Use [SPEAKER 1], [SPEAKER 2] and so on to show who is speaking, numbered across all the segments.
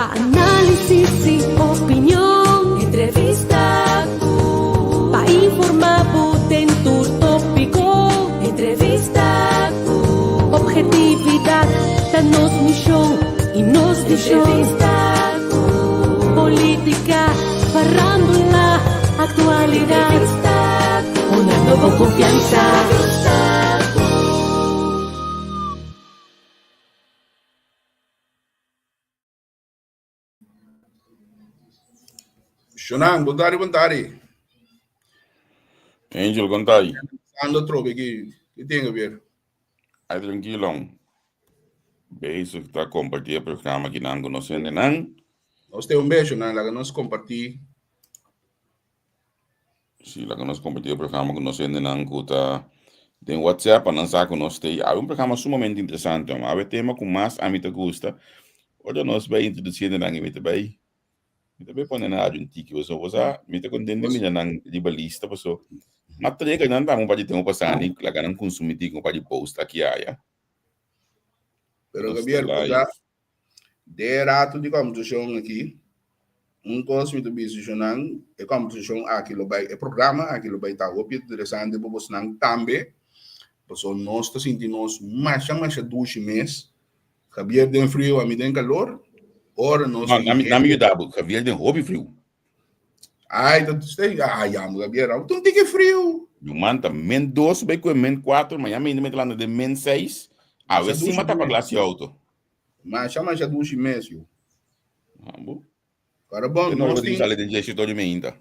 [SPEAKER 1] Pa análisis i opinion. Entrevista ku. Pa informá bo den tur tópiko. Entrevista ku. Obhetividat ta nos mishon i nos vishon. Entrevista ku. Polítika, farándula, aktualidat. Entrevista ku. Hunando bo konfiansa. Entrevista ku.
[SPEAKER 2] Shonan, bon tardi, bon tardi.
[SPEAKER 3] Angel, kon ta aí?
[SPEAKER 2] Ando trobe ki, ki tem a ver?
[SPEAKER 3] Ai, tranquilo. Bezig ta compartir e programa ki nan ku nos hendenan.
[SPEAKER 2] Nos te un beso, nan, laga nos compartir.
[SPEAKER 3] Si, laga nos compartir e programa ku nos hendenan ku ta den WhatsApp pa nan sa ku nos t'ei. Awe un programa sumamente interesante, hom. Awe tema ku mas ami ta gusta. Ora nos bai introduci hendenan i mi ta bai mi ta bai pone nan radio un tiki pasobra bo sa mi ta contento di mira nan riba lista pasobra m'a trega nan tambe un par di tempo pasa ni laga nan consumi tiki un par di post aki aya.
[SPEAKER 2] Pero
[SPEAKER 3] Nos ta
[SPEAKER 2] Gabriel, bo
[SPEAKER 3] live.
[SPEAKER 2] sa De rato di kòmbersashon aki, un kos mi ta bisa shonnan, e kòmbersashon aki lo bai, e programa aki lo bai ta hopi interesante pa bosnan tambe, pasobra nos ta sinti nos masha masha dushi mes. Javier den friu, ami den kalor, ora nos
[SPEAKER 3] No,
[SPEAKER 2] tin
[SPEAKER 3] na mi, na mi
[SPEAKER 2] hende.
[SPEAKER 3] yuda bo, Javier den hopi friu.
[SPEAKER 2] Ai, ta stay, ai, amo Javier, amo ta un tiki friu.
[SPEAKER 3] Yu man ta min dos bai ku e min kuater, mañana mi ta landa den min seis, awe
[SPEAKER 2] Masha
[SPEAKER 3] si
[SPEAKER 2] dushi
[SPEAKER 3] m'a tapa
[SPEAKER 2] mes.
[SPEAKER 3] glas di auto.
[SPEAKER 2] Masha masha dushi mes yu.
[SPEAKER 3] Ambo.
[SPEAKER 2] Pero bon,
[SPEAKER 3] Te no
[SPEAKER 2] nos
[SPEAKER 3] lo
[SPEAKER 2] tin
[SPEAKER 3] sale den jeshi todo me inta.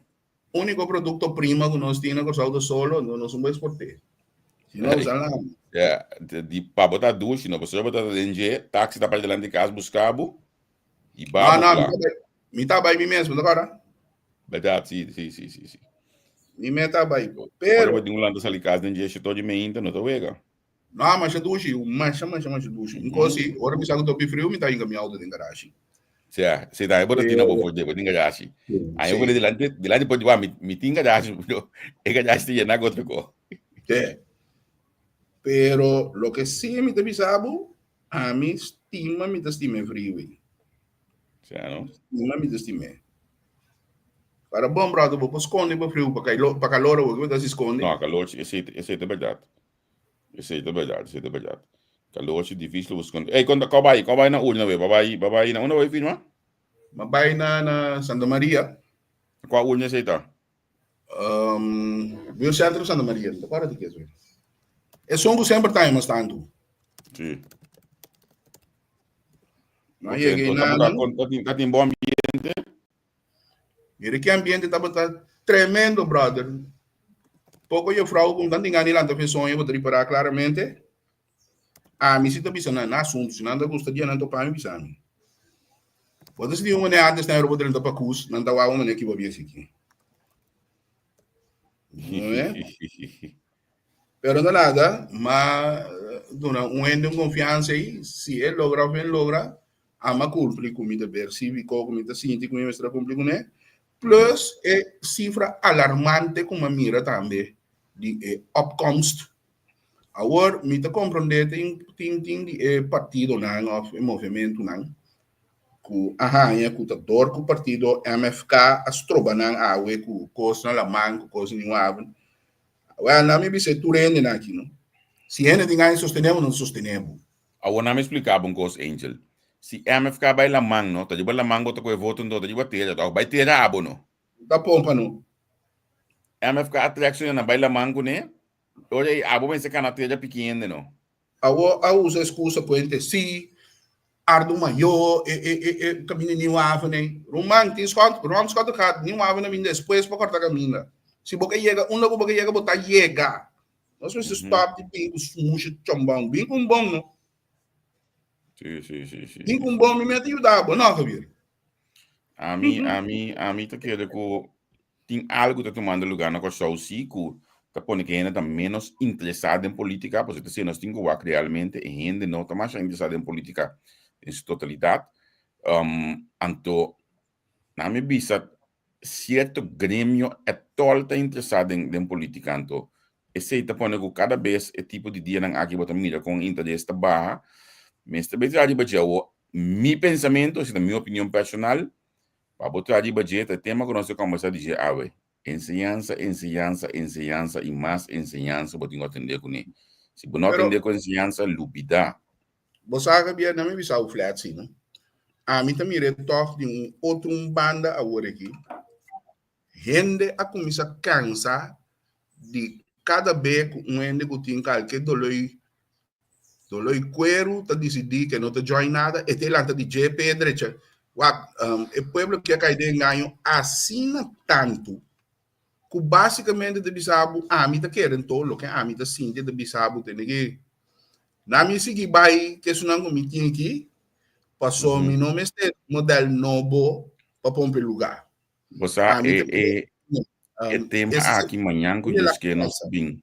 [SPEAKER 2] Úniko produkto prima ku nos tin na Kòrsou ta solo, no nos no por eksport'é. Si no, usa lama.
[SPEAKER 3] Ja, di pa bo ta dushi, no, pasobra bo ta den dje, taxi ta para dilanti di kas buska bo i ba
[SPEAKER 2] No,
[SPEAKER 3] bo
[SPEAKER 2] no,
[SPEAKER 3] kla.
[SPEAKER 2] mi ta bai mi mes, bo ta kòrda?
[SPEAKER 3] Bèrdat, si, si, si, si, si.
[SPEAKER 2] Mi mes ta bai,
[SPEAKER 3] Ora
[SPEAKER 2] pero
[SPEAKER 3] bo tin un lanta sali kas den dje shi todo di meinta, no ta wega.
[SPEAKER 2] No, masha dushi, masha, masha, masha dushi. Un kos si, ora mi sa ku ta hopi friu, mi ta hinka mi outo den garashi.
[SPEAKER 3] Sea, si tambe bo ta tin na bo for dje, bo tin garashi. Aña bo dilanti, dilanti por di, mi, mi tin garashi, pero e garashi ta yena ku otro ko.
[SPEAKER 2] Sí. Pero loke sí mi ta bisa bo, ami stima mi ta stima e friu ei.
[SPEAKER 3] Sea, no?
[SPEAKER 2] Stima mi ta stim'é. Para bon, brother, bo por skonde pa friu, pa pa kalor awor, ke bo ta hasi skonde?
[SPEAKER 3] No, kalor, esei, esei ta bèrdat. Esei ta bèrdat, esei ta bèrdat. Kalor si difícil bo skonde. Ey, kon ta, kon bai, kon bai na urna we? Ba bai, ba bai na unda bai firma?
[SPEAKER 2] Ma bai na, na Santa Maria.
[SPEAKER 3] Kua urna esei ta?
[SPEAKER 2] Um, Buurtcentrum Santa Maria, no ta kòrda di kes we. Esun ku semper ta mas tantu.
[SPEAKER 3] Sí.
[SPEAKER 2] Ma
[SPEAKER 3] Ok,
[SPEAKER 2] yega
[SPEAKER 3] enton
[SPEAKER 2] einan.
[SPEAKER 3] ta, ta, ta tin, ta tin bon ambiente.
[SPEAKER 2] Mira ki ambiente tabata tremendo, brother. Poko juffrouw ku nan tin gana di lanta fe soño, bo ta ripará klaramente. Ami si ta bisa nan, na asuntu, si nan ta gusta dia nan topa mi, bisa mi. Bo ta sinti un manera antes nan bo drenta pakus, nan ta wak un manera ki bo biasi aki. No e? Pero no nada, ma duna un hende un konfiansa ei, si e logra of e logra, Ama cumpli cu mi deber civico cu mi ta sinti cu mi mester a cumpli cune, plus e cifra alarmante cu mi a mira tambe di e opkomst. Awor mi ta comprende tin tin tin di e partidonan of e movementonan cu a haña cu ta dor cu partido MFK a stroba nan awe cu cos na laman cu cos na Nieuw Haven. Wel, nan mi bisa e tur hendenan aki no. Si hende tin gana di sostene bo, nan ta sostene bo.
[SPEAKER 3] Awor nan mi splika bo un kos, Angel. Si MFK bai laman no, ta riba laman bo ta kohe voto anto, ta riba tera tok. Bai tera abo no.
[SPEAKER 2] Ta pompa no.
[SPEAKER 3] MFK a trek su nan bai laman kuné, ora ei abo mester kana tera piki hende no.
[SPEAKER 2] Awor a usa excusa puente si, Ardu Mayo, e e e e kaminda Nieuw Haven ei. Ruman, tin schot, Ron Schottegat, Nieuw Haven a bin despues pa korta kaminda. Si bo ke yega unda ku bo ke yega bo ta yega. Nos mester stop di bin ku musha chambon. Bin ku un bon no.
[SPEAKER 3] Sí, sí, sí, sí.
[SPEAKER 2] Bin ku un bon mi mester yuda bo, no, Javier?
[SPEAKER 3] Ami, ami, ami ta kere ku tin algo ta tomando lugar na Kòrsou sí ku ta pone ku hende ta menos interesá den polítika, pasobra ta siña nos tin ku wak realmente e hende no ta masha interesá den polítika den su totalidat. Um, anto Na mi bisa cierto gremio etol ta interesa den den politica anto esey ta pone cu cada bes e tipo di dianan aki bo ta mira con interes ta baha mester bay traha riba dje awo. mi pensamentu, esei ta mi opinion personal, pa bo traha riba dje ta e tema ku nos ta kombersá di dje awe. Enseñansa, enseñansa, enseñansa i mas enseñansa bo tin ku atendé kuné. Si bo no
[SPEAKER 2] Pero
[SPEAKER 3] atendé ku enseñansa, lubidá.
[SPEAKER 2] Bo sa Javier, na mi bisa bo flat si no. Ami ta mira e tòg di un otro un banda awor aki. Hende a kuminsá kansa di kada be ku un hende ku tin kalke doloi doloi kueru ta disidí ke no ta join nada, e ta lanta di dje p'e drecha. Wak, e pueblo ke a kai den engaño asina tantu ku básikamente ta bisa bo ami ta kere anto loke ami ta sinti ta bisa bo tene ki na mi sigui bai ke esunnan ku mi tin aki paso mi no mester modèl nobo pa pon p'e lugá.
[SPEAKER 3] Bo sa e e e tema aki mañan ku Dios ke nos bin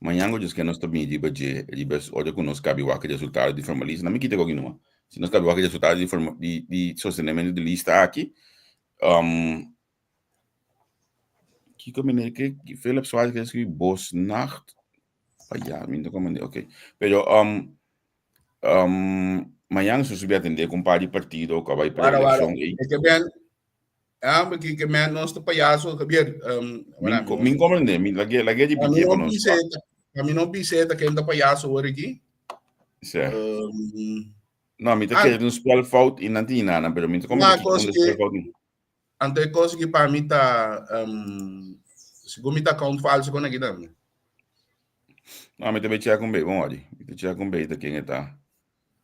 [SPEAKER 3] mañan ku Dios ke nos ta bin riba dje riba ora ku nos kabi wak e resultado di forma lista. Na mi kita koki numa. Si nos kabi wak e resultado di forma di di sostenementu di lista aki um kiko meneer ke Philip Suarez ke skribi Bosnacht pa ya mi no ta komprende ok pero um Um, mañana se subi atender com um par de partido que vai para
[SPEAKER 2] Wara, wara.
[SPEAKER 3] eleição aí.
[SPEAKER 2] É que ben, ah, porque que men nos ta payaso, Javier. Um,
[SPEAKER 3] Min, min comprende, min lage lage de
[SPEAKER 2] a mim
[SPEAKER 3] pitie
[SPEAKER 2] não
[SPEAKER 3] para nós.
[SPEAKER 2] pise, a mim não pise ta quem ta payaso hoor aqui.
[SPEAKER 3] Sim.
[SPEAKER 2] Um,
[SPEAKER 3] No, mi ta
[SPEAKER 2] ah,
[SPEAKER 3] kere un spel fout e não tinha nada, pero mi ta
[SPEAKER 2] uma
[SPEAKER 3] comprende que
[SPEAKER 2] coisa
[SPEAKER 3] um
[SPEAKER 2] que
[SPEAKER 3] spel fout.
[SPEAKER 2] Anto e kos ki pa mi ta um, segun mi ta account falso kon aki tambe.
[SPEAKER 3] No, mi ta be check un be, bon ori. Mi ta check un be ta ken e ta.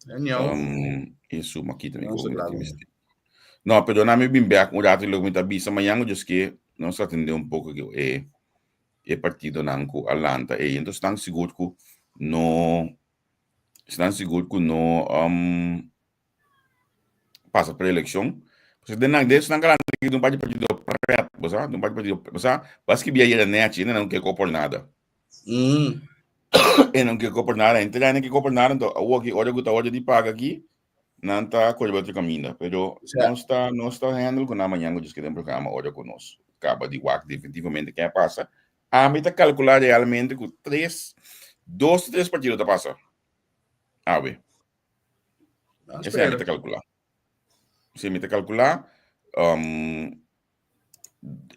[SPEAKER 2] Anyhow.
[SPEAKER 3] Um, e su makita mi
[SPEAKER 2] No
[SPEAKER 3] ko.
[SPEAKER 2] se claro.
[SPEAKER 3] No, pero na mi bin back un rato lo mi ta bisa mañana yo ske nos atende un poco que e e partido nan ku alanta e entonces están sigur ku no están sigur ku no um, pasa preeleccion. Pues den nan den nan kalanta ki un par di partido pret, bo sa, un par di partido, bo sa, bo a skibi ayera nechi, e nan ke ko por nada.
[SPEAKER 2] Mm.
[SPEAKER 3] E nan ke ko por nada, entre nan ke ko por nada, entonces awor ki ora ku ta ora di paga aki, nan ta kore otro kaminda. Pero
[SPEAKER 2] Sa.
[SPEAKER 3] nos ta nos ta handle ku nan mañana ku djis den programa ora ku nos kaba di wak definitivamente ken a pasa. Ami ta kalkula realmente ku tres, dos tres partido ta pasa. Awe. Esei mi ta kalkulá. Esei mi ta kalkulá. Um,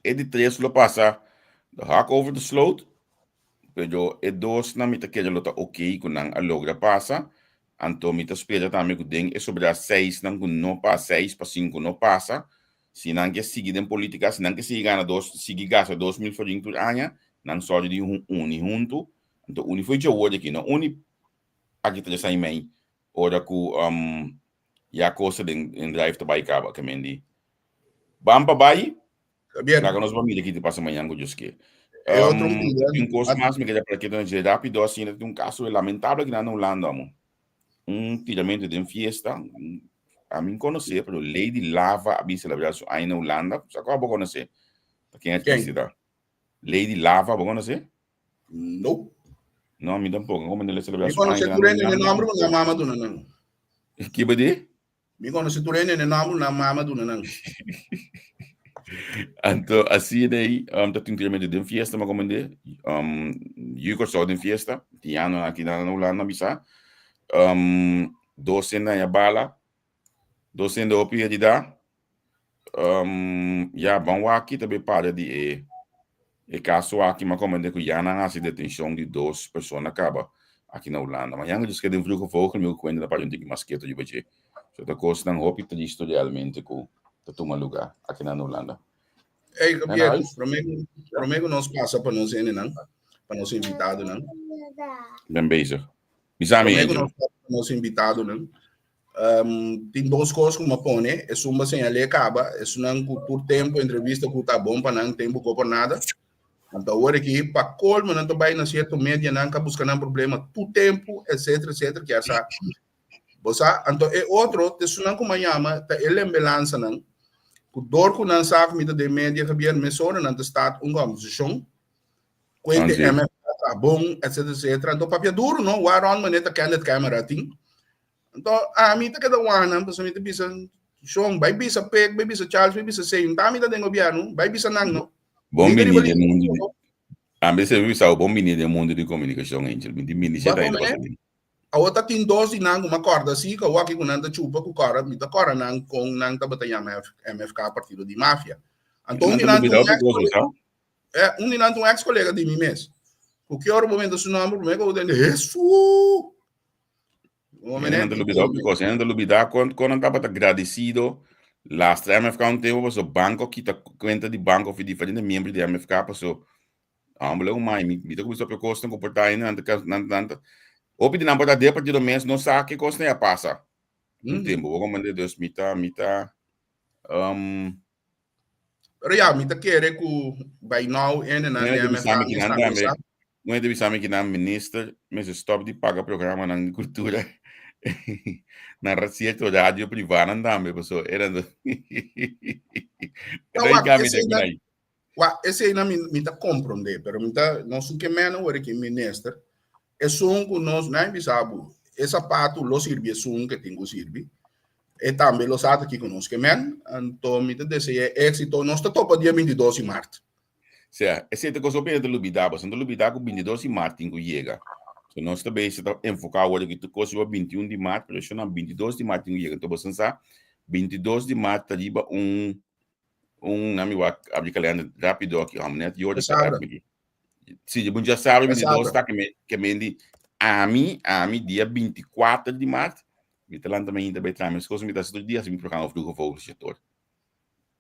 [SPEAKER 3] e di tres lo pasa de hak over de sloot. Pero e dos na mi ta kere lo ta oké ku nan a logra pasa. Anto mi ta spera tambe ku den e sobra seis nan ku no pasa, seis pa sinku no pasa. Si nan ke sigui den politika, si nan ke sigui gana dos, sigui gasta 2000 florin tur aña, nan sòru di uni huntu. Anto uni fo'i dje aki, no uni aki tres aña i mei ora ku um, ya kosa den, den drive ta bai kaba ke men di ban pa bai
[SPEAKER 2] Javier,
[SPEAKER 3] laga nos ba mira ki te pasa mañan ku Dios ke.
[SPEAKER 2] e otro
[SPEAKER 3] Um,
[SPEAKER 2] dia,
[SPEAKER 3] un kos mas mi quería para que nos rápido así un caso lamentable que na Holanda amo. Un tiramento den fiesta, a mí conoce, pero Lady Lava a bin celebrar su aña na Holanda. Sa ko abo conoce? Pa ken artista? Lady Lava, bo conoce?
[SPEAKER 2] Nope.
[SPEAKER 3] No, mi tampoco. Como no le celebra
[SPEAKER 2] Mi
[SPEAKER 3] su
[SPEAKER 2] conoce
[SPEAKER 3] aña
[SPEAKER 2] tur hende
[SPEAKER 3] na
[SPEAKER 2] ne nombre nan mama duna nan.
[SPEAKER 3] Ki ba di?
[SPEAKER 2] Mi conoce tur hende ne nombre nan mama duna nan.
[SPEAKER 3] Anto, así de um, ta tin tremendo den fiesta, ma como de, um, Yuko so den fiesta, tiano aki na Holanda bisa. Um, dos na ya bala, dos hende hopi herida. Um, ya, ban wak ta be para di e e caso aki, ma como de ku ya nan hasi detención di dos persona kaba aki na Holanda. Ma yang dus ke den Vroege Vogel, mi cuenta na para un tiki mas keto riba dje. So ta kosnan hopi tristo realmente ku ta tuma lugar aki na Holanda.
[SPEAKER 2] Hey, Javier, promé promé ku nos pasa pa nos hendenan, pa nos invitadonan.
[SPEAKER 3] Ben bezig. Bisa mi,
[SPEAKER 2] Promé ku
[SPEAKER 3] Angel.
[SPEAKER 2] nos pasa pa nos invitadonan. Um, tin dos kos ku mi a pone. Esun ba señal'é kaba, esunnan ku tur tempu entrevista ku ta bon pa nan, tempu ko por nada. Anto awor aki pa kolmo nan ta bai na sierto medianan ka buska nan problema tur tempu, etcetera, etcetera, kier sa. Bo sa? Anto e otro, ta esunnan ku mi a yama, ta e lembelansanan, ku dor ku nan sa ku mi ta den media, Javier, mesora nan ta start un kòmbersashon, kuente
[SPEAKER 3] Anzi.
[SPEAKER 2] MFK ta bon, etcetera, etcetera. Anto papia duru, no? Waarom meneer ta candid camera tin? Anto ami ta keda wak nan, pasobra mi ta bisa, Shon, bai bisa Pek, bai bisa Charles, bai bisa Sey, nta mi ta den gobièrnu, bai bisa nan no.
[SPEAKER 3] Bon
[SPEAKER 2] Mi ta
[SPEAKER 3] bini
[SPEAKER 2] riba
[SPEAKER 3] den mundu di
[SPEAKER 2] lista.
[SPEAKER 3] Ami semper bisa bo bon bini den mundu di komunikashon, Angel. Mi tin bini
[SPEAKER 2] Ba
[SPEAKER 3] shete ainda
[SPEAKER 2] kome?
[SPEAKER 3] pasa bini.
[SPEAKER 2] Awor ta tin dos di nan ku mi a kòrda si ku awor aki ku nan ta chupa ku kòrda mi ta kòrda nan kon nan tabata yama MFK partido di mafia. Anto un di nan ta un ex kolega, eh, un di nan ta un ex kolega di mi mes. Ku ki ora bo menta su nòmber promé ku bo tende Hesu!
[SPEAKER 3] Nan ta lubida hopi kos. Nan ta lubida kon kon nan tabata gradisido lastra MFK un tempu paso banko kita kuenta di banko fi diferente miembro di MFK paso Hombre, un mai, mi, mi ta kuminsa papia kosnan ku por ta ainda, nan ta, nan, nan ta, hopi di nan por ta den partido mes, no sa ke kosnan ya pasa. Un tempu, bo comprende? Dus mi ta, mi ta, um,
[SPEAKER 2] Pero ya, mi ta kere ku by now ene nan
[SPEAKER 3] Mene
[SPEAKER 2] den
[SPEAKER 3] te bisa
[SPEAKER 2] MFK
[SPEAKER 3] mi ki
[SPEAKER 2] mes
[SPEAKER 3] nan
[SPEAKER 2] tambe
[SPEAKER 3] tambe,
[SPEAKER 2] sa.
[SPEAKER 3] mene te bisa mi ki nan minister mester stop di paga programanan di kultura na cierto radio privanan tambe, paso eran
[SPEAKER 2] No,
[SPEAKER 3] Era
[SPEAKER 2] wak,
[SPEAKER 3] i kami
[SPEAKER 2] esei
[SPEAKER 3] de
[SPEAKER 2] nan,
[SPEAKER 3] kunai.
[SPEAKER 2] Wak, esei nan mi, mi ta komprondé, pero mi ta, nos un ke mena wor ki minister, esun ku nos, mi a bisa bo, e sapatu lo sirbi esun ke tin ku sirbi, e tambe lo sa ta kiko nos ke men, anto mi ta dese'é éksito, nos ta topa dia 22 di mart.
[SPEAKER 3] Sea, esei ta kos hopi hende ta lubidá, pasobra nan ta lubidá ku 22 di mart tin ku yega. So nos ta bezig ta enfoká awor aki tur kos riba 21 di mart, pero eshonan 22 di mart tin ku yega. Anto boso sa, 22 di mart ta riba un Un nami wak abri kalender rápido aki hom net Jordi ta
[SPEAKER 2] Djasabra.
[SPEAKER 3] app mi. Si, bun djasabra 22
[SPEAKER 2] Djasabra.
[SPEAKER 3] ta ke me ke mendi ami ami dia 24 di maart mi ta lanta mainta bai traha mes kos mi ta hasi tur dia hasi mi programa Vroege Vogels je tor.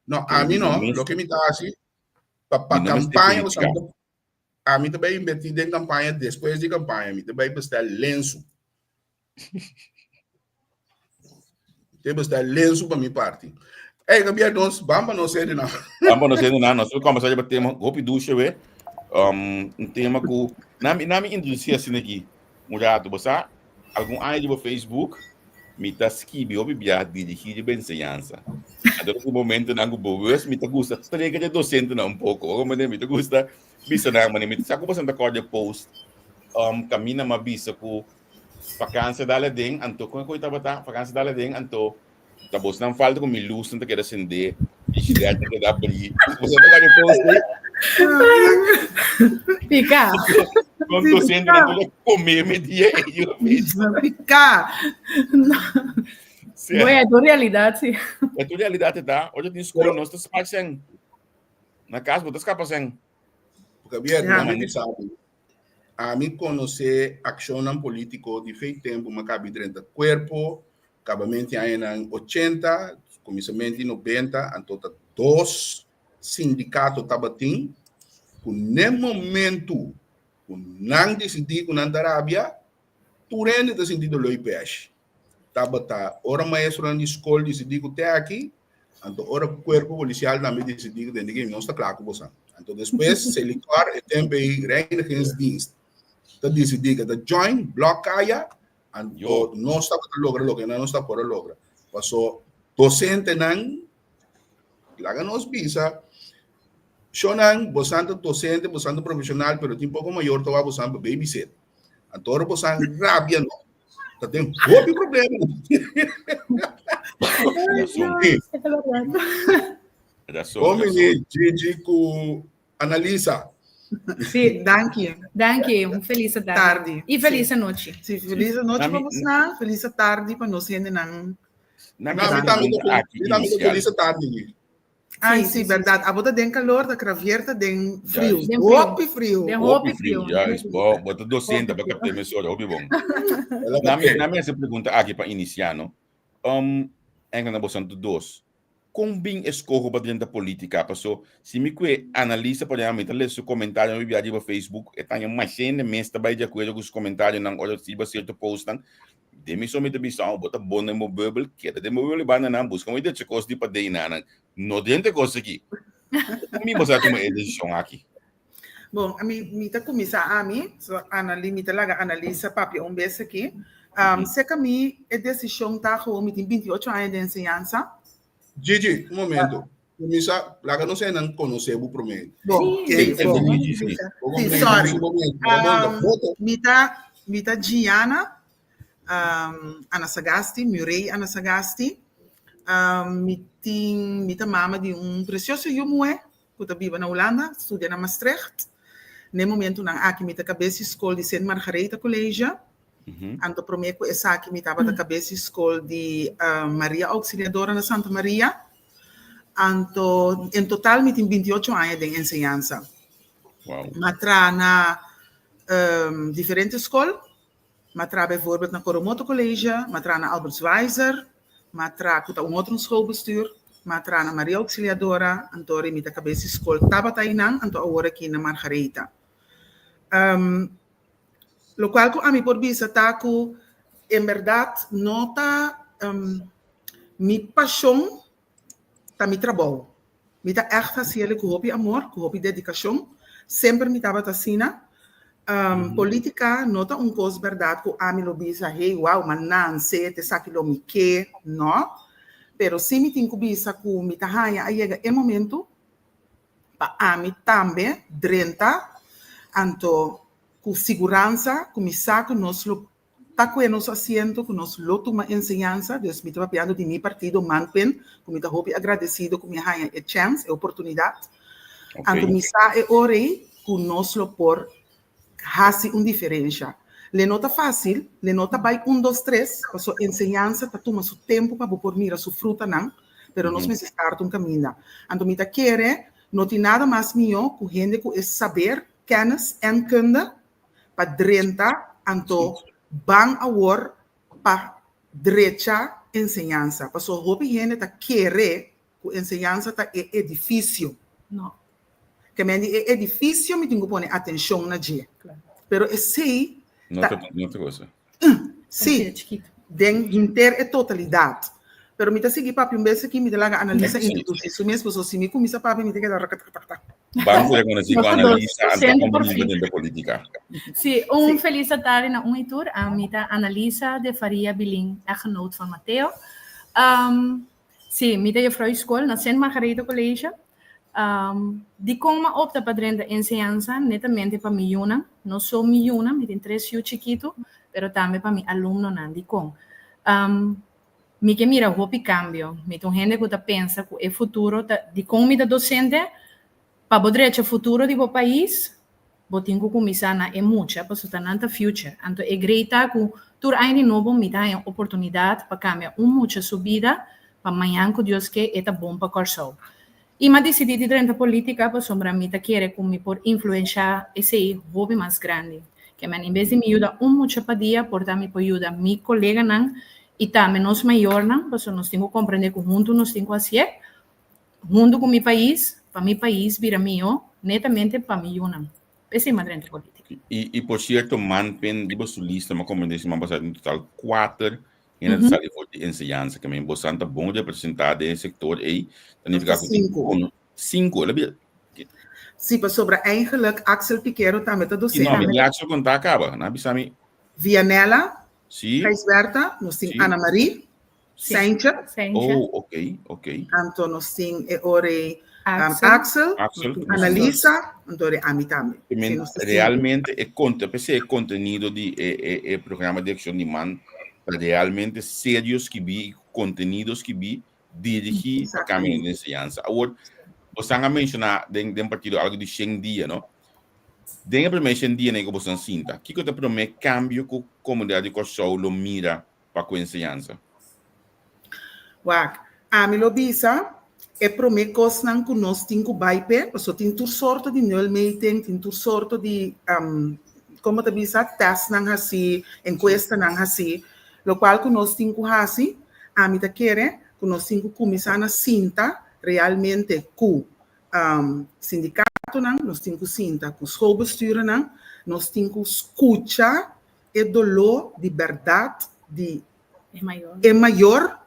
[SPEAKER 2] No,
[SPEAKER 3] Ke
[SPEAKER 2] ami
[SPEAKER 3] mi no
[SPEAKER 2] no,
[SPEAKER 3] mester
[SPEAKER 2] loke mi ta hasi pa pa
[SPEAKER 3] mi no mester
[SPEAKER 2] kampaña
[SPEAKER 3] politika.
[SPEAKER 2] ami ta bai inverti den kampaña despues di kampaña mi ta bai bestel lensu. Te bestel lensu pa mi parti. Ey, Gabriel, nos ban pa nos sede na.
[SPEAKER 3] Ban pa nos sede na. Nos lo conversa riba tema hopi dushe we. Um, un tema ku nami nami introduci asina aki un rato. Bo sa, algun aña riba Facebook mi ta skibi hopi bia dirigi riba enseñansa. Anto ku momentonan ku bewust mi ta gusta treka de docentenan un poko. Bo comprende? Mi ta gusta bisa nan, mane mi ta sa ku boso ta kòrda e post um, kaminda mi a bisa ku Vakansia dal aden, anto kon koe tabata? Vakansia dal aden, anto ta bosnan falta ku mi lusnan ta keda sendé, frigider ta keda abrí. Boso ta keda post ei?
[SPEAKER 4] Pika.
[SPEAKER 3] Kon docente nan tur a kome me dia ei yo Facebook.
[SPEAKER 5] Pika.
[SPEAKER 3] Sí.
[SPEAKER 4] Bueno, tu realidad, sí.
[SPEAKER 3] E tu realidad ta, ora tin skol nos ta spar sen. Na kas bo ta skapa sen.
[SPEAKER 2] Javier,
[SPEAKER 5] Ja.
[SPEAKER 2] mi sabi. Ami konosé akshonnan polítiko di fei tempu mi a kabi drenta kuerpo, kabamenti añanan ochenta, kuminsamentu di nobenta, anto ta dos sindikato tabatin ku n'e momentu ku nan disidí ku nan ta rabia, tur hende ta sinti doló i pèshi. Tabata ora maestronan di skol disidí ku te aki, anto ora kuerpo polisial tambe disidí ku tende ki nos ta kla ku bosan. Anto despues Selikor e tempu ei Reinigingsdienst ta disidí ku ta join blòk kaya, anto nos tabata logra loke nan nos ta por a logra. Paso dosentenan laga nos bisa Shownan, bosan ta docente, bosan ta profesional, pero tin poco mayor ta wak bosan pa babysit. Anto ora bosan rabia no, ta den hopi problema.
[SPEAKER 3] Razon. Razon.
[SPEAKER 2] Bon mini Gigi ku Analisa.
[SPEAKER 4] Sí.
[SPEAKER 5] Danki.
[SPEAKER 4] Danki, un feliz tarde.
[SPEAKER 5] Tardi.
[SPEAKER 4] Y feliz anochi.
[SPEAKER 5] Sí, feliz anochi pa bosnan, feliz tardi pa nos hendenan.
[SPEAKER 3] Na
[SPEAKER 2] mi tambe ta mi tambe ta feliz tardi.
[SPEAKER 5] Ai, sí, berdad. Abo ta den calor, ta Kravier ta den friu.
[SPEAKER 4] Den friu.
[SPEAKER 5] Hopi friu.
[SPEAKER 4] Den
[SPEAKER 3] Hopi
[SPEAKER 4] hopi
[SPEAKER 3] friu,
[SPEAKER 4] friu.
[SPEAKER 3] juist. Bo, bo ta docente, bo capte mesora, hopi bon. Nami, nami hasi pregunta aki pa inicia, no? Um, enkel na bosan tur dos. Kon bin eskoho pa drenta politica? Paso, si mi kue analisa por ejemplo, mi ta lesa su comentario mi bia riba Facebook, e taña masha hende mes ta bai di acuerdo ku su comentarionan ora riba cierto postnan. Den mi so mi ta bisa, oh, bo ta bon den bo bubbel, keda den bo bubbel i banda nan, buska un idechi kos di pa den nan. No drenta kos aki. Kon bin bo sa tuma e desishon aki?
[SPEAKER 5] Bon, ami, mi ta kuminsá ami, so Anali, mi ta laga Analisa papia un bes aki. Um, Seka mi e desishon ta gewoon, mi tin 28 aña den enseñansa.
[SPEAKER 2] Gigi, un momento. Kuminsá, laga nos hendenan konosé bo promé.
[SPEAKER 5] Bon,
[SPEAKER 2] Sí,
[SPEAKER 5] ok, bon.
[SPEAKER 3] Gigi, sí.
[SPEAKER 2] Bo
[SPEAKER 5] Sí,
[SPEAKER 2] komprendé
[SPEAKER 5] sorry.
[SPEAKER 2] su momento. Bo bonda
[SPEAKER 5] Um,
[SPEAKER 2] foto.
[SPEAKER 5] mi ta, mi ta Gianna, um, Anasagasti, Murray Anasagasti. Um, mi tin, mi ta mama di un precioso yu muhé ku ta biba na Hulanda, studia na Maastricht. Na e momentunan aki mi ta kabes di skol di Sint Margaretha College. Anto promé ku esaki mi tabata kabes di skol di Maria Auxiliadora na Santa Maria. Anto en total mi tin 28 aña den enseñansa. M'a traha na diferente skol. M'a traha bijvoorbeeld na Coromoto College, m'a traha na Albert Schweitzer, m'a traha ku ta un otro schoolbestuur, m'a traha na Maria Auxiliadora, anto mi ta kabes di skol tabata einan, anto awor aki na Margaretha. Lokual ku ami por bisa ta ku en bèrdat no ta mi pashon ta mi trabou. Mi ta ègt hasi el ku hopi amor, ku hopi dedikashon. Semper mi tabata asina. Politika no ta un kos bèrdat ku ami lo bisa, hey, wou, m'a nanse, ta esaki lo mi ke. No. Pero sí mi tin ku bisa ku mi ta haña a yega e momentu pa ami tambe drenta anto ku siguransa ku mi sa ku nos lo ta kue nos asiento, ku nos lo tuma enseñansa. Dus mi ta papiando di mi partido Manpin, ku mi ta hopi agradesido ku mi a haña e chèns, e oportunidat. Anto mi sa e ora ei ku nos lo por hasi un diferensha. Le no ta fásil, le no ta bai un dos tres, pasobra enseñansa ta tuma su tempu pa bo por mira su frutanan, pero nos mester start un kaminda. Anto mi ta kere no tin nada mas mihó ku hende ku e saber, kennis en kunde pa drenta, anto ban awor pa drecha enseñansa. Pasobra hopi hende ta kere ku enseñansa ta e edifisio.
[SPEAKER 4] No.
[SPEAKER 5] Ke men di e edifisio mi tin ku pone atenshon na dje. Pero esei
[SPEAKER 3] No
[SPEAKER 5] ta
[SPEAKER 3] ta no ta cosa.
[SPEAKER 5] Sí, den henter e totalidat. Pero mi ta sigui papia un bes aki, mi ta laga Analisa introdusí su mes, pasobra si mi kuminsá papia mi ta keda rakatakataka.
[SPEAKER 3] Ban ku rekonosí ku
[SPEAKER 4] Nos a dos
[SPEAKER 3] Analisa anto
[SPEAKER 4] docente
[SPEAKER 3] kon
[SPEAKER 4] por
[SPEAKER 3] biba
[SPEAKER 4] fin.
[SPEAKER 3] den de polítika.
[SPEAKER 4] Sí, un felis atardi na un i tur. Ami ta Analisa de Faria Bilin, echtgenoot van Mateo. Um, Sí, mi ta juffrouw di skol na Sint Margaretha College. Dikon m'a opta pa drenta enseñansa? Netamente pa mi yunan. No so mi yunan, mi tin tres yu chikitu, pero tambe pa mi alumnonan. Dikon? Mi ke mira hopi kambio. Mi ta un hende ku ta pensa ku e futuro ta. Dikon mi ta dosente? Pa bo drecha futuro di bo pais, bo tin ku kuminsá na e mucha, pasobra ta nan ta future. Anto e grei ta ku tur aña di nobo mi ta haña oportunidat pa kambia un mucha su bida pa mañan ku Dios ke e ta bon pa Kòrsou. I m'a disidí di drenta polítika pasobra mi ta kere ku mi por influenshá esei hopi mas grandi. Ke men en bes di mi yuda un mucha pa dia, por ta mi por yuda mi koleganan i tambe nos mayornan, pasobra nos tin ku komprendé ku huntu nos tin ku hasié. Huntu ku mi pais, pa mi pais bira mihó, netamente pa mi yunan. P'esei m'a drenta politica.
[SPEAKER 3] I, i por sierto, Manpin riba su lista, m'a komprendé siman pasá tin total kuater hende ta sali for di enseñansa. Ke men bosan ta bon representá den e sektor ei, ta nifiká ku tin
[SPEAKER 5] Sinku.
[SPEAKER 3] kono sinku. El a bira.
[SPEAKER 5] Sí, pasobra eigenlijk Axel Piquero tambe ta
[SPEAKER 3] Sí, no,
[SPEAKER 5] dosente.
[SPEAKER 3] mi di Axel kontá kaba. Nan a bisa mi.
[SPEAKER 5] Vianella,
[SPEAKER 3] Sí.
[SPEAKER 5] Gijsbertha, nos tin
[SPEAKER 3] Sí.
[SPEAKER 5] Ana Marie,
[SPEAKER 4] Sí.
[SPEAKER 5] Seintje.
[SPEAKER 4] Seintje.
[SPEAKER 3] Oh, ok, ok.
[SPEAKER 5] Anto nos tin e ore
[SPEAKER 4] Axel.
[SPEAKER 5] Axel,
[SPEAKER 3] Axel,
[SPEAKER 5] nos tin
[SPEAKER 3] nos
[SPEAKER 5] Annalisa, anto ore ami tambe.
[SPEAKER 3] I men,
[SPEAKER 5] Sí, nos ta sinti.
[SPEAKER 3] realmente e conte, p'esei e contenido di e, e, e programa di accion di man ta realmente serio skibí i contenido skibí dirigí pa cambio
[SPEAKER 5] Exactamente.
[SPEAKER 3] den enseñansa. Awor, bosan a menciona den, den partido algo di 100 dia, no? Den e promé 100 dianan ku bosan sinta, kiko ta e promé cambio ku comunidad di Kòrsou lo mira pa ku enseñansa?
[SPEAKER 5] Wak, ami lo bisa e promé kosnan ku nos tin ku bai p'e, pasobra tin tur sorto di nulmeting, tin tur sorto di, kon bo ta bisa, tèstnan hasí, enkuestanan hasí. Lokual ku nos tin ku hasi, ami ta kere ku nos tin ku kuminsá na sinta realmente ku sindikatonan, nos tin ku sinta ku schoolbestuurnan, nos tin ku skucha e doló di bèrdat di e mayor,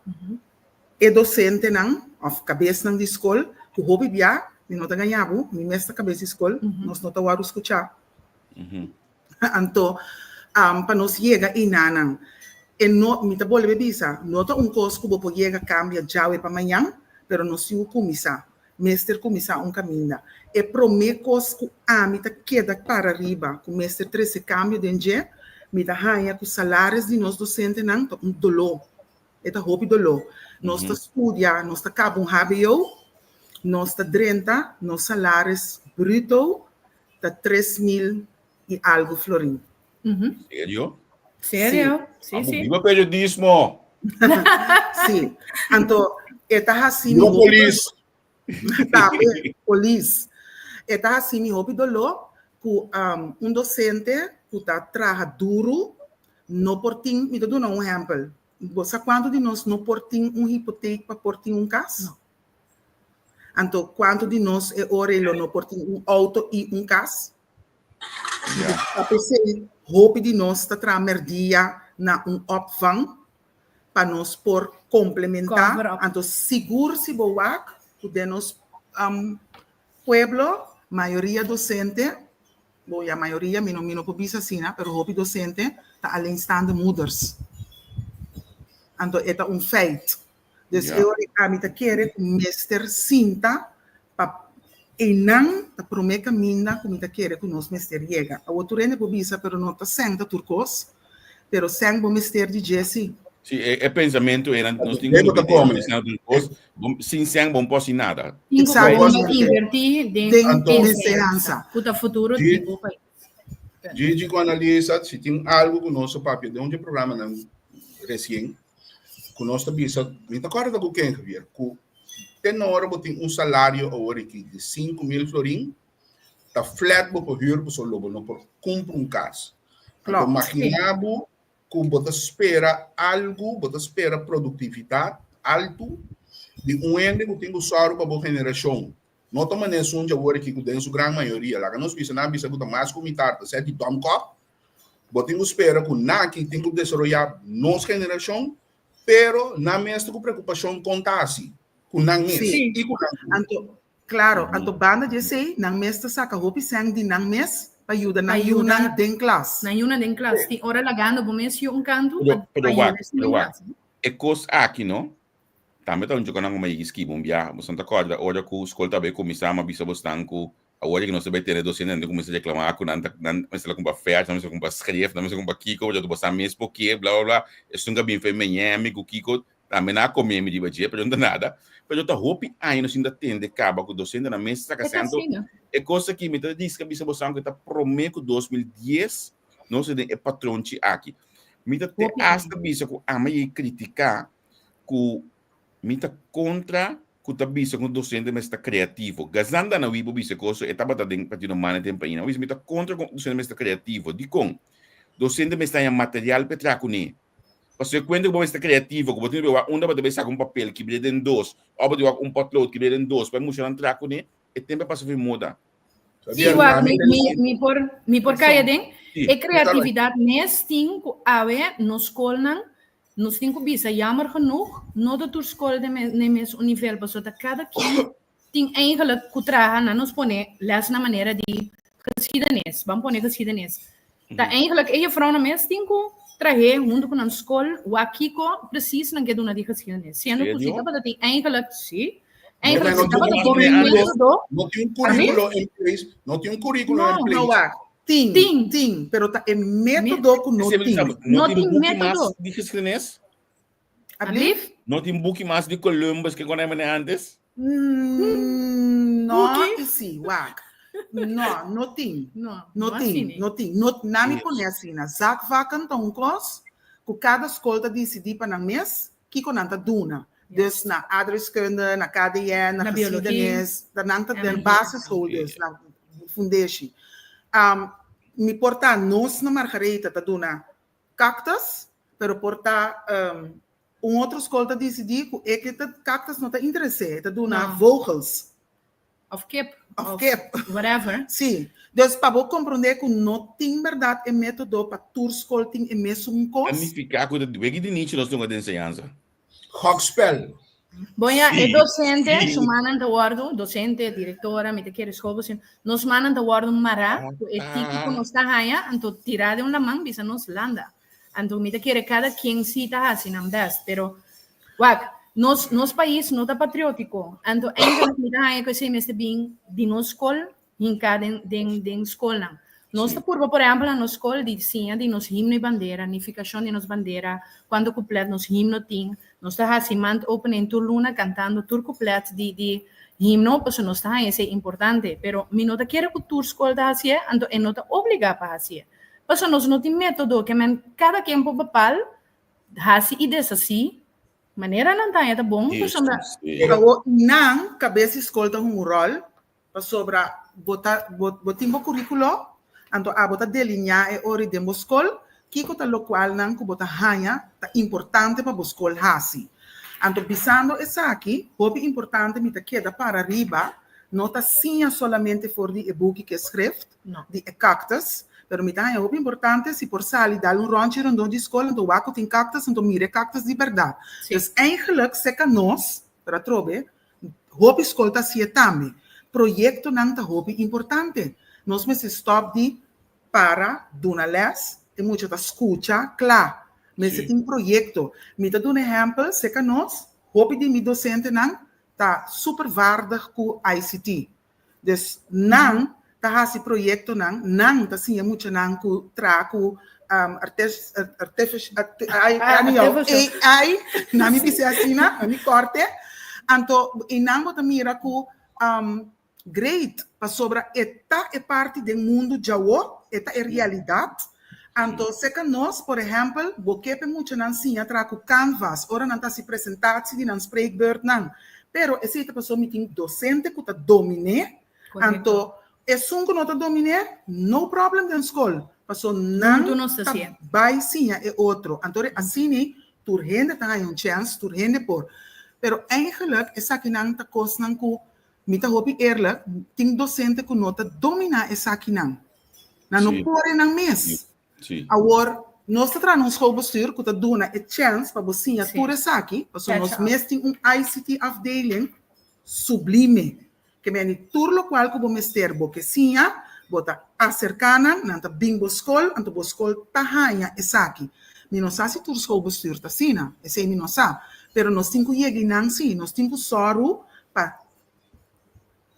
[SPEAKER 5] e dosentenan òf kabesnan di skol ku hopi bia, mi no ta gaña bo, mi mes ta kabes di skol, nos no ta wòrdu skuchá. Anto, pa nos yega einanan, e no, mi ta bolbe bisa, no ta un kos ku bo por yega kambia djawe pa mañan, pero nos tin ku kuminsá. Mester kuminsá un kaminda. E promé kos ku ami ta keda para riba ku mester trese kambio den dje, mi ta haña ku salaris di nos dosentenan ta un doló. E ta hopi doló. Nos ta studia, nos ta kaba un hbo, nos ta drenta, nos salaris bruto ta 3000 i algu florin.
[SPEAKER 3] Serio?
[SPEAKER 4] Serio? Sí,
[SPEAKER 3] Amo
[SPEAKER 4] sí.
[SPEAKER 3] Viva periodismo!
[SPEAKER 5] Sí. Anto, e ta hasi mi
[SPEAKER 2] Viva
[SPEAKER 5] hopi
[SPEAKER 2] polis!
[SPEAKER 5] Tambe polis. E ta hasi mi hopi doló ku um, un dosente ku ta traha duru no por tin, mi ta duna un ehèmpel. Bo sa kuantu di nos no por tin un hipotek pa por tin un kas?
[SPEAKER 4] No.
[SPEAKER 5] Anto kuantu di nos e ora ei lo no por tin un outo i un kas?
[SPEAKER 3] Ja.
[SPEAKER 5] Ta p'esei hopi di nos ta traha mèrdia na un opvang pa nos por komplementá.
[SPEAKER 4] Cover up.
[SPEAKER 5] Anto sigur si bo wak ku den nos um, pueblo mayoria dosente, bo ya mayoria mi no mi no por bisa asina, pero hopi dosente ta alleenstaande moeders. Anto e ta un feit. Dus
[SPEAKER 3] Ja.
[SPEAKER 5] e ora ami ta kere ku mester sinta pa einan ta promé kaminda ku mi ta kere ku nos mester yega. Awor tur hende por bisa pero no ta sèn ta tur kos, pero sèn bo mester di dje si.
[SPEAKER 3] Sí, e, e pensamentu era, nos tin
[SPEAKER 2] Debo
[SPEAKER 3] ku
[SPEAKER 2] ta come.
[SPEAKER 3] tur kos, bom, sin sèn bon por hasi nada.
[SPEAKER 4] Tin ku
[SPEAKER 5] Exactamente.
[SPEAKER 4] invertí den
[SPEAKER 5] Den
[SPEAKER 2] Anto-
[SPEAKER 5] enseñansa.
[SPEAKER 4] Ku ta futuro
[SPEAKER 2] Di-
[SPEAKER 4] di bo pais.
[SPEAKER 2] Gigi ku Annalisa, si tin algu ku nos a papia den un di e programanan resien, ku nos ta bisa, mi ta kòrda ku ken, Javier, ku te na ora bo tin un salario awor aki di 5000 florin, ta flat bo por hür pasobra lo bo no por kumpra un kas. Anto
[SPEAKER 5] Klopt.
[SPEAKER 2] imaginá bo ku bo ta spera algu, bo ta spera produktividat altu di un hende ku tin ku sòru pa bo generashon. No ta manera esun dje awor aki ku den su gran mayoria, laga nos bisa, nan a bisa ku ta mas ku mitar ta sèt di dòmkòp. Bo tin ku spera ku nan aki tin ku desaroyá nos generashon, pero nan mes ta ku preokupashon kon ta hasi ku nan mes
[SPEAKER 5] Sí.
[SPEAKER 2] i ku nan yu.
[SPEAKER 5] Anto, klaro, anto banda di esei, nan mes ta saka hopi sèn di nan mes pa yuda
[SPEAKER 4] Pa
[SPEAKER 5] nan
[SPEAKER 4] yuda
[SPEAKER 5] yunan den klas.
[SPEAKER 4] nan yunan den klas. Tin ora lagando bo mes yu un kantu
[SPEAKER 3] Pero,
[SPEAKER 4] pa
[SPEAKER 3] pero
[SPEAKER 4] pa
[SPEAKER 3] wak,
[SPEAKER 4] yuda esun
[SPEAKER 3] pero
[SPEAKER 4] den
[SPEAKER 3] wak.
[SPEAKER 4] klas.
[SPEAKER 3] E kos aki, no? Tambe ta un djokonan ku mi a yegi skibi un biaha. Boso ta kòrda ora ku skol ta bai kuminsá, mi a bisa bosnan ku awor ku nos ta bai tene dosentenan ta kuminsá reklamá ku nan ta nan mester a kumpra fèrs, nan mester a kumpra skref, nan mester a kumpra kiko, pasobra boso mes por ke, bla bla bla. Esun ku a bin for Miami ku kiko, tambe nan a komé mi riba dje, pero no ta nada. Pero ta hopi aña nos sinta tende kaba ku dosentenan mes saka
[SPEAKER 4] E ta
[SPEAKER 3] sènto.
[SPEAKER 4] asina.
[SPEAKER 3] E kos aki mi ta riska bisa bosnan ku e ta promé ku 2010 nos ta den e patronchi aki. Mi ta te
[SPEAKER 4] Hopi aña.
[SPEAKER 3] asta bisa ku ami a yegi kritiká ku mi ta kontra ku ta bisa ku dosente mester ta kreativo. Gazan Danawi por bisa kos, e tabata den Partido Mana tempu ainda. Bisa mi ta kontra ku dosente mester ta kreativo. Dikon? Dosente mester haña material pa e traha kuné. Pasobra e kuenta ku bo mester ta kreativo, ku bo tin ku wak unda bo ta bai saka un papel kibr'é den dos, òf bo tin wak un potlood kibr'é den dos pa e muchanan traha kuné, e tempu a pasa for moda.
[SPEAKER 4] Sí, wak, mi, mi, mi por, mi por kaya den.
[SPEAKER 3] Sí.
[SPEAKER 4] E kreatividat mes tin ku awe nos skolnan Nos tin ku bisa jammer genoeg, no ta tur skol den e mes un nivel, pasobra ta kada ken tin eigenlijk ku traha na nos pone les na manera di geschiedenis, ban pone geschiedenis. Ta eigenlijk e juffrouwnan mes tin ku trah'é huntu ku nan skol wak kiko precies nan ke duna di geschiedenis. Siendo ku si
[SPEAKER 3] Serio?
[SPEAKER 4] tabata tin eigenlijk, si,
[SPEAKER 2] No,
[SPEAKER 4] eigenlijk
[SPEAKER 2] no
[SPEAKER 4] si
[SPEAKER 2] tin
[SPEAKER 4] tabata
[SPEAKER 2] un
[SPEAKER 4] bon
[SPEAKER 2] curriculo,
[SPEAKER 4] metodo,
[SPEAKER 2] no tin un
[SPEAKER 4] Alsjeblieft?
[SPEAKER 2] curriculo in place, no tin un curriculo in
[SPEAKER 4] No.
[SPEAKER 2] place.
[SPEAKER 5] No, wak. Tin,
[SPEAKER 4] Tin.
[SPEAKER 5] tin, pero ta e método ku no
[SPEAKER 3] Esei
[SPEAKER 5] tin.
[SPEAKER 3] no
[SPEAKER 4] No
[SPEAKER 3] tin
[SPEAKER 4] tin
[SPEAKER 3] buki mas
[SPEAKER 4] método.
[SPEAKER 3] di geschiedenis?
[SPEAKER 5] Alsjeblieft?
[SPEAKER 3] No tin buki mas di Columbus ke kon a mene antes?
[SPEAKER 5] Mm, no,
[SPEAKER 4] Buki?
[SPEAKER 5] i si, wak. No, no tin.
[SPEAKER 4] No,
[SPEAKER 5] No
[SPEAKER 4] no
[SPEAKER 5] tin,
[SPEAKER 4] asina.
[SPEAKER 5] no tin. No, nami
[SPEAKER 3] Yes.
[SPEAKER 5] pone asina. Zakvakken ta un kos ku kada skol ta disidí pa nan mes kiko nan ta duna. Dus na aardrijkskunde, na KDN, na
[SPEAKER 4] Na biologie.
[SPEAKER 5] geschiedenis, da nan ta den
[SPEAKER 4] En
[SPEAKER 5] basisschool dus, na fundeshi. Um, mi por ta nos na Margaretha ta duna cactus, pero por ta um, un otro skol ta disidí ku e ke ta cactus no ta interes'é, ta duna
[SPEAKER 4] No.
[SPEAKER 5] vogels.
[SPEAKER 4] Of kip.
[SPEAKER 5] Of kip.
[SPEAKER 4] Whatever.
[SPEAKER 5] Sí. Dus pa bo komprondé ku no tin bèrdat e método pa tur skol tin e mesun kos.
[SPEAKER 3] Ta nifiká ku ta weki di nichi nos dunga den enseñansa.
[SPEAKER 2] Gokspel.
[SPEAKER 4] Bon ya, e
[SPEAKER 3] Sí,
[SPEAKER 4] docente,
[SPEAKER 3] sí.
[SPEAKER 4] su manan ta wordo, docente, directora, mi ta kere schoolbestuur, nos manan ta wordo mará ku e tiki ku nos ta haña, anto tirá den un laman bisa nos landa. Anto mi ta kere kada ken si ta hasi nan best, pero wak, nos nos pais no ta patriótiko, anto eigenlijk mi ta haña ku esei mester bin di nos skol hinká den den den skolnan. Nos ta purba, por ehèmpel, na nos skol di siña di nos himno i bandera, nifikashon di nos bandera, kuantu kuplet nos himno tin. Nos ta hasi mand opening tur luna kantando tur kuplet di di himno, pasobra nos ta haña esei importante. Pero mi no ta kere ku tur skol ta hasié, anto e no ta obligá pa hasié. Pasobra nos no tin método, ke men kada ken por bapal hasi i deshasí manera nan ta haña ta bon, pasobra.
[SPEAKER 5] Awor nan kabes di skol ta hunga un ròl pasobra bo ta bo tin bo kuríkulo, anto abo ta delineá e ora den bo skol kiko ta lokualnan ku bo ta haña ta importante pa bo skol hasi. Anto bisando esaki, hopi importante mi ta keda para riba, no ta siña solamente for di e buki ku e schrift, di e cactus, pero mi ta haña hopi importante si por sali dal un ròntje rondó di skol anto wak ku tin cactus anto mira e cactus di bèrdat. Dus eigenlijk seka nos, pero atrobe, Hopi skol ta hasié tambe. Proyektonan ta hopi importante. Nos mester stòp di para duna lès, e mucha ta skucha, kla. Mester tin proyekto. Mi ta duna ehèmpel, serka nos, hopi di mi dosentenan ta super vaardig ku ICT. Dus nan ta hasi proyektonan, nan ta siña muchanan ku traha ku AI, nan mi bisa asina, nan mi kòrte. Anto i nan bo ta mira ku great, pasobra e ta e parti den mundu djawo, e ta e realidat. Anto seka nos, por ehèmpel, bo ke pa e muchanan siña traha ku Canvas ora nan ta hasi presentatie di nan spreekbeurtnan. Pero esei ta pasobra mi tin dosente ku ta dominé. Anto esun ku no ta dominé, no problem den skol, pasobra nan ta bai siña e otro. Anto asina tur hende ta haña un chèns, tur hende por. Pero eigenlijk esakinan ta kosnan ku Mi ta hopi eerlijk, tin docente cu no ta domina esakinan. Nan no por e nan mes. Awor, nos ta traha na un schoolbestuur cu ta duna e chance pa bo siña tur esaki, pasobra nos mes tin un ICT afdeling sublime. Ke meni tur locual cu bo mester bo ke siña, bo ta acerca nan, nan ta bin bo school, anto bo school ta haña esaki. Mi no sa si tur schoolbestuur ta asina, esey mi no sa. Pero nos tin cu yega einan si, nos tin cu sòru pa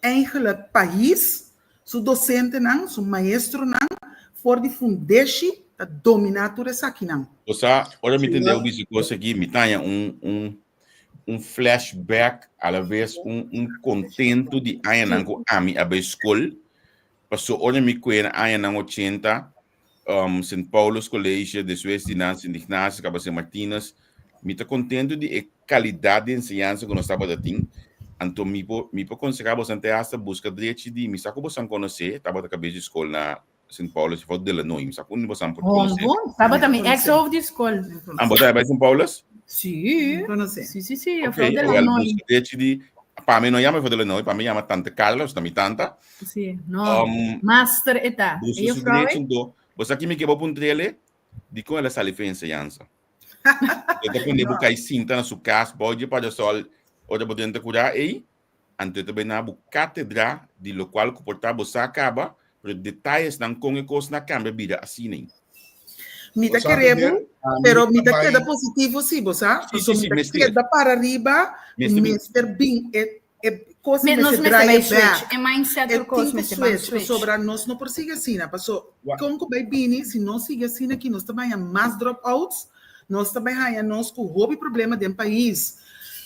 [SPEAKER 5] eigenlijk pais su docentenan, su maestronan for di fundeshi ta domina tur esakinan.
[SPEAKER 3] Bo sa, ora mi tende bo bisa cos aki, mi ta haña un, un, un flashback, a la vez un, un contento di añanan cu ami a bay school. Paso ora mi cue na añanan ochenta, um, Sint Paulus College, despues di nan Sint Ignatius, caba Sint Martinus, mi ta contento di e calidad di enseñansa cu nos tabata tin. Anto mi por, mi por conseha bosan te hasta busca drechi di, mi sa cu bosan conoce, tabata cabes di school na Sint Paulus, juffrouw Delanoy, mi sa cu bosan por conoce.
[SPEAKER 4] Bon, tabata mi ex hoofd di school.
[SPEAKER 3] Ah, bo ta bij Sint Paulus?
[SPEAKER 4] Sí.
[SPEAKER 5] Conoce.
[SPEAKER 4] Sí, sí, sí, juffrouw
[SPEAKER 3] Okay, wel,
[SPEAKER 4] Delanoy.
[SPEAKER 3] busca drechi di, pa mi no yama juffrouw Delanoy, pa mi yama tante Carla, ta mi tanta.
[SPEAKER 4] Sí, no.
[SPEAKER 3] Um,
[SPEAKER 4] Master eta.
[SPEAKER 3] Busca
[SPEAKER 4] E
[SPEAKER 3] su
[SPEAKER 4] juffrouw,
[SPEAKER 3] drechi, anto, bo sa ki mi ke bo puntrele? Di kon el a sali fe enseñansa? E ta pone bo kai sinta na su kas bou dje parasol ora bo drenta kurá ei, anto e ta bai na bo katedra di lokual ku por ta bo sa kaba, pero detayesnan kon e kosnan a kambia bida asina ei.
[SPEAKER 5] Mi ta
[SPEAKER 2] Bo sa
[SPEAKER 5] kere
[SPEAKER 2] meneer,
[SPEAKER 5] bo,
[SPEAKER 2] ami
[SPEAKER 5] pero mi
[SPEAKER 2] ta
[SPEAKER 5] ta keda
[SPEAKER 2] bai
[SPEAKER 5] positivo sí, bo sa?
[SPEAKER 3] Sí, sí,
[SPEAKER 5] Pasobra
[SPEAKER 3] sí,
[SPEAKER 5] mi ta
[SPEAKER 3] mester.
[SPEAKER 5] keda para riba,
[SPEAKER 3] Mester bin.
[SPEAKER 5] mester bin e e kos
[SPEAKER 4] Me, nos
[SPEAKER 5] mester
[SPEAKER 4] mester
[SPEAKER 5] draai
[SPEAKER 4] bai switch.
[SPEAKER 5] bek.
[SPEAKER 4] E mindset
[SPEAKER 5] E
[SPEAKER 4] tur kos
[SPEAKER 5] tin ku
[SPEAKER 4] mester ban
[SPEAKER 5] switch,
[SPEAKER 4] switch.
[SPEAKER 5] pasobra nos no por sigui asina. Paso
[SPEAKER 2] Wa-
[SPEAKER 5] kon ku bai bini, si nos sigui asina aki nos ta bai haña mas dropouts, nos ta bai haña nos ku hopi problema den pais.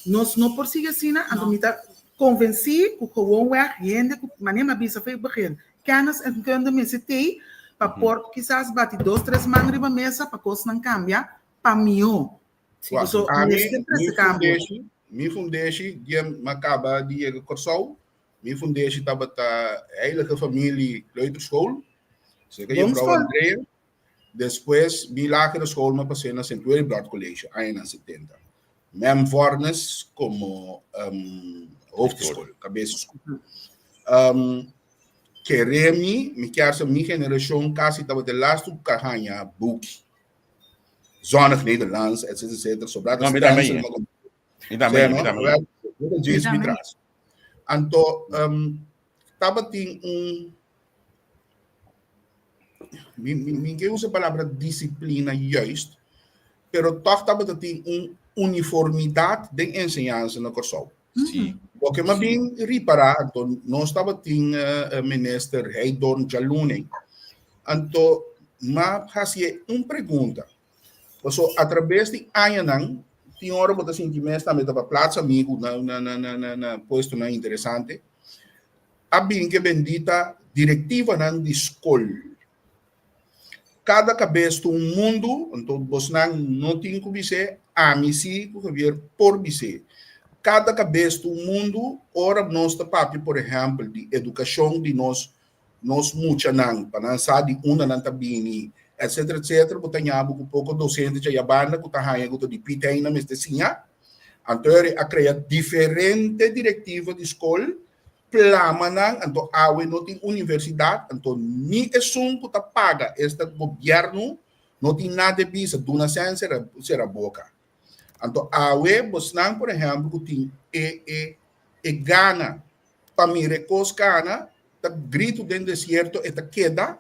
[SPEAKER 5] Nos no por sigui asina, anto
[SPEAKER 4] No.
[SPEAKER 5] mi ta konvensí ku gewoonweg hende ku, manera mi a bisa for e begin, kennis en kunde mester tei pa por kisas bati dos tres man riba mesa pa kosnan kambia pa mihó.
[SPEAKER 4] Sí.
[SPEAKER 2] Wak,
[SPEAKER 5] So,
[SPEAKER 2] ami,
[SPEAKER 5] mester
[SPEAKER 2] mi
[SPEAKER 5] trese kambio.
[SPEAKER 2] fundeshi, mi fundeshi, dia mi kaba di yega Kòrsou, mi fundeshi tabata Heilige Familie Kleuterschool, serka
[SPEAKER 5] Bon
[SPEAKER 2] juffrouw
[SPEAKER 5] skol.
[SPEAKER 2] Andrea. Despues mi lagere school mi a pas'é na Sint Willibrord College, añanan setenta. Mem Vornes komo um, hoofdschool, kabesskol. Um, kere mi, mi kier sa mi generashon kasi tabata e lastu ku a haña buki. Zonnig Nederlands, etc, etc. Sobra
[SPEAKER 3] No, mi tambe.
[SPEAKER 2] stencil, maar
[SPEAKER 3] Mi tambe, mi tambe.
[SPEAKER 2] Mi
[SPEAKER 4] tambe.
[SPEAKER 2] Anto, um, tabatin un mi, mi, mi ke usa palabra disciplina juist, pero toch tabatin un uniformidad den enseñansa na Kòrsou.
[SPEAKER 3] Sí.
[SPEAKER 2] Loke m'a bin ripará, anto nos tabatin uh, minister Heidorn Djaluni. Anto m'a hasié un pregunta. Paso a traves di añanan, tin ora bo ta sinti mes tambe ta pa plaats amigu na na na na na na puestonan interesante. A bin ke bendita direktivanan di skol. Kada kabes ta un mundu, anto bosnan no tin ku bis'é, ami sí ku Javier por bis'é. Kada kabes ta un mundu, ora nos ta papia por ehèmpel di edukashon di nos nos muchanan pa nan sa di unda nan ta bini etcetera etcetera, bo ta ña bo ku poko dosente djaya banda ku ta haña ku ta di Piet Hein nan mester siña. Anto eri a krea diferente direktiva di skol plama nan, anto awe no tin universidat, anto ni esun ku ta paga esta gobièrnu no tin nada di bisa, duna sèn sera sera boka. Anto awe bosnan por ehèmpel ku tin e e e gana pa mira e kos kana ta gritu den desierto e ta keda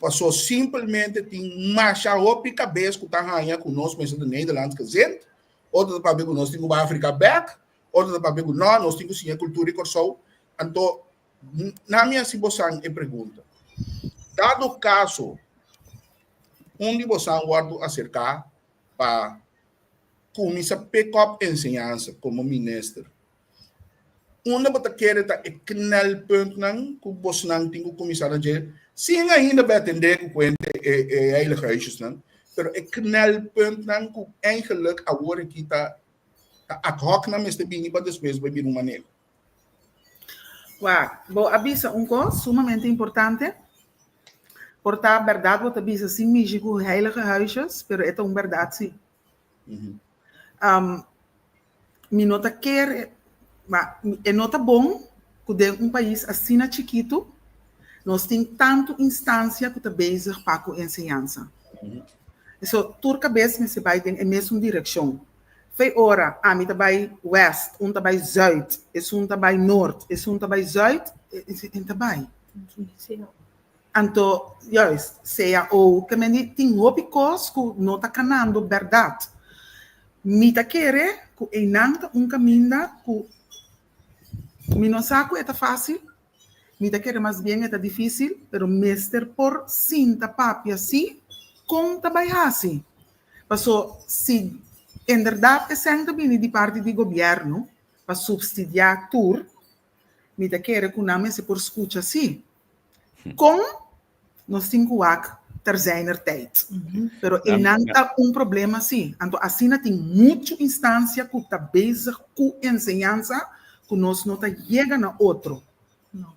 [SPEAKER 2] paso simpelmente tin masha hopi kabes ku ta haña ku nos mester ta Nederlands gezind, otro ta papia ku nos tin ku bai Afrika bèk, Otro ta papia ku no, nos tin ku siña kultura di Kòrsou. Anto, na mi hasi bosan e pregunta. Dado kaso un di bosan wòrdu aserká pa kuminsá pick up enseñansa komo minister, unda bo ta kere ta e knelpuntnan ku bosnan tin ku kuminsá na dje sin ainda bai atendé ku kuente e e heilige huisjesnan, pero e knelpuntnan ku eigenlijk awor aki ta Ta ad hoc nan mester bini pa despues bai bira un maneho.
[SPEAKER 5] Wak, bo a bisa un kos sumamente importante. Por ta bèrdat bo ta bisa sin mishi ku heilige huisjes, pero e ta un bèrdat si. Mi no ta kere, ma e no ta bon ku den un pais asina chikitu nos tin tantu instansia ku ta bezig pa ku enseñansa. So tur kabes mester bai den e mesun direkshon. Fei ora ami ta bai west, un ta bai zuid, esun ta bai noord, esun ta bai zuid, en ta bai. Anto, juist, cao, ke men di tin hopi kos ku no ta kanando bèrdat. Mi ta kere ku einan ta un kaminda ku mi no sa ku e ta fásil, Mi ta kere mas bien e ta difísil, pero mester por sinta papia sí kon ta bai hasi. Paso si inderdat e sèn ta bini di parti di gobièrnu pa supsidiá tur, mi ta kere ku nan mester por skucha sí. Kon nos tin ku wak ter zijner tijd. Pero einan ta un problema sí. Anto asina tin muchu instansia ku ta bezig ku enseñansa ku nos no ta yega na otro.
[SPEAKER 4] No.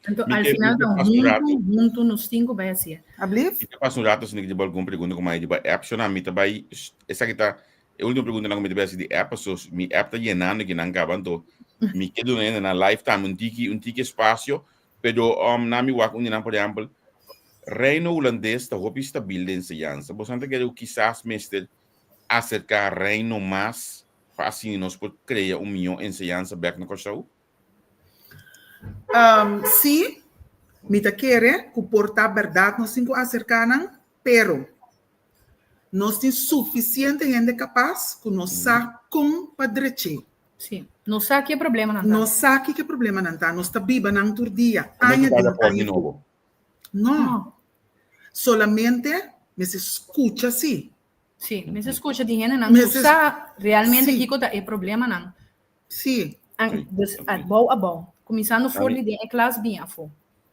[SPEAKER 4] Anto al final ta huntu, huntu nos tin ku bai hasié.
[SPEAKER 5] Ablief?
[SPEAKER 3] Mi ta pasa un rato asina ku algun pregunta ku mi riba app. Shona, mi ta bai, esaki ta e ultimo preguntanan ku mi ta bai hasi di app, paso mi app ta yenando kinan kaba, anto mi ke duna hendenan live tambe un tiki, un tiki espasio. Pero um, na mi wak un di nan, por ehempel, Reino Hulandes ta hopi stabil den enseñansa. Bosan ta kere ku kisas mester aserká Reino mas pa asina nos por krea un mihó enseñansa bèk na Kòrsou?
[SPEAKER 5] Um, sí, mi ta kere ku por ta bèrdat nos tin ku aserká nan, pero nos tin sufisiente hende kapas ku nos sa kon pa drech'é.
[SPEAKER 4] Sí. Nos sa ki e problemanan ta.
[SPEAKER 5] Nos sa kiko e problemanan ta. Nos ta biba nan tur dia,
[SPEAKER 3] No
[SPEAKER 5] aña
[SPEAKER 3] ta
[SPEAKER 5] den,
[SPEAKER 3] rapòrt
[SPEAKER 5] aña
[SPEAKER 3] di
[SPEAKER 5] afó.
[SPEAKER 3] nobo.
[SPEAKER 5] No.
[SPEAKER 4] No.
[SPEAKER 5] Solamente mester skucha sí.
[SPEAKER 4] Sí, mester skucha di hendenan ku
[SPEAKER 5] Mester
[SPEAKER 4] sa realmente
[SPEAKER 5] sí.
[SPEAKER 4] kiko ta e problemanan.
[SPEAKER 5] Sí.
[SPEAKER 4] An,
[SPEAKER 3] Sí.
[SPEAKER 4] dus abou abou. Kuminsando for
[SPEAKER 3] Ami,
[SPEAKER 4] di den e klas bin afó.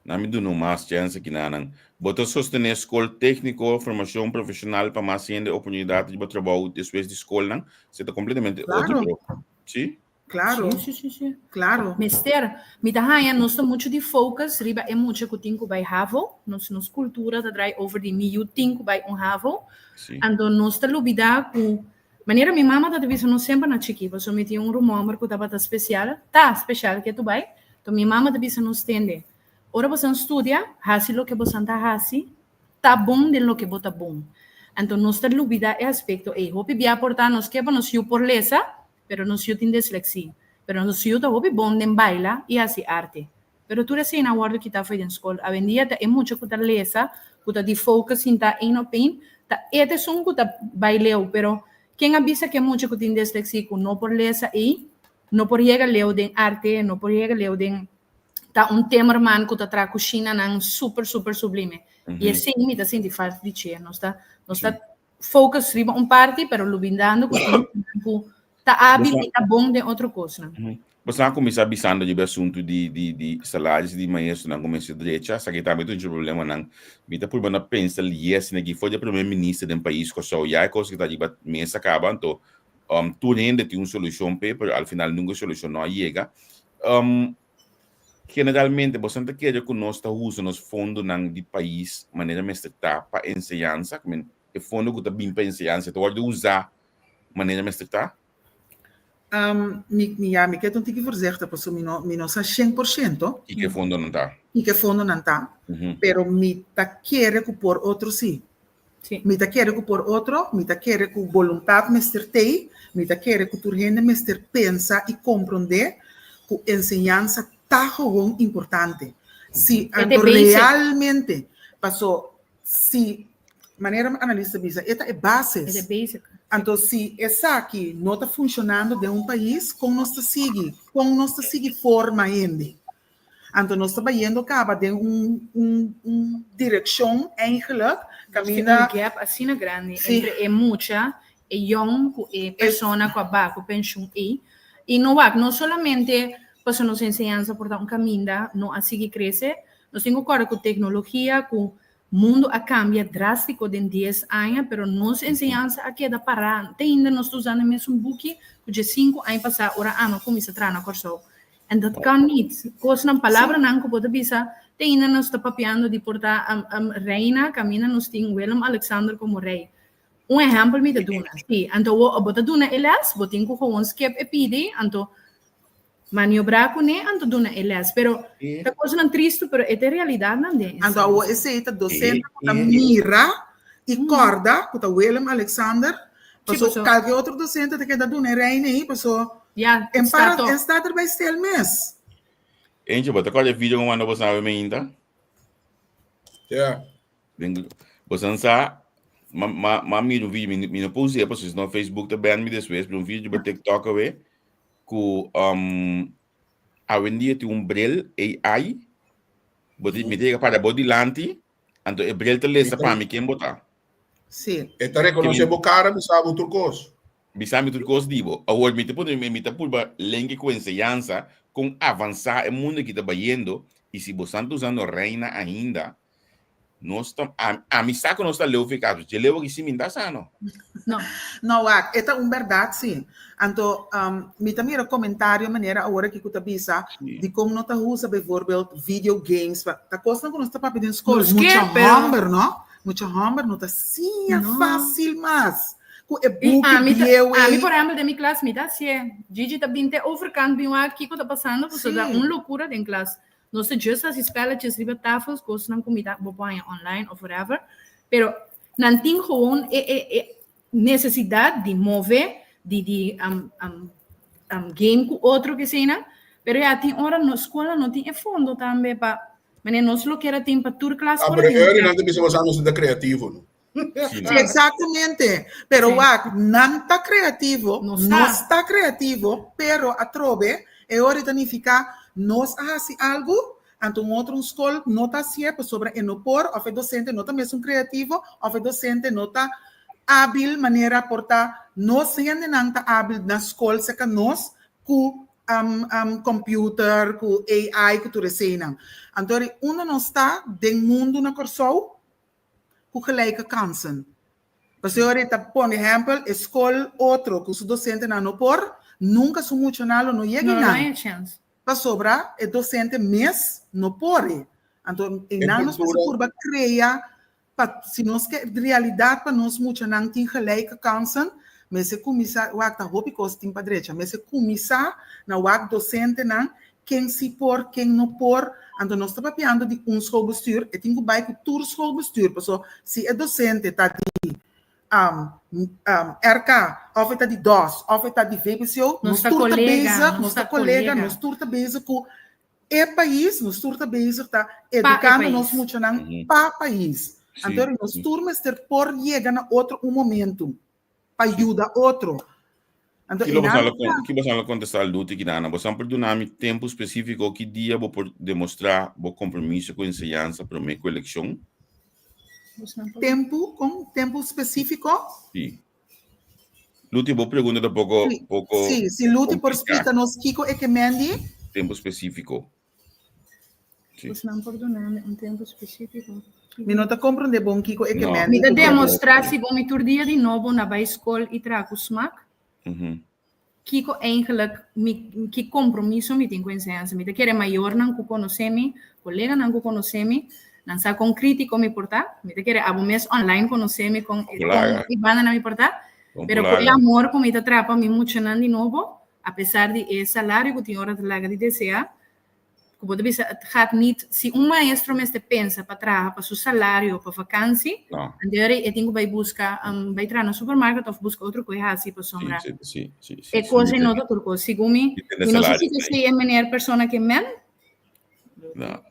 [SPEAKER 3] Na mi duna un mas chèns aki nanan. Bo ta sostené skol tékniko, formashon profeshonal pa mas hende oportunidat riba trabou despues di skolnan? Esei ta kompletamente otro,
[SPEAKER 5] Claro.
[SPEAKER 3] pero sí?
[SPEAKER 5] Claro.
[SPEAKER 4] Sí, sí, sí, sí.
[SPEAKER 5] Claro.
[SPEAKER 4] Mester, mi ta haña nos ta muchu di focus riba e mucha ku tin ku bai havo. Nos nos kultura ta drai over di mi yu tin ku bai un havo.
[SPEAKER 3] Sí.
[SPEAKER 4] Anto nos ta lubidá ku manera mi mama ta bisa nos semper na chikí, pasobra mi tin un ruman ku tabata spesial, ta spesial ke tu bai. Anto mi mama ta bisa nos tende, Ora bosan studia, hasi loke bosan ta hasi, ta bon den loke bo ta bon. Anto nos ta lubidá e aspekto ei. Hopi bia por ta nos ke pa nos yu por lesa, pero nos yu tin disleksia. Pero nos yu ta hopi bon den baila i hasi arte. Pero tur eseinan a wòrdu kitá fo'i den skol. Awendia ta e mucha ku ta lesa, ku ta di focus sinta ein op ein, ta e ta esun ku ta bai leu. Pero ken a bisa ku e mucha ku tin disleksia ku no por lesa ei, no por yega leu den arte, no por yega leu den ta un timmerman ku ta traha kushinanan super super sublime. I esei mi ta sinti falta di che. Nos ta nos ta focus riba un parti, pero lubindando ku tin ku. Ta hábil i ta bon den otro kosnan.
[SPEAKER 3] Boso a kuminsá bisando riba e asuntu di di di salaris di maestronan ku mester drecha, esaki tambe ta un dje problemanan. Mi ta purba na pensa lié asina aki for di e primer minister den pais Kòrsou ya e kos ki ta riba mesa kaba anto tur hende tin un solushon p'e pero al final nunka e solushon no a yega. Generalmente boso ta kere ku nos ta usa nos fondonan di pais manera mester ta pa enseñansa? E fondo ku ta bin pa enseñansa ta wòrdu usá manera mester ta?
[SPEAKER 5] Um, mi, mi, ja, mi ke un tiki voorzichtig, paso mi no, mi no sa 100%.
[SPEAKER 3] I ke fondo nan ta?
[SPEAKER 5] I ke fondo nan ta. Pero mi ta kere ku por otro si.
[SPEAKER 4] Sí.
[SPEAKER 5] Mi ta kere ku por otro, mi ta kere ku boluntat mester tei, mi ta kere ku tur hende mester pensa i komprondé ku enseñansa ta gewoon importante. Si,
[SPEAKER 4] E
[SPEAKER 5] anto
[SPEAKER 4] basic.
[SPEAKER 5] realmente, paso Si, manera analista bisa, e ta e bases.
[SPEAKER 4] E ta basic.
[SPEAKER 5] Anto si esaki no ta funcionando den un pais, con nos ta sigui? Con nos ta sigui forma hende? Anto nos ta bayendo caba den un, un, un direccion eigenlijk caminda...
[SPEAKER 4] Un gap asina grandi
[SPEAKER 5] Sí.
[SPEAKER 4] entre e mucha, e yong cu e persona cu a ba cu pensioen ei. Y no wak, no solamente pasobra nos enseñansa por ta un caminda no a sigui crece, Nos tin ku kòrda ku teknologia, ku mundu a kambia drástiko den dies aña, pero nos enseñansa a keda pará. Te ainda nos ta usando e mesun buki ku dje sinku aña pasá ora ami a kuminsá traha na Kòrsou. En dat kan nit. Kosnan, palabranan ku bo ta bisa, te ainda nos ta papiando di por ta reina kaminda nos tin Willem Alexander komo rei. Un ehèmpel mi ta duna. Sí, anto bo ta duna e lès, bo tin ku gewoon skip e pidi, anto Maniobrá kuné anto duna e lès. Pero ta kosnan tristu, pero e ta e realidatnan den
[SPEAKER 5] Anto awor esei ta docente ku ta mira i kòrda ku ta Willem Alexander, paso kalke otro docente ta keda duna e reina ei, paso en para en sta der bai stel mes.
[SPEAKER 3] Eentje, bo ta kòrda e video ku manda bo sabe mainta?
[SPEAKER 2] Ja.
[SPEAKER 3] Den, bo san sa, ma, ma, ma mira un video, mi, mi no puse, paso si no Facebook ta ban mi despues, pero un video riba TikTok awe, ku um, awendia tin un bril AI, bo ti, mi ta yega para bo dilanti, anto e bril ta lesa pa mi ken bo ta.
[SPEAKER 5] Sí.
[SPEAKER 2] E ta rekonosé bo kara, bisa bo tur kos.
[SPEAKER 3] Bisa mi tur kos di bo. Awor mi ta pone, mi ta purba lenke ku enseñansa kon avansá e mundo aki ta bayendo, i si bo san ta usando reina ainda, Nos ta, a, ami sa ku nos ta leu fi kas, dje leu aki si mi ta sa no.
[SPEAKER 4] No.
[SPEAKER 5] No, wak, e ta un bèrdat si. Anto, um, mi ta mira komentario manera awor aki ku ta bisa
[SPEAKER 3] Sí.
[SPEAKER 5] dikon no ta usa bijvoorbeeld video games pa ta kosnan ku nos ta papia den skol.
[SPEAKER 4] Nos ke,
[SPEAKER 5] Mucha
[SPEAKER 4] pero
[SPEAKER 5] hòmber, no? Mucha hòmber no ta siña
[SPEAKER 4] No.
[SPEAKER 5] fásil mas ku e
[SPEAKER 4] I
[SPEAKER 5] buki
[SPEAKER 4] ami ta,
[SPEAKER 5] bieu
[SPEAKER 4] ami
[SPEAKER 5] ei.
[SPEAKER 4] por ehempel den mi klas mi ta hasié. Gigi ta bin te overkant bin wak kiko ta pasando pasobra ta
[SPEAKER 5] Sí.
[SPEAKER 4] un lokura den klas. Nos ta just hasi spelletjes riba tafels, kosnan ku mi ta bo por haña online of whatever. Pero nan tin gewoon e e e nesesidat di move, di di um, um, um, game ku otro ke eseinan. Pero ya tin ora nos skola no tin e fondo tambe pa manera nos lo kier a tin pa tur klas
[SPEAKER 2] Ah,
[SPEAKER 4] por
[SPEAKER 2] pero
[SPEAKER 4] tin un
[SPEAKER 2] Ernie nan ta bisa bosa nos ta kreativo, no?
[SPEAKER 3] Sí, no.
[SPEAKER 5] Exactamente. Pero
[SPEAKER 4] Sí.
[SPEAKER 5] wak, nan ta creativo,
[SPEAKER 4] Nos ta.
[SPEAKER 5] nos ta creativo, pero atrobe, e ora ta nifica nos a haci algo, anto un otro un school no ta hacié pasobra e no por, of e docente no ta mesun creativo, of e docente no ta hábil manera por ta nos hendenan ta hábil na school cerca nos cu um, um, computer, cu AI, cu tur eseinan. Anto ora unda nos ta den mundo na Kòrsou, ku gelijke kansen. Pasobra e ta pone ehèmpel, e skol otro ku su dosentenan no por, nunka su muchanan lo no yega
[SPEAKER 4] No lo
[SPEAKER 5] einan.
[SPEAKER 4] haña chèns.
[SPEAKER 5] Pasobra e dosente mes no por e. Anto einan nos mester purba krea pa si nos ke realidat pa nos muchanan tin gelijke kansen, mester kuminsá wak ta hopi kos tin pa drecha. Mester kuminsá na wak dosentenan Ken si por, ken no por. Anto nos ta papiando di un schoolbestuur, e tin ku bai ku tur schoolbestuur, paso si e docente ta di RK of e ta di dos of e ta di VBCO,
[SPEAKER 4] Nos
[SPEAKER 5] nos
[SPEAKER 4] ta
[SPEAKER 5] tur ta
[SPEAKER 4] kolega,
[SPEAKER 5] bezig,
[SPEAKER 4] nos
[SPEAKER 5] nos
[SPEAKER 4] ta
[SPEAKER 5] ta kolega,
[SPEAKER 4] kolega.
[SPEAKER 5] nos tur ta bezig ku e pais, nos tur ta bezig ta
[SPEAKER 4] Pa e
[SPEAKER 5] edukando nos
[SPEAKER 4] pais.
[SPEAKER 5] muchanan
[SPEAKER 3] Mhm.
[SPEAKER 5] pa pais. Anto
[SPEAKER 3] Sí,
[SPEAKER 5] nos
[SPEAKER 3] sí.
[SPEAKER 5] tur mester por yega na otro un momento. pa yuda otro. Anto,
[SPEAKER 3] Ki lo
[SPEAKER 5] e nan
[SPEAKER 3] bosan lo ki bosan lo kontestá Luti Kinana? Bosan por duna mi tempu spesífiko ki dia bo por demostrá bo kompromiso ku enseñansa promé ku elekshon?
[SPEAKER 5] Tempu, kon? Tempu spesífiko?
[SPEAKER 3] Sí. Luti, bo pregunta ta poko
[SPEAKER 5] Sí,
[SPEAKER 3] poko
[SPEAKER 5] sí, si Luti por
[SPEAKER 3] kompliká.
[SPEAKER 5] splika nos kiko e ke mendi.
[SPEAKER 3] Tempu spesífiko. Sí.
[SPEAKER 4] Pues nan por duna mi un tempu spesífiko.
[SPEAKER 5] Mi no ta komprondé bon kiko e ke
[SPEAKER 3] No.
[SPEAKER 5] mendi.
[SPEAKER 4] Mi ta
[SPEAKER 5] ku
[SPEAKER 4] demostrá si bo mi tur dia di nobo na bai skol i traha ku smak.
[SPEAKER 3] Mhm.
[SPEAKER 4] Kiko eigenlijk mi, ki kompromiso mi tin ku enseñansa. Mi ta kere mayornan ku konosé mi, koleganan ku konosé mi, nan sa kon krítiko mi por ta. Mi ta kere abo mes online konosé mi kon
[SPEAKER 3] Polaga.
[SPEAKER 4] kon i bandanan mi por ta.
[SPEAKER 3] Kon
[SPEAKER 4] Pero ku e
[SPEAKER 3] polaga.
[SPEAKER 4] amor ku mi ta trapa mi muchanan di nobo, apesar di e salario ku tin ora ta laga di deseá, ku bo ta bisa het gaat niet, si un maestro mester pensa pa traha pa su salario pa vakansi,
[SPEAKER 3] No.
[SPEAKER 4] anto ora e tin ku bai buska, bai traha na supermarket òf buska otro ku e hasi
[SPEAKER 3] Sí,
[SPEAKER 4] pasobra
[SPEAKER 3] sí, sí, sí, sí,
[SPEAKER 4] e
[SPEAKER 3] sí,
[SPEAKER 4] kos
[SPEAKER 3] mi
[SPEAKER 4] ei no
[SPEAKER 3] tende.
[SPEAKER 4] ta tur kos. Segun mi,
[SPEAKER 3] Mi tende
[SPEAKER 4] mi no sa
[SPEAKER 3] salario
[SPEAKER 4] si ta
[SPEAKER 3] ei.
[SPEAKER 4] esei e meneer persona ke men.
[SPEAKER 3] No,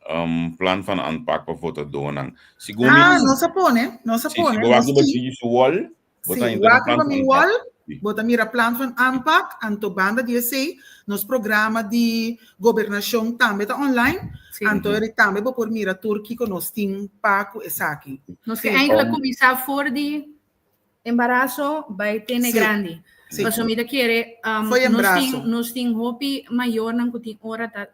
[SPEAKER 3] plan van aanpak pa votadónan. Segun mi,
[SPEAKER 5] Ah, nos a pone, nos a
[SPEAKER 3] sí, si
[SPEAKER 5] pone,
[SPEAKER 3] bo wak
[SPEAKER 5] nos
[SPEAKER 3] riba
[SPEAKER 5] tin.
[SPEAKER 3] Gigi su wall, Bo
[SPEAKER 5] Sí,
[SPEAKER 3] ta entra
[SPEAKER 5] wak
[SPEAKER 3] plan
[SPEAKER 5] riba mi
[SPEAKER 3] van
[SPEAKER 5] wall,
[SPEAKER 3] Sí.
[SPEAKER 5] bo ta mira plan van aanpak, anto banda di esei, nos programa di gobernashon tambe ta online,
[SPEAKER 4] Sí.
[SPEAKER 5] anto eri tambe bo por mira tur kiko nos tin pa ku esaki.
[SPEAKER 4] Nos ke
[SPEAKER 5] Sí.
[SPEAKER 4] eigenlijk kuminsá for di embaraso bai tene
[SPEAKER 5] Sí.
[SPEAKER 4] grandi.
[SPEAKER 5] Sí.
[SPEAKER 4] Pasobra mi ta kere,
[SPEAKER 5] Fo'i
[SPEAKER 4] nos
[SPEAKER 5] embaraso.
[SPEAKER 4] tin, nos tin hopi mayornan ku tin ora ta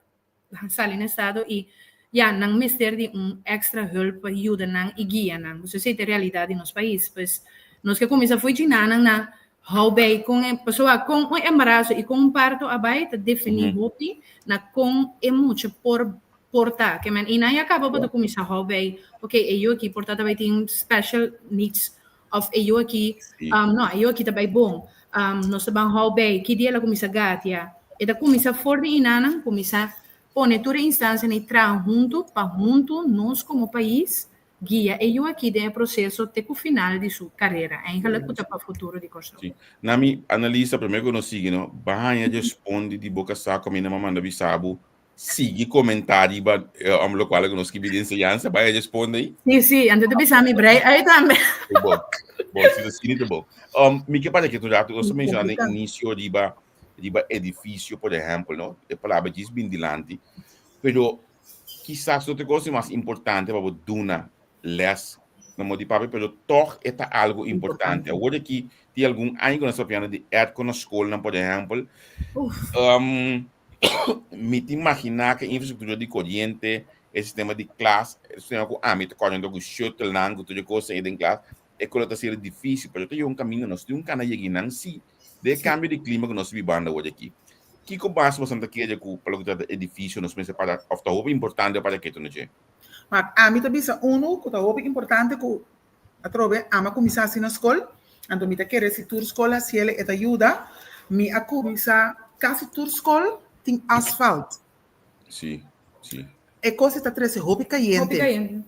[SPEAKER 4] sali na estado y ya nan mester di un extra hulp pa yuda nan y guia nan. Pues esey ta e realidad di nos pais. Pues nos ke cuminsa fo'i china nan na hou bay con e, pasobra con un embarazo y con un parto a bay ta defini hopi na con e mucha por por ta. Ke men y nan ya caba bo ta cuminsa hou bay, ok, e yu aki por ta ta bay tin special needs of e yu aki, no, e yu aki ta bay bon. Nos ta ban hou bay, ki dia el a cuminsa gatia? E ta cuminsa for di inanan, cuminsa pone tur e instancianan y traha hunto pa hunto nos como pais guia e yu aki den e proceso te cu final di su carera, eigenlijk cu ta pa futuro di Corsou.
[SPEAKER 3] Sí. Na mi analisa, prome cu nos sigui, no, baña respondi di boca saco, mi no a manda bisa bo sigui comenta riba om locual cu nos skibi di enseñansa, bai a responde ahí.
[SPEAKER 4] Sí, sí, antes te bisa mi brei ahí tambe.
[SPEAKER 3] Bo, bo, si ta sini te bo. Mi ke para que tu rato, nos menciona den inicio riba, riba edificio, por ejemplo, no? E palabra djis bin dilanti. Pero quizás no te cosa mas importante pa bo duna les na modo di papia, pero toch e ta algo importante. Awor aki tin algun aña cu nos ta papiando di airco na scolnan, por ejemplo. Mi ta imaginá ku e infrastruktura di koriente, e sistema di klas, e sistema ku ami ta kòrda ku shuttlenan, ku tur e kos ei den klas, e kos lo ta ser difísil, pero ta yega un kaminda nos tin un kana yega einan sí, den e kambio di klima ku nos ta bibando awor aki. Kiko mas boso ta kere ku pa loke ta trata edifisio nos mester para òf ta hopi importante pa para ketu na dje?
[SPEAKER 5] Wak, ami ta bisa unu ku ta hopi importante ku Atrobe, ami a kuminsá hasi na skol, anto mi ta kere si tur skol hasiel e ta yuda. Mi a kuminsá, kasi tur skol tin asfalt.
[SPEAKER 3] Sí, sí.
[SPEAKER 5] E kos ei ta trese hopi kayente.
[SPEAKER 4] Hopi kayente.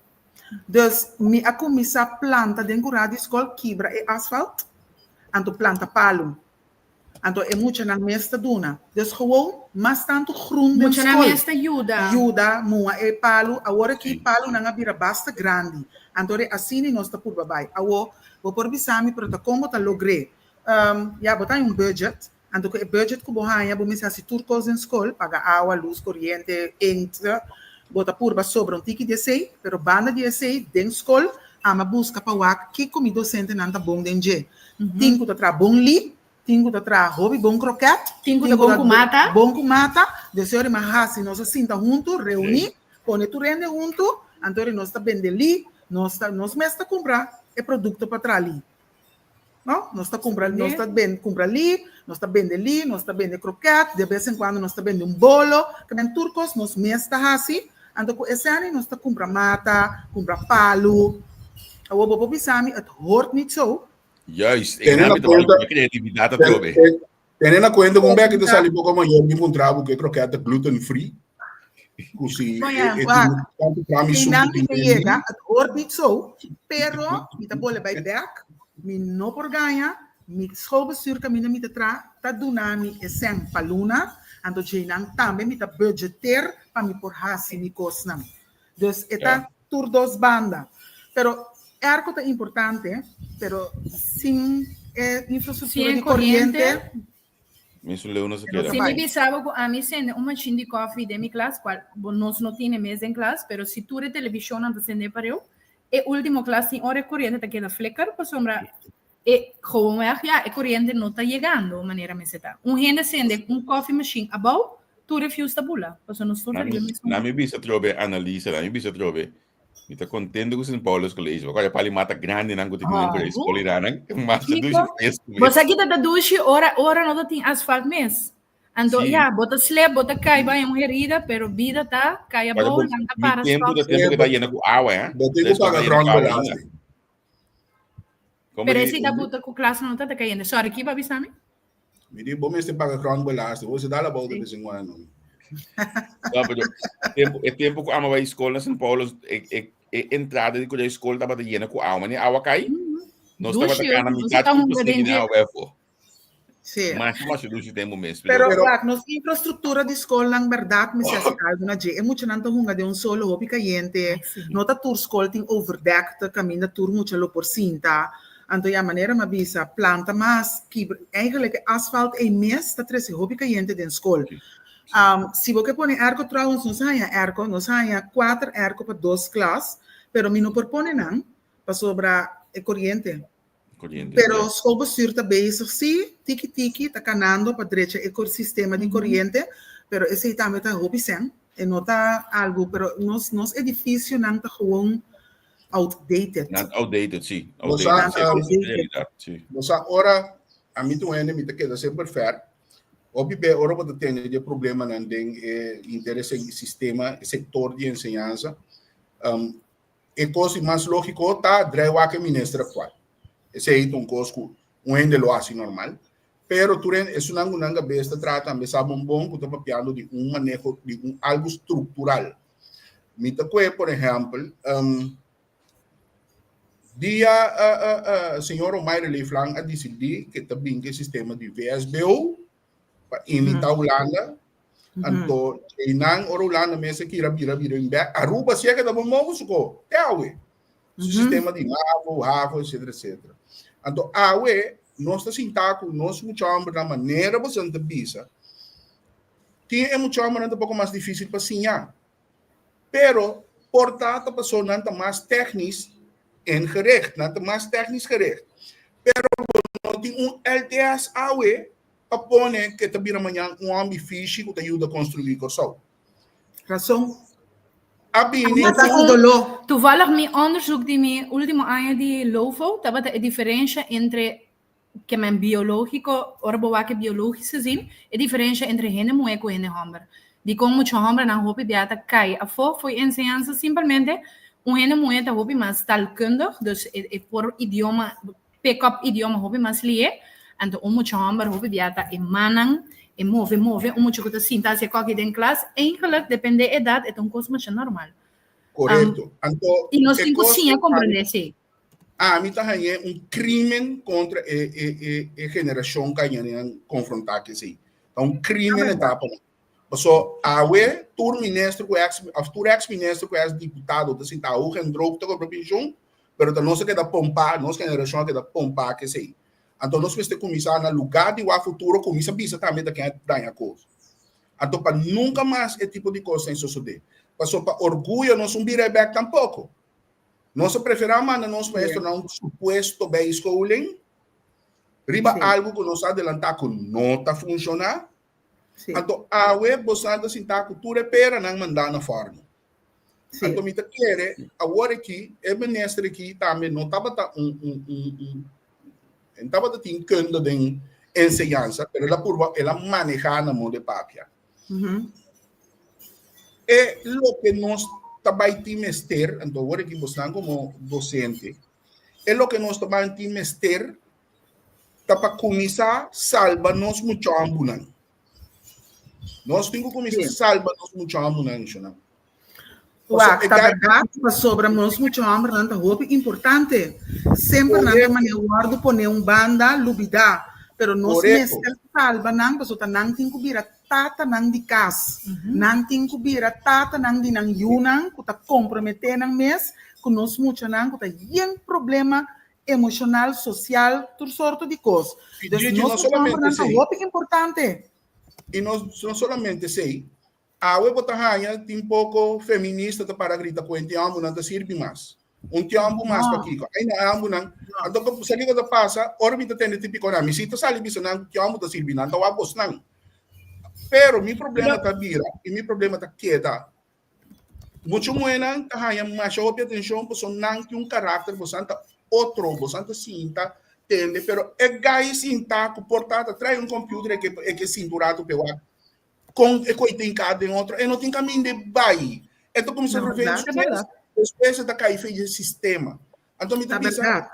[SPEAKER 5] Dus mi a kuminsá planta den kurá di skol, kibra e asfalt, anto planta palu. Anto e muchanan mes ta duna. Dus gewoon mas tantu groen den
[SPEAKER 4] Muchanan
[SPEAKER 5] skol.
[SPEAKER 4] mes ta yuda.
[SPEAKER 5] Yuda mua e palu. Awor aki palunan a bira basta grandi. Anto re asina nos ta purba bai. Awor bo por bisa mi pero ta kon bo ta logr'é? Ya bo ta haña un budget. Anto ku e budget ku bo haña bo mester hasi tur kos den skol, paga awa, lus, koriente, inkt. Bo ta purba sobra un tiki di esei, pero banda di esei den skol ama buska pa wak kiko mi dosentenan ta bon den dje. Tin ku ta traha bon li, tin ku ta traha hopi bon kroket,
[SPEAKER 4] Tin ku ta bon ku mata.
[SPEAKER 5] Bon ku mata. Des ora mi a hasi, nos a sinta huntu, reuní, pone tur hende huntu, anto ora nos ta bende li, nos ta, nos mes ta kumpra e produkto pa traha li. No? Nos ta kumpra, nos ta ben, kumpra li, nos ta bende li, nos ta bende kroket, de bes en kuando nos ta bende un bolo, ke men tur kos nos mes ta hasi, anto ku esei nos ta kumpra mata, kumpra palu. Awor bo por bisa mi, het hoort niet zo.
[SPEAKER 3] Juist, ik
[SPEAKER 2] Tene
[SPEAKER 3] na
[SPEAKER 2] na
[SPEAKER 3] mi ta wak
[SPEAKER 2] cuenta,
[SPEAKER 3] mi creatividad atrobe.
[SPEAKER 2] tene na cuenta ku un bek ta sali poko mayor mi puntra bo ku e krokèt ta gluten free. Ku si
[SPEAKER 4] Oh ja.
[SPEAKER 2] e tin
[SPEAKER 5] Wak,
[SPEAKER 2] tantu tiramisu
[SPEAKER 5] einan
[SPEAKER 2] ku
[SPEAKER 5] mi
[SPEAKER 2] tin
[SPEAKER 5] ta
[SPEAKER 2] den
[SPEAKER 5] yega,
[SPEAKER 2] mi.
[SPEAKER 5] het hoort niet zo, pero mi ta bole bai bek, mi no por gaña, mi schoolbestuur kaminda mi ta traha ta duna mi e sèn pa luna, anto djeinan tambe mi ta budgeteer pa mi por hasi mi kosnan. Dus e ta
[SPEAKER 3] Ja.
[SPEAKER 5] tur dos banda. Pero airco ta importante, pero sin e infrastructura
[SPEAKER 4] Sin
[SPEAKER 5] di
[SPEAKER 4] e corriente.
[SPEAKER 5] corriente,
[SPEAKER 3] Mesun leu no se
[SPEAKER 5] e no
[SPEAKER 3] keda.
[SPEAKER 5] ta
[SPEAKER 4] Si mi
[SPEAKER 5] bai.
[SPEAKER 4] bisa bo ku ami sende un machine di koffie den mi klas, kual bo nos no tine mes den klas, pero si tur e televishonnan ta sende pareu, e ultimo klas tin ora e koriente ta keda flicker pasobra E gewoonweg, ja, e koriente no ta yegando manera mester ta. Un hende sende un coffee machine abou, tur e fuse ta bula, pasobra nos tur ta riba e mesun.
[SPEAKER 3] Laat mi bisa atrobe, Annalisa, laat mi bisa atrobe. Mi ta contento cu Sint Paulus College. Bo kaya pali mata grandi nan cu tin den college school iranan. Mas ta dushi fresco mes.
[SPEAKER 4] Bo sa kita ta dushi ora ora no ta tin asfalt mes. Anto
[SPEAKER 3] Sí.
[SPEAKER 4] ya, bo ta slip, bo ta kai bai un herida, pero bida ta kai
[SPEAKER 3] Para
[SPEAKER 4] abou,
[SPEAKER 3] bo,
[SPEAKER 4] nan ta
[SPEAKER 3] mi
[SPEAKER 4] para
[SPEAKER 3] tempo
[SPEAKER 4] stop.
[SPEAKER 3] ta tempo que ta llena cu awa, eh.
[SPEAKER 2] Bo tin cu
[SPEAKER 3] School
[SPEAKER 2] paga
[SPEAKER 3] ta llena cu awa ainda.
[SPEAKER 2] grondbelasting.
[SPEAKER 3] Como
[SPEAKER 4] Pero
[SPEAKER 3] di,
[SPEAKER 4] esi ta buta cu klas no ta ta cayendo. Sorry, ki ba bisa mi?
[SPEAKER 2] Mi di bo mester paga grondbelasting. Bo se dal abou de vez en cuando.
[SPEAKER 3] No, pero tempo, e tempo cu ama bai school na Sint Paulus, e, e, e entrada di colegio school tabata llena cu awa. Mane awa cai, nos tabata
[SPEAKER 4] Dushi,
[SPEAKER 3] cana
[SPEAKER 4] nos
[SPEAKER 3] mitad
[SPEAKER 4] ta
[SPEAKER 3] cu
[SPEAKER 4] hunga den
[SPEAKER 3] pasigi
[SPEAKER 4] dje.
[SPEAKER 3] awa efo.
[SPEAKER 5] Sí.
[SPEAKER 3] Masha, masha dushi tempo mes.
[SPEAKER 5] Pero,
[SPEAKER 2] Pero-
[SPEAKER 5] wak, nos infrastruktura di skolnan bèrdat mester hasi algu na dje. E muchanan ta hunga den un solo hopi kayente.
[SPEAKER 4] Ai, sí.
[SPEAKER 5] No ta tur skol tin overdekte kaminda tur mucha lo por sinta. Anto ya, manera mi a bisa, planta mas, kibra. Eigenlijk e asfalt ei mes ta trese hopi kayente den skol. Um, si bo ke pone airco trouwens, nos haña airco, nos haña kuater airco pa dos klas, pero mi no por pone nan pasobra e koriente.
[SPEAKER 3] Corriente,
[SPEAKER 5] Pero
[SPEAKER 3] ja.
[SPEAKER 5] schoolbestuur ta bezig, sí, tiki tiki, ta kanando pa drecha e sistema di koriente, pero esei tambe ta hopi sèn, e no ta algu, pero nos, nos edifisionan ta gewoon outdated.
[SPEAKER 3] Nan outdated, sí.
[SPEAKER 2] Bo
[SPEAKER 3] Outdated,
[SPEAKER 2] sa,
[SPEAKER 3] sí, esa es realidad, sí.
[SPEAKER 2] Bo sa, ora ami ta un hende mi ta keda semper fèr, hopi be ora bo ta tende di e problemanan den e henter e sistema, e sektor di enseñansa, E kos di mas lógiko ta drai wak e minister aktual. Esei ta un kos ku un hende lo hasi normal. Pero tur hende, esunnan ku nan kabes ta traha tambe sa bon bon ku ta papiando di un maneho, di un algu struktural. Mi ta kue, por ehèmpel, dia señor Omaire Leeflang a disidí ke ta bin ku e sistema di VSBO, pa imita Hulanda. Anto, einan ora Hulanda mes a kira bira bira in bek. Aruba si a keda bon bon ku su ko. Te awe. Su sistema di MAVO, HAVO, etcetera, etcetera. Anto, awe nos ta sinta ku nos mucha hombernan manera boso ta bisa. Tin e mucha hombernan ta poko mas difisil pa siña. Pero por ta ta paso nan ta mas technisch ingericht, nan ta mas technisch gericht. Pero bo no tin un LTS awe pa pone ke ta bira mañan un homber fishi ku ta yuda konstruí Kòrsou.
[SPEAKER 5] Rason.
[SPEAKER 2] A bini
[SPEAKER 5] Ta
[SPEAKER 2] ku
[SPEAKER 5] ku doló.
[SPEAKER 4] Toevallig mi onderzoek di mi ultimo aña di LOVO tabata e diferensha entre ke men biológiko, ora bo wak e biológisch gezien, e diferensha entre hende muhé ku hende hòmber. Dikon mucha hòmbernan hopi bia ta kai afó fo'i enseñansa? Simpelmente un hende muhé ta hopi mas taalkundig, dus e e por idioma, pick up idioma hopi mas lié, anto un mucha hòmber hopi bia ta e mannan, e move move, un mucha ku ta sinta hasi e kòki den klas, eigenlijk dependé edat e ta un kos masha normal.
[SPEAKER 2] Korekto. Anto
[SPEAKER 4] I nos
[SPEAKER 2] e
[SPEAKER 4] tin ku
[SPEAKER 2] kos
[SPEAKER 4] siña
[SPEAKER 2] ku
[SPEAKER 4] komprendé esei.
[SPEAKER 2] Ami ta hañ'é un crímen contra e, e, e, e generacion cu aña nan confronta cu esey. Ta un crímen e ta pa nan. Paso awe tur minister cu ex, of tur ex minister cu ex diputado ta sinta hoog en droog ta cobra pensioen, pero ta nos a keda pompa, nos generacion a keda pompa cu esey. Anto nos mester cuminsa na lugar di wak futuro cuminsa bisa tambe ta ken a daña cos. Anto pa nunca mas e tipo di cosnan sosode. Paso pa orguyo nos un bira e bek tampoco. Nos a preferá manda nos maestronan un supuesto bijscholing riba algu ku nos a adelantá ku no ta funshoná. Anto awe bosan ta sintá ku tur e peranan mandá na fòrnu. Anto mi ta kere awor aki e minister aki tambe no tabata un un un un e no tabata tin kunde den enseñansa pero el a purba el a manehá na modo di papia. E loke nos ta bai tin mester, anto awor aki bosnan komo dosente, e loke nos ta bai tin mester ta pa kuminsá salba nos muchòmbunan. Nos tin ku kuminsá salba nos muchòmbunan, shonnan.
[SPEAKER 5] Wak, ta bèrdat, pasobra nos mucha hòmbernan ta hopi importante. Semper nan ta manera wòrdu pone un banda, lubidá. Pero nos mester salba nan, pasobra ta nan tin ku bira tatanan di kas. Nan tin ku bira tatanan di nan yunan ku ta komprometé nan mes ku nos muchanan ku ta yen problema emoshonal, sosial, tur sorto di kos. Dus nos mucha hòmbernan ta hopi importante.
[SPEAKER 2] I no solamente esei, Awe bo ta haña tin poko feminista ta para grita kuenti hòmbernan ta sirbi mas. Un tiombo mas pa kiko. Ai na ambu nan. Anto ko sa kiko ta pasa, ora mi ta tende tipiko nan, mi si ta sali bisa nan tiombo ta sirbi nan ta wak bos nan. Pero mi problema ta bira i mi problema ta keda. Mucho muhénan ta haña masha hopi atenshon pasobra nan tin un karakter, bosan ta otro, bosan ta sinta tende, pero e gai sinta ku por ta ta trae un computer e ke e ke sinta un ratu p'e wak kon e koi tin ka den otro, e no tin kaminda e bai. E ta kuminsá
[SPEAKER 5] Na
[SPEAKER 2] revén
[SPEAKER 5] bèrdat,
[SPEAKER 2] su mes, despues e ta kai fe di sistema. Anto mi ta
[SPEAKER 5] ta
[SPEAKER 2] bisa,
[SPEAKER 5] bèrdat.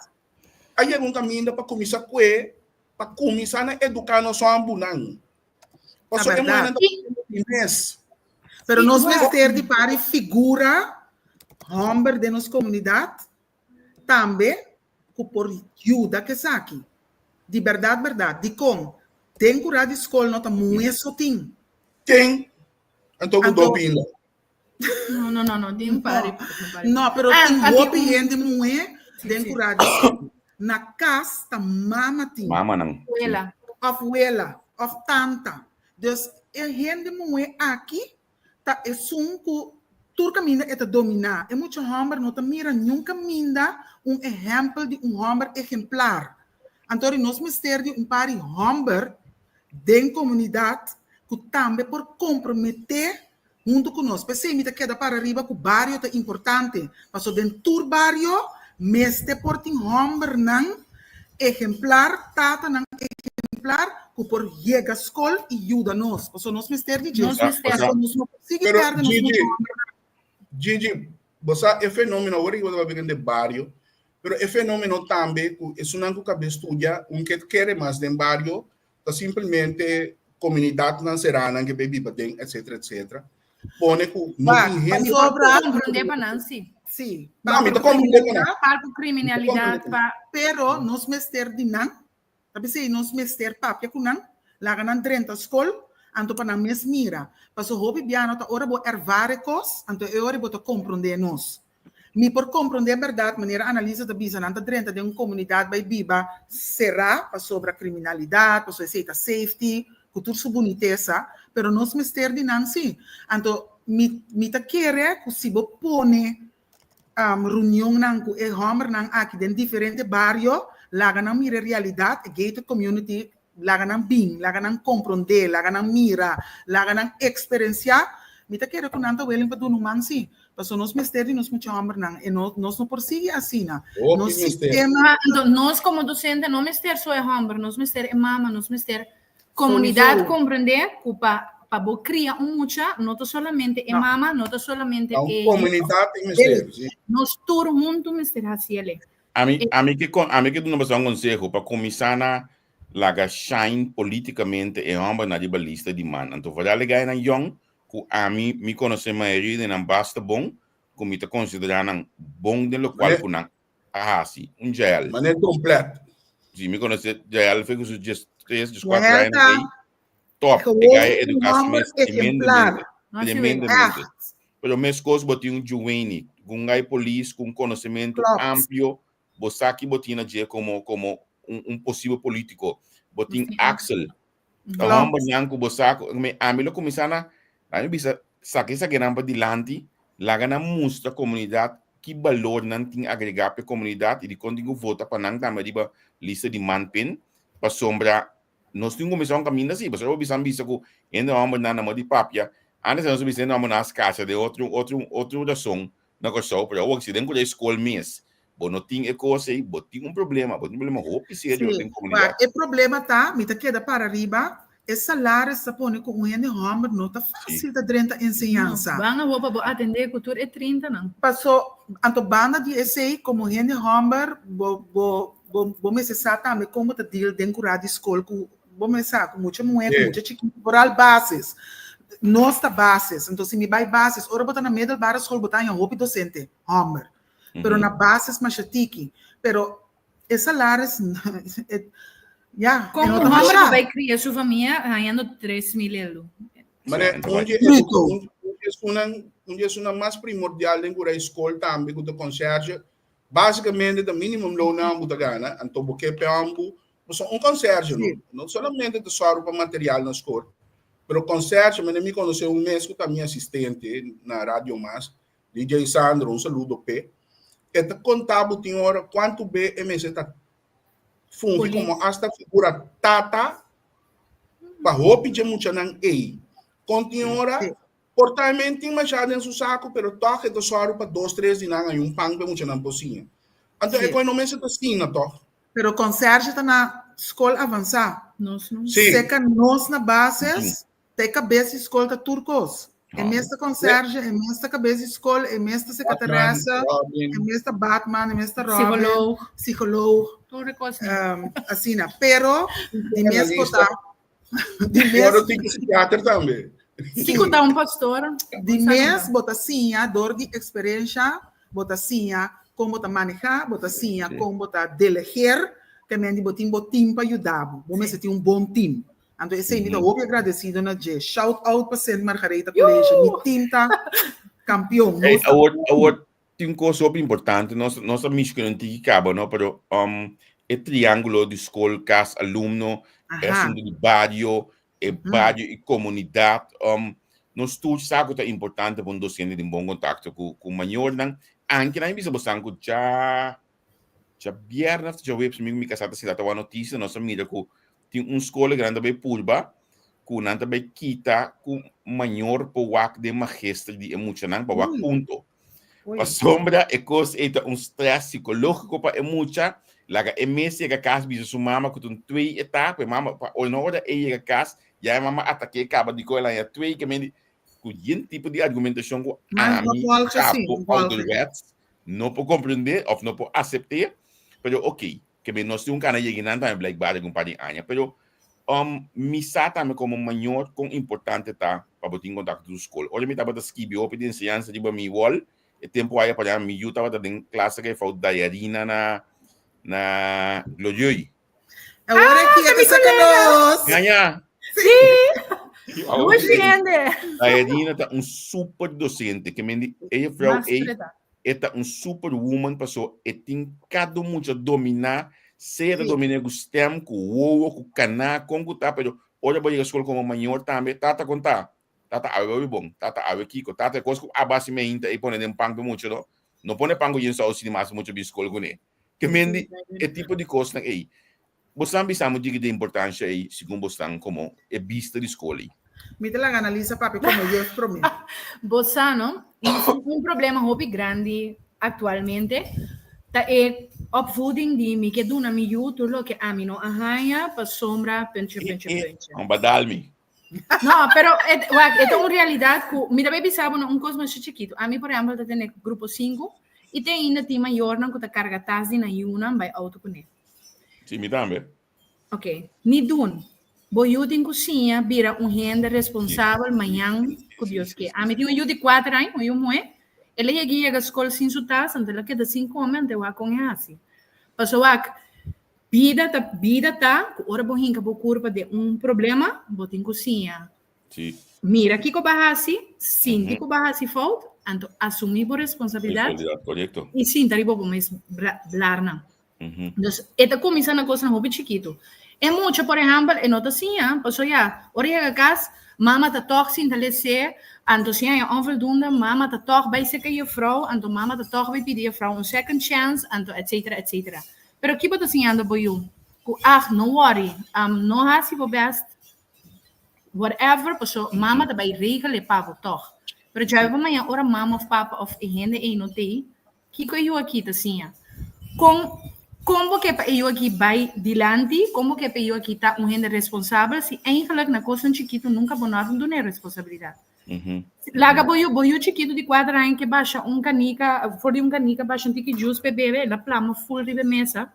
[SPEAKER 2] a yega un kaminda pa kuminsá kue, pa kuminsá na eduká nos ambunan.
[SPEAKER 5] Ta
[SPEAKER 2] Pasobra e
[SPEAKER 5] bèrdat.
[SPEAKER 2] muhénan ta di mes.
[SPEAKER 5] Pero nos mester di pari figura hòmber den nos komunidat tambe ku por yuda ku esaki. Di bèrdat bèrdat. Dikon? Den kurá di skol no ta muhé so tin.
[SPEAKER 2] Ken? Anto ku
[SPEAKER 5] Anto
[SPEAKER 2] do pinda.
[SPEAKER 4] No, no, no, no, tin pari.
[SPEAKER 5] No, pero
[SPEAKER 4] Ah,
[SPEAKER 5] tin
[SPEAKER 4] ah, tin
[SPEAKER 5] hopi
[SPEAKER 4] un-
[SPEAKER 5] hende muhé den
[SPEAKER 4] sí.
[SPEAKER 5] kurá di skol. Na kas ta mama tin.
[SPEAKER 3] Mamanan.
[SPEAKER 4] Wela.
[SPEAKER 5] Of wela, of tanta. Dus e hende muhé aki ta esun ku tur kaminda e ta dominá. E mucha hòmber no ta mira niun kaminda un ehèmpel di un hòmber ehemplar. Anto di nos mester di un par di hòmber den komunidat ku tambe por komprometé huntu ku nos. P'esei mi ta keda para riba ku bario ta importante, paso den tur bario mester por tin hòmbernan ehemplar, tatanan ehemplar ku por yega skol i yuda nos, paso nos mester di dje.
[SPEAKER 4] Nos mester.
[SPEAKER 5] Paso nos no por sigui
[SPEAKER 2] Pero,
[SPEAKER 5] pèrdè nos
[SPEAKER 2] Gigi,
[SPEAKER 5] mucha hòmbernan.
[SPEAKER 2] Gigi, bo sa e fenómeno, awor ku bo ta papia den bario, pero e fenómeno tambe ku esunnan ku kab'é studia, un ke kere mas den bario, ta simplemente comunidadnan seranan ke bay biba den etcetera etcetera pone ku no
[SPEAKER 5] Wak,
[SPEAKER 2] tin hende
[SPEAKER 5] pasobra
[SPEAKER 4] Comprende pa nan si.
[SPEAKER 5] Sí.
[SPEAKER 2] No, mi ta comprende pa nan.
[SPEAKER 4] Pa ku kriminalidat pa.
[SPEAKER 5] Pero nos mester di nan, ta p'esei nos mester papia ku nan, laga nan drenta skol, anto pa nan mes mira. Paso hopi bia no ta ora bo ervare kos, anto e ora bo ta komprondé nos. Mi por komprondé bèrdat manera Annalisa ta bisa nan ta drenta den un komunidat bai biba será pasobra kriminalidat, pasobra esei ta safety ku tur su bunitesa, pero nos mester di nan sí. Anto mi mi ta kere ku si bo pone reunionnan ku e hòmbernan aki den diferente bario laga nan mira e realidat, e gated community, laga nan bin, laga nan komprondé, laga nan mira, laga nan eksperensiá, mi ta kere ku nan ta willing pa duna un man sí. Pasobra nos mester di nos mucha hòmbernan i no nos no por sigui asina.
[SPEAKER 2] Hopi
[SPEAKER 5] Nos
[SPEAKER 2] mester.
[SPEAKER 5] sistema.
[SPEAKER 4] Ah, anto nos komo dosente no mester so e hòmber, nos mester e mama, nos mester komunidat
[SPEAKER 5] Sowieso.
[SPEAKER 4] komprendé ku pa pa bo kria un mucha no ta solamente e
[SPEAKER 5] No.
[SPEAKER 4] mama, no ta solamente
[SPEAKER 2] Ta un
[SPEAKER 4] e yu.
[SPEAKER 2] komunidat tin mester, sí.
[SPEAKER 4] Nos tur huntu mester hasi el'e.
[SPEAKER 3] Ami, ami ke kon, ami ke duna boso un konseho pa kuminsá na laga shine polítikamente e hòmbernan riba lista di man. Anto vooral e gainan yòn ku ami mi konosé mayoria di nan basta bon, ku mi ta konsiderá nan bon den lokual ku nan a hasi. Un Jael.
[SPEAKER 2] Manera komplet.
[SPEAKER 3] Si, mi konosé Jael fe ku su 13, 14
[SPEAKER 5] Jael
[SPEAKER 3] aña
[SPEAKER 5] ta
[SPEAKER 3] ei. Top. E
[SPEAKER 5] gewoon
[SPEAKER 3] gai
[SPEAKER 5] un
[SPEAKER 3] eduká su
[SPEAKER 5] hòmber
[SPEAKER 3] mes
[SPEAKER 5] ehemplar.
[SPEAKER 3] tremendamente.
[SPEAKER 4] No así wei.
[SPEAKER 3] Tremendamente.
[SPEAKER 5] Echt.
[SPEAKER 3] Pero meskos bo tin un Juwaini, ku un gai polis, ku un konosementu
[SPEAKER 5] Klopt.
[SPEAKER 3] amplio, bo sa ki bo tin na dje komo komo un un posibel polítiko. Bo tin
[SPEAKER 4] Sí.
[SPEAKER 3] Axel, Ta
[SPEAKER 5] Klopt.
[SPEAKER 3] hombernan ku bo sa ku mi ami lo kuminsá na ami bisa saka esakinan pa dilanti, laga nan mustra komunidat ki balor nan tin agregá pa e komunidat i dikon tin ku vota pa nan tambe riba lista di manpin, pasobra nos tin kuminsá un kaminda así, pasobra bo bisa bisa ku hende hombernan na moda di papia, antes nos a bisa hende hombernan a skasha den otro otro otro rason na Kòrsou, pero awor si den ku skol mes bo no tin e kos ei, bo tin un problema, bo tin un problema hopi serio
[SPEAKER 5] Sí,
[SPEAKER 3] den komunidat.
[SPEAKER 5] wak, e problema ta, mi ta keda para riba, e salaris ta pone ku un hende hòmber no ta fásil ta drenta enseñansa.
[SPEAKER 4] No, ban awor pa bo atendé ku tur e trintanan.
[SPEAKER 5] Paso, anto banda di esei, komo hende hòmber, bo, bo, bo, bo mester sa tambe kon bo ta deal den kurá di skol ku, bo mester sa, ku mucha muhé, ku mucha chikitu, vooral basis. Nos ta basis, anto si mi bai basis, ora bo ta na middelbare school bo ta haña hopi dosente hòmber. Pero na basis masha tiki. Pero e salaris, e, ya, e
[SPEAKER 4] Kon
[SPEAKER 5] no
[SPEAKER 4] un
[SPEAKER 5] ta
[SPEAKER 4] hòmber
[SPEAKER 5] masha.
[SPEAKER 4] por bai kria su famia hañando 3000 euro?
[SPEAKER 2] Mane, un di
[SPEAKER 5] Bruto.
[SPEAKER 2] un di esunnan, un di esunnan mas primordial den kura e skol tambe ku ta konsèrge, basikamente ta minimum loon nan ku ta gana, anto bo ke peon ku, pasobra un konsèrge no, no solamente ta sòru pa material na skol, pero konsèrge, mane mi konosé un mes ku ta mi asistente na Radio Mas, DJ Sandro, un saludo p'e. E ta konta bo tin ora kuantu be e mester ta fungi
[SPEAKER 4] Polis.
[SPEAKER 2] komo asta figura tata pa hopi dje muchanan ei. Kon tin ora
[SPEAKER 5] Sí.
[SPEAKER 2] por ta e men tin masha den su saku pero tòg e ta sòru pa dos tres di nan hay un pan pa e muchanan por siña. Anto e
[SPEAKER 5] Sí.
[SPEAKER 2] koi no mester ta asina tòg.
[SPEAKER 5] Pero conciërge ta na skol avansá.
[SPEAKER 4] Nos no.
[SPEAKER 2] Sí.
[SPEAKER 5] Seka nos na bases, ta e kabes di skol ta tur kos. E
[SPEAKER 3] Ah.
[SPEAKER 5] mes ta conciërge, e mes ta kabes di skol, e mes ta
[SPEAKER 2] Batman,
[SPEAKER 5] secretaresse,
[SPEAKER 2] Robin.
[SPEAKER 5] e mes ta Batman, e mes ta Robin,
[SPEAKER 4] Psicoloog.
[SPEAKER 5] psicoloog,
[SPEAKER 4] Tur e kosnan.
[SPEAKER 5] asina. Pero di mes
[SPEAKER 2] Analista.
[SPEAKER 5] por ta, di mes
[SPEAKER 2] Ora tin psikiater tambe.
[SPEAKER 4] Kiko ta un pastor?
[SPEAKER 5] Di mes bo ta siña dor di eksperensha, bo ta siña kon bo ta manehá, bo ta siña kon bo ta delegeer, ke men di bo tin bo tim pa yuda bo. Bo mester tin un bon tim. Anto esei mi ta hopi agradesido na dje. Shout out pa Sint Margaretha College. Mi tim ta kampion.
[SPEAKER 3] Hey,
[SPEAKER 5] Nos ta
[SPEAKER 3] awor, awor tin kos hopi importante. Nos, nos a mishi ku nan tiki kaba, no? Pero um, e triángulo di skol, kas, alumno, e asuntu di bario, e bario i komunidat. Um, nos tur sa ku ta importante pa un dosente tin bon kontakto ku, ku mayornan. Anke nan bisa bosan ku dja, dja bièrnè òf djaweps mi ku mi kasá ta sinta ta wak notisia, nos a mira ku tin un skol ku nan ta bai purba ku nan ta bai kita ku mayor por wak den magester di e muchanan pa wak punto. Pasobra e kos ei ta un stress psikológiko pa e mucha, laga e mes yega kas bisa su mama ku ta un twee e ta, ku e mama pa ora no ora e yega kas ya e mama atak'é kaba dikon el haña twee ke men di ku yen tipo di argumentashon ku ami kapo ouderwets no por komprendé òf no por asept'é, pero oké. Ke men nos tin un kana yega nan tambe blijkbaar algun par di aña. Pero um, mi sa tambe komo mayor kon importante ta pa bo tin kontakto ku skol. Ora mi tabata skibi hopi di enseñansa riba mi wall, e tempu aya pa mi yu tabata den klase ku juffrouw Dayarina na na Glorieux.
[SPEAKER 5] Awor
[SPEAKER 4] Ah,
[SPEAKER 5] aki
[SPEAKER 4] ta
[SPEAKER 5] e
[SPEAKER 4] mi
[SPEAKER 5] ta saka
[SPEAKER 4] kolega.
[SPEAKER 5] nos.
[SPEAKER 3] Ya, ya.
[SPEAKER 4] Sí.
[SPEAKER 3] Awor
[SPEAKER 4] Dushi hende.
[SPEAKER 3] Dayarina ta un super docente. Ke men di e juffrouw
[SPEAKER 4] Mas
[SPEAKER 3] ei
[SPEAKER 4] preta.
[SPEAKER 3] E ta un super woman paso e tin cada mucha domina, sea ta domina cu stem, cu wowo, cu cana, con cu ta, pero ora bo yega school como mayor tambe, tata con ta, tata awe babi bon, tata awe kico, tata e cos cu aba si meinta e pone den pan pe mucha no, no pone pan cu yen saus ni mas mucha bin school cune. Ke mendi e tipo di cosnan ey. Bosnan bisa mi diki di importancia ei segun bosnan como e bista di scol ei.
[SPEAKER 5] Mi ta laga Analisa papia como juf prome.
[SPEAKER 4] Bo sa no, nos tin un problema hopi grandi actualmente, ta e opvoeding di mi ke duna mi yu tur loke ami no a haña pasobra puntje puntje puntje.
[SPEAKER 3] Wan badal mi.
[SPEAKER 4] No, pero et, wak, e ta un realidad ku mi ta bay bisa bo na un kos masha chikitu. Ami, por ehempel, ta tene grupo sinku i te ainda tin mayornan ku ta karga tas di nan yunan bay auto kuné.
[SPEAKER 3] Sí, mi tambe.
[SPEAKER 4] Ok, ni dun. Bo yu tin ku siña bira un hende responsabel mañan ku Dios ke. Ami tin un yu di kuater aña, un yu muhé. El a yega yega skol sin su tas, anto el a keda sin kome, anto e wak kon e hasi. Paso wak, bida ta bida ta ku ora bo hinka bo kurpa den un problema, bo tin ku siña
[SPEAKER 3] Sí.
[SPEAKER 4] Mira kiko bo a hasi, sinti ku bo a hasi fout, anto asumí bo responsabilidat
[SPEAKER 3] Responsabilidat, korekto.
[SPEAKER 4] i sinta riba bo mes blarnan. Dus e ta kuminsá na kosnan hopi chikitu. E mucha, por ehèmpel, e no ta siña, pasobra ya, ora e yega kas, mama ta tòg sinta les'é, anto si haña onvoldoende, mama ta tòg bai serka jufrou, anto mama ta tòg bai pidi jufrou un second chance, anto etsetera, etsetera. Pero ki bo ta siñando bo yu? Ku, ah, no wòri, no hasi bo bèst, whatever, paso mama ta bai regel e pa bo tòg. Pero djawe pa maña ora mama òf papa òf e hende ei no t'ei, kiko e yu aki ta siña? Kon kon bo ke pa e yu aki bai dilanti? Kon bo ke pa e yu aki ta un hende responsabel si eigenlijk na kosnan chikitu nunka bo no a duna e responsabilidat? Laga bo yu, bo yu chikitu di kuater aña ke basha un kanika, for di un kanika basha un tiki juice p'e bebe, el a plama full riba e mesa.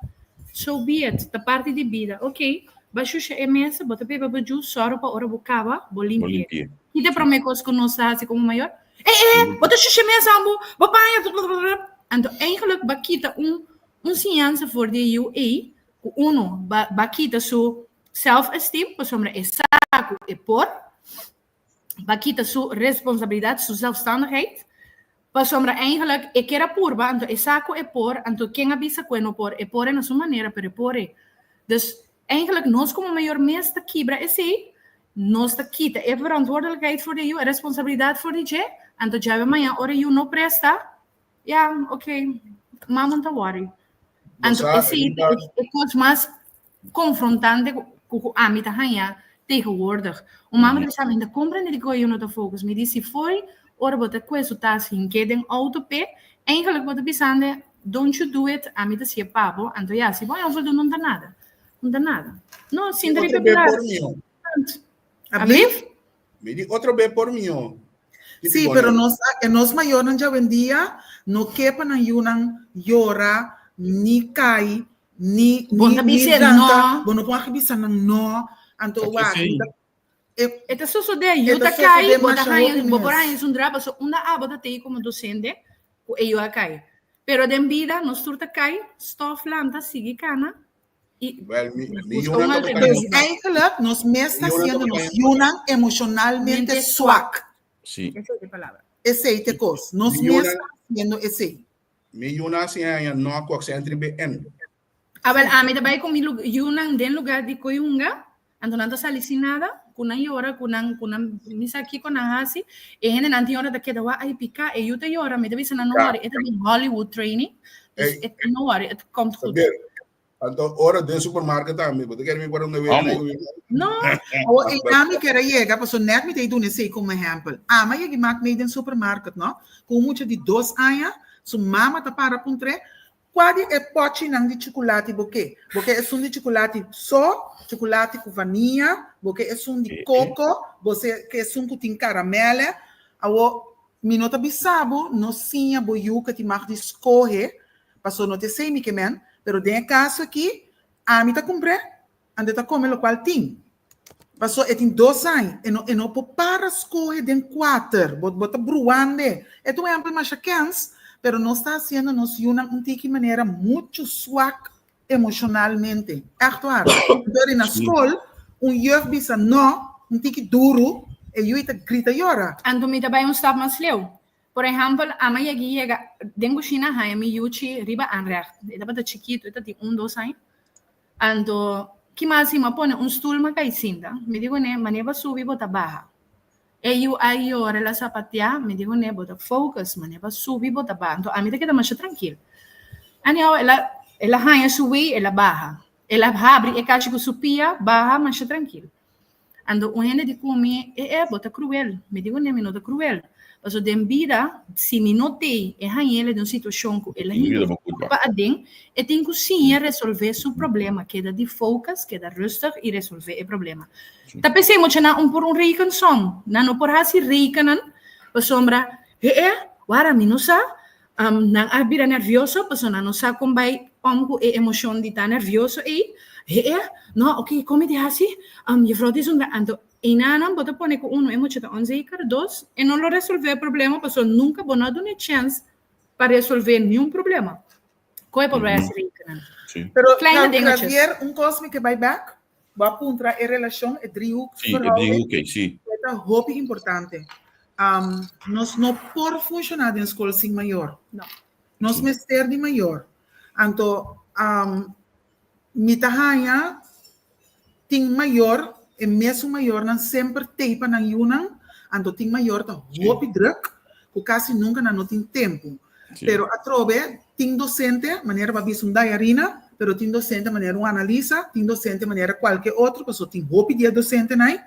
[SPEAKER 4] So be it, ta parti di bida. Ok, ba shusha e mesa, bo ta bebe bo juice, sòru pa ora bo kaba, bo
[SPEAKER 3] Bo
[SPEAKER 4] limpi'e.
[SPEAKER 3] limpi'e.
[SPEAKER 4] Ki ta e promé kos ku nos ta hasi komo mayor? E, e, bo ta shusha e mesa, bo, bo paña, blablabla. Anto eigenlijk ba kita un, un siñansa for di e yu ei, ku uno, ba, ba kita su self-esteem, pasobra e sa ku e por, ba kita su responsabilidad, su zelfstandigheid. Pasobra eigenlijk e kier a purba, anto e sa cu e por, anto ken a bisa cu e no por? E por e na su manera, pero e por e. Dus eigenlijk nos como mayor mes ta kibra esey, nos ta kita e verantwoordelijkheid for di e yu, e responsabilidad for di dje, anto djawe mañan ora e yu no presta, ya, ok, Mama no ta worry. Anto esei ta e kos mas konfrontante ku ku ami ta haña tegenwoordig. Un mama ta bisa mi, ta komprende dikon yu no ta focus. Mi di si foi ora bo ta kue su tas hink'é den outo p'e, eigenlijk bo ta bisand'e, don't you do it, ami ta si'e pa bo. Anto ya, si bo haña un voldoende no ta nada. No ta nada. No, sinta riba e plaats. Ablief?
[SPEAKER 2] Mi di otro be por mihó.
[SPEAKER 5] Sí, pero nos, e nos mayornan djawendia no ke pa nan yunan yora, ni kai, ni,
[SPEAKER 4] Bo
[SPEAKER 5] ni,
[SPEAKER 4] ta
[SPEAKER 5] ni
[SPEAKER 4] bis'é
[SPEAKER 5] ranta.
[SPEAKER 4] no.
[SPEAKER 5] Bo no por a bisa nan no. Anto
[SPEAKER 3] Ta
[SPEAKER 5] wak,
[SPEAKER 3] kesei.
[SPEAKER 5] mi ta, e,
[SPEAKER 4] E ta sosodé,
[SPEAKER 5] e
[SPEAKER 4] yu
[SPEAKER 5] ta
[SPEAKER 4] ta kai,
[SPEAKER 5] sosodé
[SPEAKER 4] bo ta
[SPEAKER 5] masha
[SPEAKER 4] haña,
[SPEAKER 5] hopi
[SPEAKER 4] bo por
[SPEAKER 5] mes.
[SPEAKER 4] haña esun drama, pasobra unda abo ta tei komo dosente ku e yu a kai. Pero den bida nos tur ta kai, stòf lanta, sigui kana i
[SPEAKER 2] Wel, mi, mi
[SPEAKER 4] busca
[SPEAKER 2] yunan
[SPEAKER 4] un
[SPEAKER 2] tabata
[SPEAKER 5] Dus
[SPEAKER 4] alternativa.
[SPEAKER 5] eigenlijk nos mes ta
[SPEAKER 2] Mi yunan
[SPEAKER 5] haciendo
[SPEAKER 2] tabata
[SPEAKER 5] nos yunan emocionalmente
[SPEAKER 4] Mente
[SPEAKER 5] swak.
[SPEAKER 4] swak.
[SPEAKER 3] Sí.
[SPEAKER 4] Esei ta e palabra.
[SPEAKER 5] Esei ta e kos. Nos
[SPEAKER 2] Mi
[SPEAKER 5] mes
[SPEAKER 2] yunan,
[SPEAKER 5] ta haciendo esei.
[SPEAKER 2] mi yunan a siña haña no ku aksent riba e N.
[SPEAKER 4] Awel, ami ta bai ku mi yunan den lugar di koi hunga, anto nan ta sali sin nada, ku nan yora, ku nan, ku nan, mi sa kiko nan hasi, e hendenan tin ora ta keda wak, ai pika, e yu ta yora, mi ta bisa nan no
[SPEAKER 2] Ja.
[SPEAKER 4] worry, e ta den Hollywood training, dus
[SPEAKER 2] Ey.
[SPEAKER 4] e no worry, het komt goed.
[SPEAKER 2] Saber, anto ora den supermarket tambe, bo ta kere mi por un
[SPEAKER 3] Amo.
[SPEAKER 2] wega
[SPEAKER 4] No,
[SPEAKER 5] Awo, e ami kere yega, paso net mi ta duna esei como ehempel. Ama yega i mak mee den supermarket, no? Ku un mucha di dos aña, su mama ta para puntr'é, Kua di e pòchinan di chukulati bo ke? Bo ke esun di chukulati so, chukulati ku vania, bo ke esun di koko, bo ke esun ku tin karamèlè? Awor, mi no ta bisa bo no siña bo yu ke tin mag di skohe, pasobra no ta esei mi ke men, pero den e kaso aki, ami ta kumpr'é, Ande ta come locual tin. Paso e tin dos aña, e no e no por para scoge den cuater, bo bo ta bruande. E ta un ehempel masha kens, pero nos ta haciendo nos yunan un tiki manera mucho swak emocionalmente. Echt waar. Anto eri na scol, un juf bisa no, un tiki duru, e yu ta grita yora.
[SPEAKER 4] Anto mi ta bai un stap mas leu. Por ehempel, ama yegi yega den cushina haña mi yuchi riba aanrecht. E tabata chikitu, e ta tin un dos aña. Anto, ki mas si m'a pone un stul m'a kai sinta. Mi di kuné, manera bo subi bo ta baha. E yu a yora, el a sapateá, mi di kuné, bo ta focus, manera bo subi bo ta baha. Anto ami ta keda masha trankil. Anyhow, el a el a haña su wei, el a baha. El a habri e kachi ku su pia, baha masha trankil. Anto un hende di ku mi, E e, bo ta kruel. Mi di kuné, mi no ta kruel. Pasobra den bida, si mi no t'ei, e hañ'el den un situashon ku el a hinka su kurpa aden, e tin ku siña resolvé su problema, keda di focus, keda rustig i resolvé e problema. Ta p'esei muchanan un por un rekensom. Nan no por hasi rekennan pasobra, E e, wara mi no sa, Nan a bira nervioso pasobra nan no sa kon bai om ku e emoshon di ta nervioso ei. He e, no, oké, kon mi di hasi? Juffrouw di zundra, anto einanan bo ta pone ku uno e mucha ta onzeker, dos, e no lo resolvé e problema pasobra nunka bo no a duna e chèns pa resolvé niun problema. Kon e por bai hasi rekenan?
[SPEAKER 5] Pero,
[SPEAKER 4] Kleine dingetjes.
[SPEAKER 5] Javier, un kos mi ke bai bèk. Bo a puntra e relashon, e driehoek
[SPEAKER 3] Sí, e
[SPEAKER 5] verhouding.
[SPEAKER 3] driehoek ei, sí.
[SPEAKER 5] E ta hopi importante. Um, nos no por funshoná den skol sin mayor.
[SPEAKER 4] No.
[SPEAKER 5] Nos
[SPEAKER 3] Sí.
[SPEAKER 5] mester di mayor. Anto, um, mi ta haña tin mayor, e mesun mayornan semper tei pa nan yunan, anto tin mayor ta
[SPEAKER 3] Sí.
[SPEAKER 5] hopi druk, ku kasi nunka nan no tin tempu.
[SPEAKER 3] Sí.
[SPEAKER 5] Pero atrobe tin docente, manera bo a bisa un Dayarina, pero tin docente manera un Analisa, tin docente manera cualke otro, pasobra tin hopi di e docentenan ei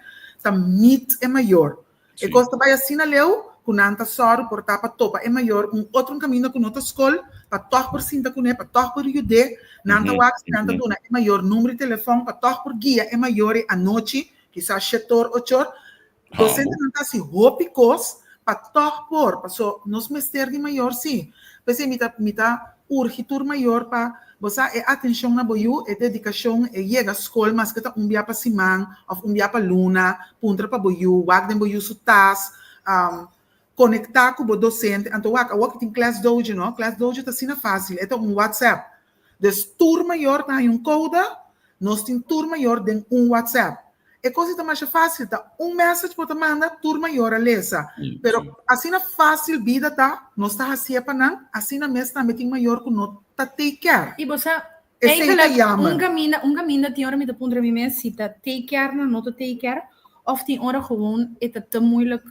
[SPEAKER 5] ta meet e mayor. E
[SPEAKER 3] Sí.
[SPEAKER 5] cos ta bay asina leu cu nan ta sòru por ta pa topa e mayor un otro caminda cu no ta scol, pa tog por sinta cune, pa tog por yud'é. Nan ta wak si nan ta duna e mayor number di telefon pa tog por guia e mayor e anochi, kisas shetor, ochor. Docentenan ta hasi hopi kos pa tòg por, paso nos mester di mayor sí. P'esei mi ta mi ta urgi tur mayor pa bo sa e atenshon na bo yu, e dedikashon, e yega skol maske ta un bia pa siman òf un bia pa luna, puntra pa bo yu, wak den bo yu su tas, konektá ku bo dosente. Anto wak, awor ki tin ClassDojo no, ClassDojo ta asina fásil, e ta un WhatsApp. Dus tur mayor ta haña un kouda, nos tin tur mayor den un WhatsApp. E kos ei ta masha fásil, ta un message bo ta manda, tur mayor a lesa. Pero asina fásil bida ta, nos ta hasié pa nan, asina mes tambe tin mayor ku no ta take care.
[SPEAKER 4] I bo sa,
[SPEAKER 5] Esei ta
[SPEAKER 4] eigenlijk
[SPEAKER 5] jammer.
[SPEAKER 4] un kaminda, un kaminda tin ora mi ta puntra mi mes si ta take care nan no ta take care, òf tin ora gewoon e ta te moeilijk.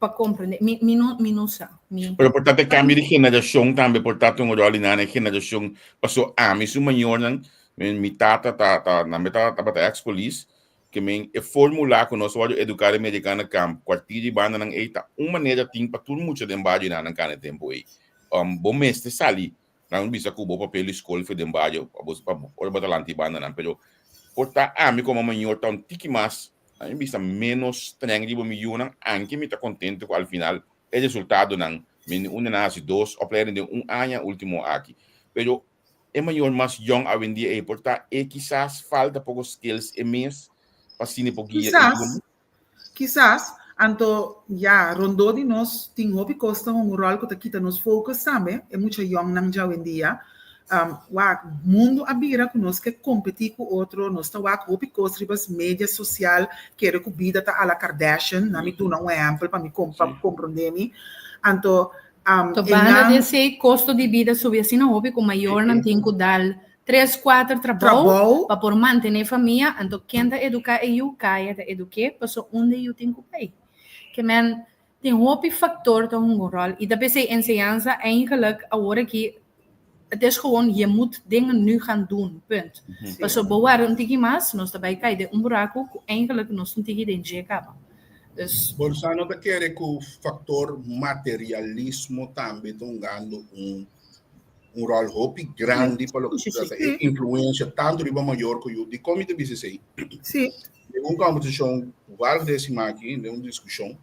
[SPEAKER 4] Pa comprende. Mi, mi, no, mi no sa. Mi...
[SPEAKER 3] Pero por tanto, cambio de generación tambe por tanto un rol in e generación paso ami su mayornan, mi tata ta ta na ta tabata ex police, ke men e formula ku nos wòrdu eduká den Americana Camp, kwartier di bandanan ei ta un manera tin pa tur mucha den bario nan kana e tempu ei. Um, bo mester sali, nan bisa ku bo papel di skol fe den bario, pa bo pa ora bo ta lanti bandanan, pero por ta ami komo mayor ta un tiki mas, ami bisa ménos streng riba mi yunan, anke mi ta kontento ku al final e resultadonan, mi unda nan hasi dos opleiding den un aña último aki. Pero E mayor mas yong awendia ei por ta e kisas falta poko skills e mes pa asina e por guia e
[SPEAKER 5] Kisas,
[SPEAKER 3] yunan.
[SPEAKER 5] kisas. Anto, ya, rondó di nos tin hopi kos ta hunga un ròl ku ta kita nos focus tambe, e mucha yòngnan djawendia. Wak, mundu a bira ku nos ke kompetí ku otro, nos ta wak hopi kos riba media sosial, kere ku bida ta a la Kardashian, na mi duna un ehèmpel pa mi pa komprondé mi. Anto,
[SPEAKER 4] To banda di esei, kosto di bida subi asina hopi ku mayornan tin ku dal tres, kuater trabou pa por mantené famia. Anto ken ta eduká e yu? Kaya ta eduk'é paso unda e yu tin ku bai. Ke men tin hopi faktor ta hunga un ròl i ta p'esei enseñansa eigenlik awor aki het is gewoon je moet dingen nu gaan doen, punt. Paso bo warda un tiki mas, nos ta bai kai den un buraku ku eigenlik nos un tiki den dje kaba. Dus.
[SPEAKER 2] Bolsano ta kere ku faktor materialismo tambe ta hungando un un ròl hopi grandi pa loke ta trata e influensia tantu riba mayor ku yu. Dikon mi ta bisa esei? Den un kòmbersashon ku vários di e siman aki, den un diskushon,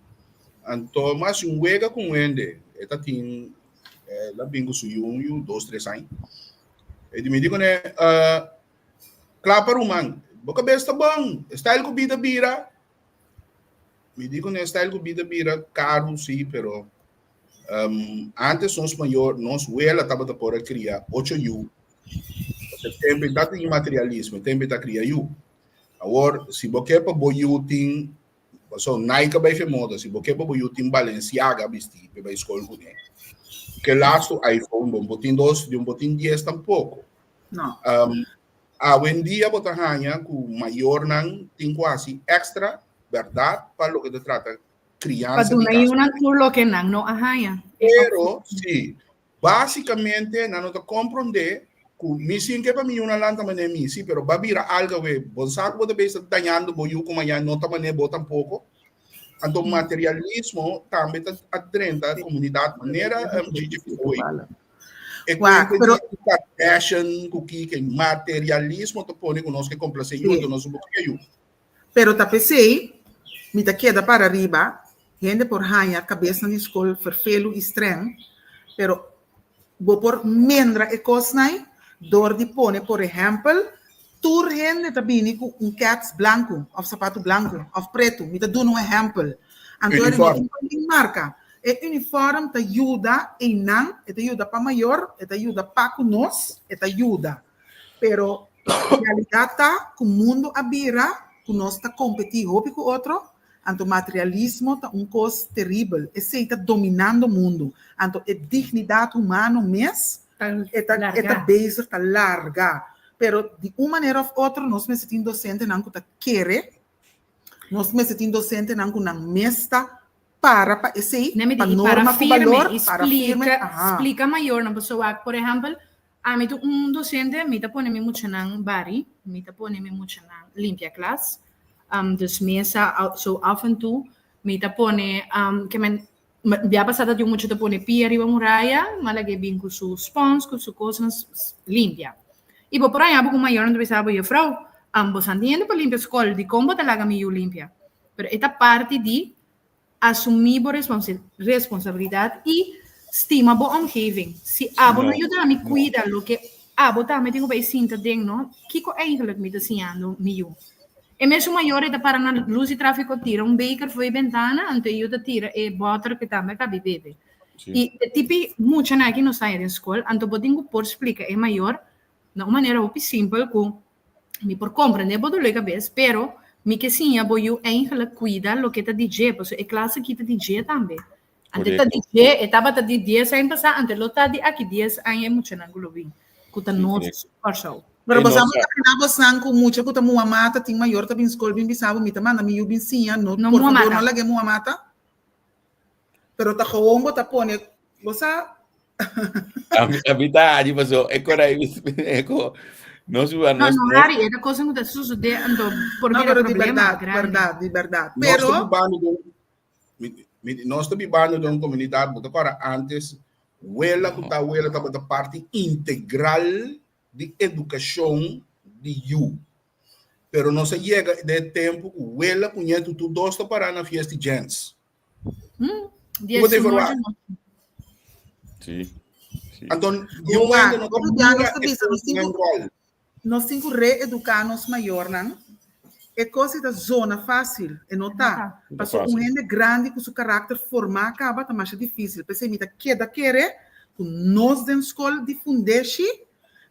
[SPEAKER 2] anto mas un wega ku un hende e ta tin El a bin ku su yu, un yu dos, tres aña. E di mi di kuné, Kla pa ruman, bo kabes ta bon, e style ku bida bira. Mi di kuné, style ku bida bira karu si, pero antes nos mayor, nos wela tabata por a kria ocho yu. Pasobra e tempu ei ta tin materialismo, e tempu ei ta kria yu. Awor, si bo ke pa bo yu tin Paso Nike a bai fe moda, si bo ke pa bo yu tin Balenciaga bisti pa e bai skol kuné. Ke lastu iPhone, bo no por tin dos, bo no por tin dies tampoko.
[SPEAKER 5] No.
[SPEAKER 2] Um, awendia bo ta haña ku mayornan tin ku hasi extra, bèrdat, pa loke ta trata
[SPEAKER 4] Pa
[SPEAKER 2] kriansa di
[SPEAKER 4] duna
[SPEAKER 2] kas.
[SPEAKER 4] yunan tur loke nan no a haña.
[SPEAKER 2] Pero, si, Básicamente nan no ta comprende cu mi sin ke pa mi yunan lanta mane mi, sí, pero ba bira alga we, bon sa cu bo ta bezig ta dañando bo yu cu mañana no ta mane bo tampoco. Anto materialismo tambe ta a drenta comunidad manera Gigi Foy. E
[SPEAKER 5] Wak,
[SPEAKER 2] cuenta
[SPEAKER 5] pero
[SPEAKER 2] di Kardashian cu kiko, materialismo ta pone cu nos ke complace yu, anto nos no por cria yu.
[SPEAKER 5] Pero ta p'esei mi ta keda para riba, hende por haña kabesnan di skol ferfelu i streng, pero bo por mendra e kosnan dor di pone, por ehèmpel, tur hende ta bini ku un kèts blanku òf sapatu blanku òf pretu, mi ta duna un ehèmpel. Anto e no tin por tin marka. E unifòrm ta yuda einan, e ta yuda pa mayor, e ta yuda pa ku nos, e ta yuda. Pero realidat ta ku mundu a bira ku nos ta kompetí hopi ku otro, anto materialismo ta un kos teribel, esei ta dominando mundu, anto e dignidat humano mes e ta e ta bezig ta larga. Pero di un manera òf otro nos mester tin dosentenan ku ta kere, nos mester tin dosentenan ku nan mes ta para pa esei,
[SPEAKER 4] Nemi
[SPEAKER 5] pa
[SPEAKER 4] di, i para
[SPEAKER 5] norma ku
[SPEAKER 4] firme,
[SPEAKER 5] balor,
[SPEAKER 4] i
[SPEAKER 5] para firme,
[SPEAKER 4] splika,
[SPEAKER 5] aha.
[SPEAKER 4] splika mayornan, pasobra por ehèmpel, Ami ta un docente, mi ta pone mi muchanan bari, mi ta pone mi muchanan limpia klas. Um, dus mesa, so af en toe, mi ta pone, um, ke men, bia pasá ta tin un mucha ta pone pia riba muraya, m'a lag'é bin ku su spons, ku su kosnan limpia. I bo por haña bo ku mayornan ta bisa bo, Juffrouw, um, bo sa tin hende pa limpia skol, dikon bo ta laga mi yu limpia? Pero e ta parti di Asumí bo responsabilidat i stima bo omgeving. Si abo no yuda mi kuida loke abo tambe tin ku bai sinta den no, kiko eigenlijk mi ta siñando mi yu? E mesun mayor e ta para na lus di tráfiko tira un beker for e bentana, anto e yu ta tira e bòter ku e tambe a kabi bebe. I e tipi muchanan aki nos haña den skol, anto bo tin ku por splika e mayor na un manera hopi simpel ku Mi por comprende bo dolor cabes, pero mi ke siña bo yu eigenlijk cuida loke ta di dje, pasobra e klas aki ta di dje tambe. Ante ta di dje, e tabata di dies aña pasá, ante lo ta di aki dies aña e muchanan ku lo bin, ku ta nos Kòrsou.
[SPEAKER 5] Pero bo sa bo ta keda bosnan ku mucha ku ta mua mata, tin mayor ta bin skol bin bisa bo, mi ta manda mi yu bin siña, no, por favor no lag'é mua mata. Pero ta gewoon bo ta pone, bo sa.
[SPEAKER 3] A mi ta ari paso e kora e ko nos
[SPEAKER 4] no
[SPEAKER 3] nos
[SPEAKER 4] no Harry, e cosa ku ta suceder anto por
[SPEAKER 5] No,
[SPEAKER 4] bira
[SPEAKER 5] pero di
[SPEAKER 4] problema
[SPEAKER 5] berdad,
[SPEAKER 4] grande.
[SPEAKER 5] Berdad, di berdad.
[SPEAKER 2] Nos ta
[SPEAKER 5] Pero,
[SPEAKER 2] bibando den nos ta bibando den un komunidat, bo ta kòrda antes, wela ku ta wela tabata parti integral di edukashon di yu. Pero nos a yega den e tempu ku wela ku ñetu tur dos ta pará na fiesta di gents.
[SPEAKER 4] Dies
[SPEAKER 2] Bo ta
[SPEAKER 4] un
[SPEAKER 2] verwacht?
[SPEAKER 4] nochi.
[SPEAKER 3] Si.
[SPEAKER 2] Anto, yu
[SPEAKER 5] Wak,
[SPEAKER 2] hende no ta
[SPEAKER 5] otro dia
[SPEAKER 2] mira
[SPEAKER 5] nos ta bisa, nos tin
[SPEAKER 2] e
[SPEAKER 5] ku
[SPEAKER 2] rol.
[SPEAKER 5] Nos tin ku reeduká nos mayornan. E kos ei ta zona fásil, e no ta.
[SPEAKER 3] No ta
[SPEAKER 5] Paso un
[SPEAKER 3] fásil.
[SPEAKER 5] hende grandi ku su karakter formá kaba ta masha difísil. P'esei mi ta keda kere ku nos den skol di fundeshi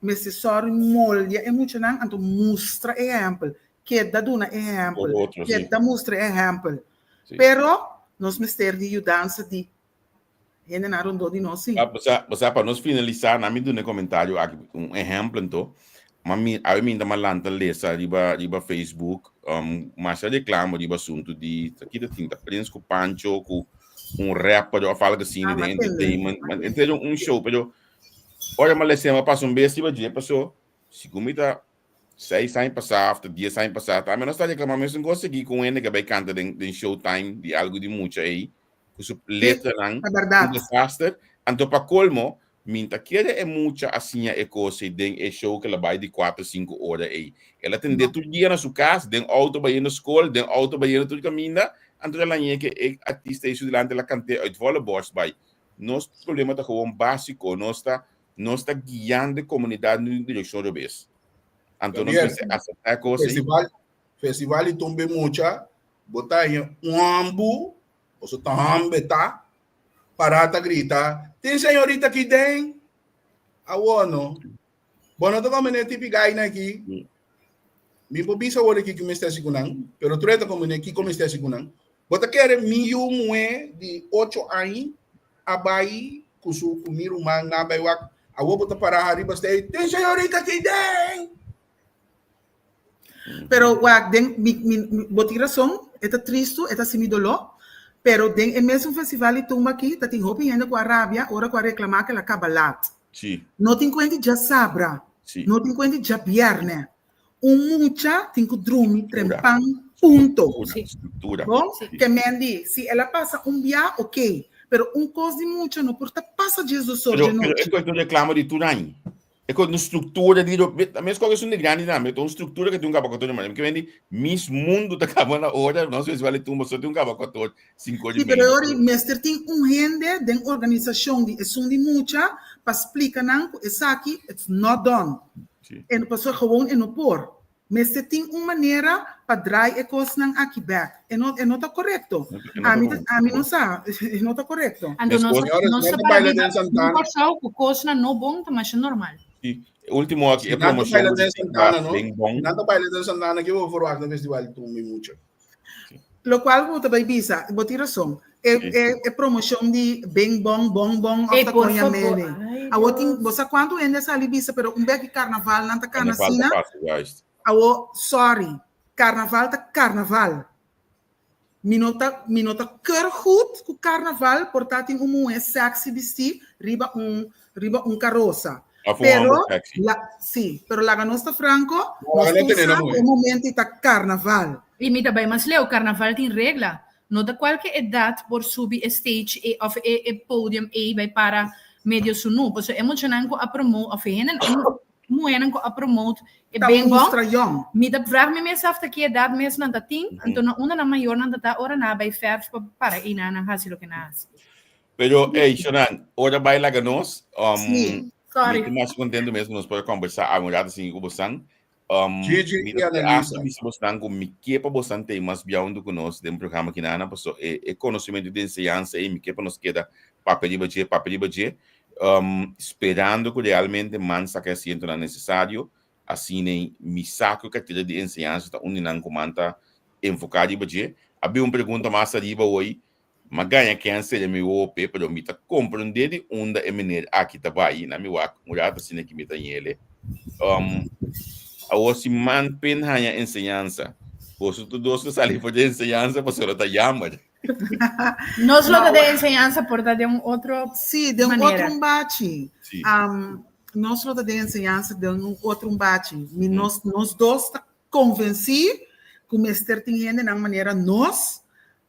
[SPEAKER 5] mester sòru moldia e muchanan, anto mustra e ehèmpel. Keda duna e ehèmpel.
[SPEAKER 3] Por otro, si.
[SPEAKER 5] Keda mustra e ehèmpel.
[SPEAKER 3] Si.
[SPEAKER 5] Pero nos mester di yudansa di hendenan rondó di nos, sí.
[SPEAKER 3] Ah, bo sa, pa nos finalisá, na mi duna e komentario aki, un ehèmpel anto. Ma mi, awe mi ta lanta lesa riba Facebook, masha reklamo riba asuntu di, ta kita tin, ta Prins ku Pancho, ku un rapper of algo asina
[SPEAKER 5] Ah,
[SPEAKER 3] de
[SPEAKER 5] ma tende.
[SPEAKER 3] entertainment. Ma entende un show, pero ora ma lesa ma pasa un bes riba dje, paso, si ku mi ta 6 aña pasá, of 10 aña pasá, tambe nos ta reklamá mesun kos sigui ku un hende ke bai kanta den Showtime di algo di mucha ei, ku su letranan,
[SPEAKER 5] Ta
[SPEAKER 3] un
[SPEAKER 5] berdad.
[SPEAKER 3] desaster. Anto pa kolmo, mi ta kere e mucha a siña e kos ei den e show ke la bai di 4, 5 ora ei. El a tende
[SPEAKER 5] No.
[SPEAKER 3] tur dia na su kas, den auto bayendo skol, den auto bayendo tur kaminda, anto el a ñe ke e artista ei su dilanti el a kant'é uit volle borst bai. Nos problema ta gewoon básiko, nos ta guiando e komunidat den un direkshon robes. Anto nos
[SPEAKER 2] Gabriel,
[SPEAKER 3] mester aseptá e kos ei.
[SPEAKER 2] Festival di tumba e mucha, bo ta haña un ambu, boso ta hambe ta, pará ta grita, "Tin señorita aki den?" Awor no. Bo no ta komene tipi gaina aki. Mi por bisa awor aki ku mi mester hasi ku nan, pero tur e ta komene kiko mi mester hasi ku nan. Bo ta kere mi yu muhé di 8 aña a bai ku su ku mi ruman nan a bai wak, awor bo ta pará ariba stei, "Tin señorita aki den?"
[SPEAKER 5] Pero wak, den mi bo tin rason, e ta tristu, e ta hasi mi doló, pero den e mesun festival di tumba aki ta tin hopi hende ku a rabia ora ku a reklamá ku el a kaba lat. No tin kuenti djasabra, no tin kuenti djabièrnè. Un mucha tin ku drumi trempan, punto.
[SPEAKER 3] Struktura.
[SPEAKER 5] Bon, ke men di, si el a pasa un bia, ok, pero un kos di mucha no por ta pasa 12 or
[SPEAKER 3] Pero,
[SPEAKER 5] dje
[SPEAKER 3] pero
[SPEAKER 5] nochi.
[SPEAKER 3] e ku reklamo di tur aña. E ku un struktura di mes kos esun di grandi tambe, ta un struktura ku tin un kaba 4 di mañana. Ke men di mis mundu ta kaba na ora, nos festival di tumba so tin un kaba 4, 5 di
[SPEAKER 5] Sí, pero
[SPEAKER 3] media.
[SPEAKER 5] ori mester tin un hende den organisashon di esun di mucha pa splika nan ku esaki it's not done. En pasobra gewoon e no por. Mester tin un manera pa draai e kosnan aki bek. E no ta korekto.
[SPEAKER 3] E no ta
[SPEAKER 5] Ami ta,
[SPEAKER 3] bon.
[SPEAKER 5] ami no sa, e no ta korekto.
[SPEAKER 4] Anto nos,
[SPEAKER 2] Señores,
[SPEAKER 4] nos
[SPEAKER 2] nan
[SPEAKER 4] ta
[SPEAKER 2] ta
[SPEAKER 4] para
[SPEAKER 2] baila
[SPEAKER 4] biba
[SPEAKER 2] den Santana.
[SPEAKER 4] un Kòrsou ku kosnan no bon ta masha normal.
[SPEAKER 3] Sí. Último aki, e
[SPEAKER 2] Nan ta
[SPEAKER 3] promoshon
[SPEAKER 2] baila
[SPEAKER 3] ku
[SPEAKER 2] den
[SPEAKER 3] si
[SPEAKER 2] Santana, no?
[SPEAKER 3] ben bon.
[SPEAKER 2] Nan ta baila den Santana, ke bo verwacht na festival di tumba mucha?
[SPEAKER 5] Lokual bo ta bai bisa, bo tin rason. E promoshon di Bing Bong Bong Bong of
[SPEAKER 4] Ey,
[SPEAKER 5] ta
[SPEAKER 4] por
[SPEAKER 5] koña
[SPEAKER 4] favor.
[SPEAKER 5] mele.
[SPEAKER 4] Ay,
[SPEAKER 5] Awo tin,
[SPEAKER 4] Dios.
[SPEAKER 5] bo sa kuantu hende a sali bisa, pero un bek di karnaval nan ta kana
[SPEAKER 3] Karnaval ta
[SPEAKER 5] asina.
[SPEAKER 3] pasa, juist.
[SPEAKER 5] Awo, sorry, karnaval ta karnaval. Mi no ta keur goed ku karnaval por ta tin un muhé sexy bistí riba un karosa.
[SPEAKER 3] Of un
[SPEAKER 5] Pero,
[SPEAKER 3] hòmber sexy.
[SPEAKER 5] la, sí, pero laga nos ta franko,
[SPEAKER 2] No,
[SPEAKER 5] nos
[SPEAKER 2] laga no
[SPEAKER 5] tur
[SPEAKER 2] tene
[SPEAKER 5] sa
[SPEAKER 2] na muhé.
[SPEAKER 5] e momento ta karnaval.
[SPEAKER 4] I mi ta bai mas leu, karnaval tin regla. No ta kualke edat por subi e stage e, of e podium e bai para medio sunu. Pasobra e muchanan ku a promote, of e hende, e muhénan ku a promote e
[SPEAKER 5] Ta
[SPEAKER 4] Bing Bong,
[SPEAKER 5] mustra yòn.
[SPEAKER 4] mi ta vraag mi mes af ta ki edat mes nan ta tin, anto na unda nan mayor nan ta ta ora nan a bai verf pa para ei nan nan hasi loke nan hasi.
[SPEAKER 3] Pero, hey, Shonan, ora bai laga nos.
[SPEAKER 4] Sorry.
[SPEAKER 3] Mi ta mas kontentu mes ku nos por kombersá un rato asina ku bosan.
[SPEAKER 2] Gigi
[SPEAKER 3] Mi
[SPEAKER 2] i
[SPEAKER 3] ta
[SPEAKER 2] Annalisa.
[SPEAKER 3] hasta bisa bosnan ku mi ke pa bosan tei mas biaundu ku nos den programa kinana, paso e konosementu di enseñansa ei mi ke pa nos keda papia riba dje, papia riba dje, sperando ku realmente man saka e asientonan nesesario. Asina ei mi sa ku e kartera di enseñansa ta un di nan ku man ta enfoká riba dje. A bin un pregunta mas ariba hoy, ma gaña cancer den mi wowo pe, pero mi ta comprende di unda e meneer aki ta bai, na mi wak un rato asina ki mi ta ñele. Awor si man pen haña enseñansa, boso tur dos ta sali for di enseñansa pasobra ta jammer.
[SPEAKER 4] Nos lo ta den enseñansa por ta den un otro
[SPEAKER 5] Sí, den un
[SPEAKER 4] manera.
[SPEAKER 5] otro bachi.
[SPEAKER 3] Sí.
[SPEAKER 5] Nos lo ta den enseñansa den un otro bachi. Mi nos, nos dos ta konvensí ku mester tin hendenan manera nos,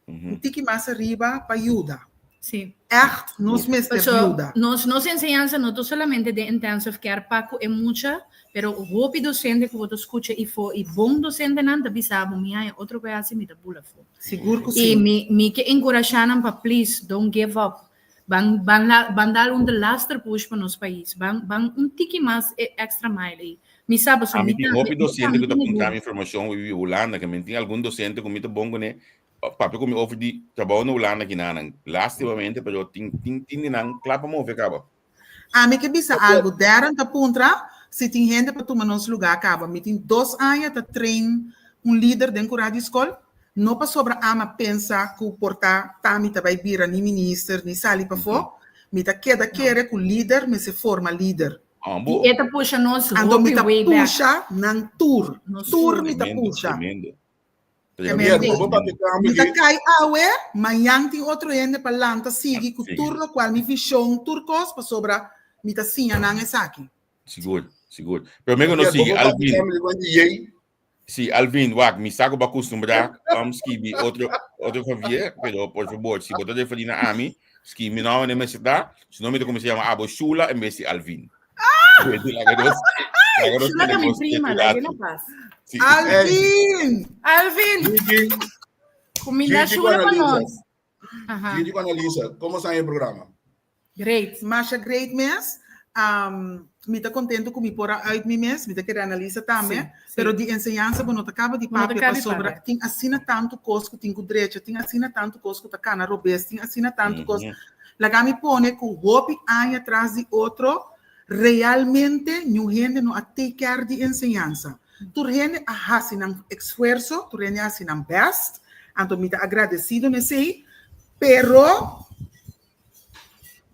[SPEAKER 5] un tiki mas ariba pa yuda.
[SPEAKER 4] Sí.
[SPEAKER 5] Echt, nos mester
[SPEAKER 4] Paso,
[SPEAKER 5] yuda.
[SPEAKER 4] nos enseñansa no ta solamente den intensive care pa ku e mucha, pero hopi docente ku bo ta skucha ifo i bon docentenan ta bisa bo mi haña otro ku e hasi mi ta bula afó.
[SPEAKER 5] Sigur ku
[SPEAKER 4] I
[SPEAKER 5] sí.
[SPEAKER 4] mi ke enkurashá nan pa please don't give up. Ban, ban la, ban dal un de laster push pa nos pais. Ban, ban un tiki mas e extra mile ei. Mi sa pasobra
[SPEAKER 3] Ami
[SPEAKER 4] mi
[SPEAKER 3] tin
[SPEAKER 4] tambe,
[SPEAKER 3] hopi
[SPEAKER 4] mi
[SPEAKER 3] docente
[SPEAKER 4] tambe
[SPEAKER 3] ku ta
[SPEAKER 4] tin
[SPEAKER 3] puntra
[SPEAKER 4] egun.
[SPEAKER 3] mi informashon wi Hulanda, ke mi tin algun docente ku mi ta bon kuné, Papia ku mi over di trabou na Hulanda kinanan. Lastimamente, pero tin tin tin di nan kla pa move kaba.
[SPEAKER 5] Ami ke bisa algu. Darren ta puntra si tin hende pa tuma nos lugá kaba. Mi tin dos aña ta train un lider den kurá di skol. No pasobra ama pensa ku por ta ta mi ta bai bira ni minister ni sali pafó. Mi ta keda kere ku lider mester forma lider.
[SPEAKER 3] Ambo.
[SPEAKER 4] I e ta pusha nos
[SPEAKER 5] Anto mi
[SPEAKER 4] hopi
[SPEAKER 5] ta
[SPEAKER 4] way back.
[SPEAKER 5] pusha nan tur.
[SPEAKER 4] Nos
[SPEAKER 5] Tur
[SPEAKER 4] tur.
[SPEAKER 5] mi ta
[SPEAKER 3] Tremendo,
[SPEAKER 5] pusha.
[SPEAKER 3] tremendo.
[SPEAKER 5] Mi ta kai awe, mañan tin otro hende pa lanta sigui ku tur lokual mi vishon, tur kos, pasobra mi ta siña nan esaki.
[SPEAKER 3] Sigur, sigur. Pero mi no sigui, Alvin. Si, Alvin, wak, mi sa ku bo a kustumbrá um skibi otro, otro Javier, pero por fabor, si bo ta referí na ami, skibi mi nòmber mester ta, si no mi ta kuminsá yama abo Shula en bes di Alvin.
[SPEAKER 4] Shula ta mi prima, laga na pas.
[SPEAKER 3] Sí.
[SPEAKER 5] Alvin!
[SPEAKER 4] Alvin! Kuminda Shula pa nos. Aha.
[SPEAKER 2] Gigi con Analisa, ¿cómo está el programa?
[SPEAKER 4] Great.
[SPEAKER 5] Masha great mes. Mi ta contento cu mi por a uit mi mes, mi ta kere Analisa tambe,
[SPEAKER 4] Sí, sí.
[SPEAKER 5] pero di enseñansa bo no ta caba di
[SPEAKER 4] Bo no ta
[SPEAKER 5] papia
[SPEAKER 4] caba di
[SPEAKER 5] pasobra
[SPEAKER 4] papia.
[SPEAKER 5] tin asina tanto cos cu tin cu drecha, tin asina tanto cos cu ta cana robes, tin asina tanto cos. Laga mi pone ku hopi aña tras di otro, realmente niun hende no a take care di enseñansa. Tur hende a hasi nan esfuerso, tur hende a hasi nan best, anto mi ta agradesido n'esei, pero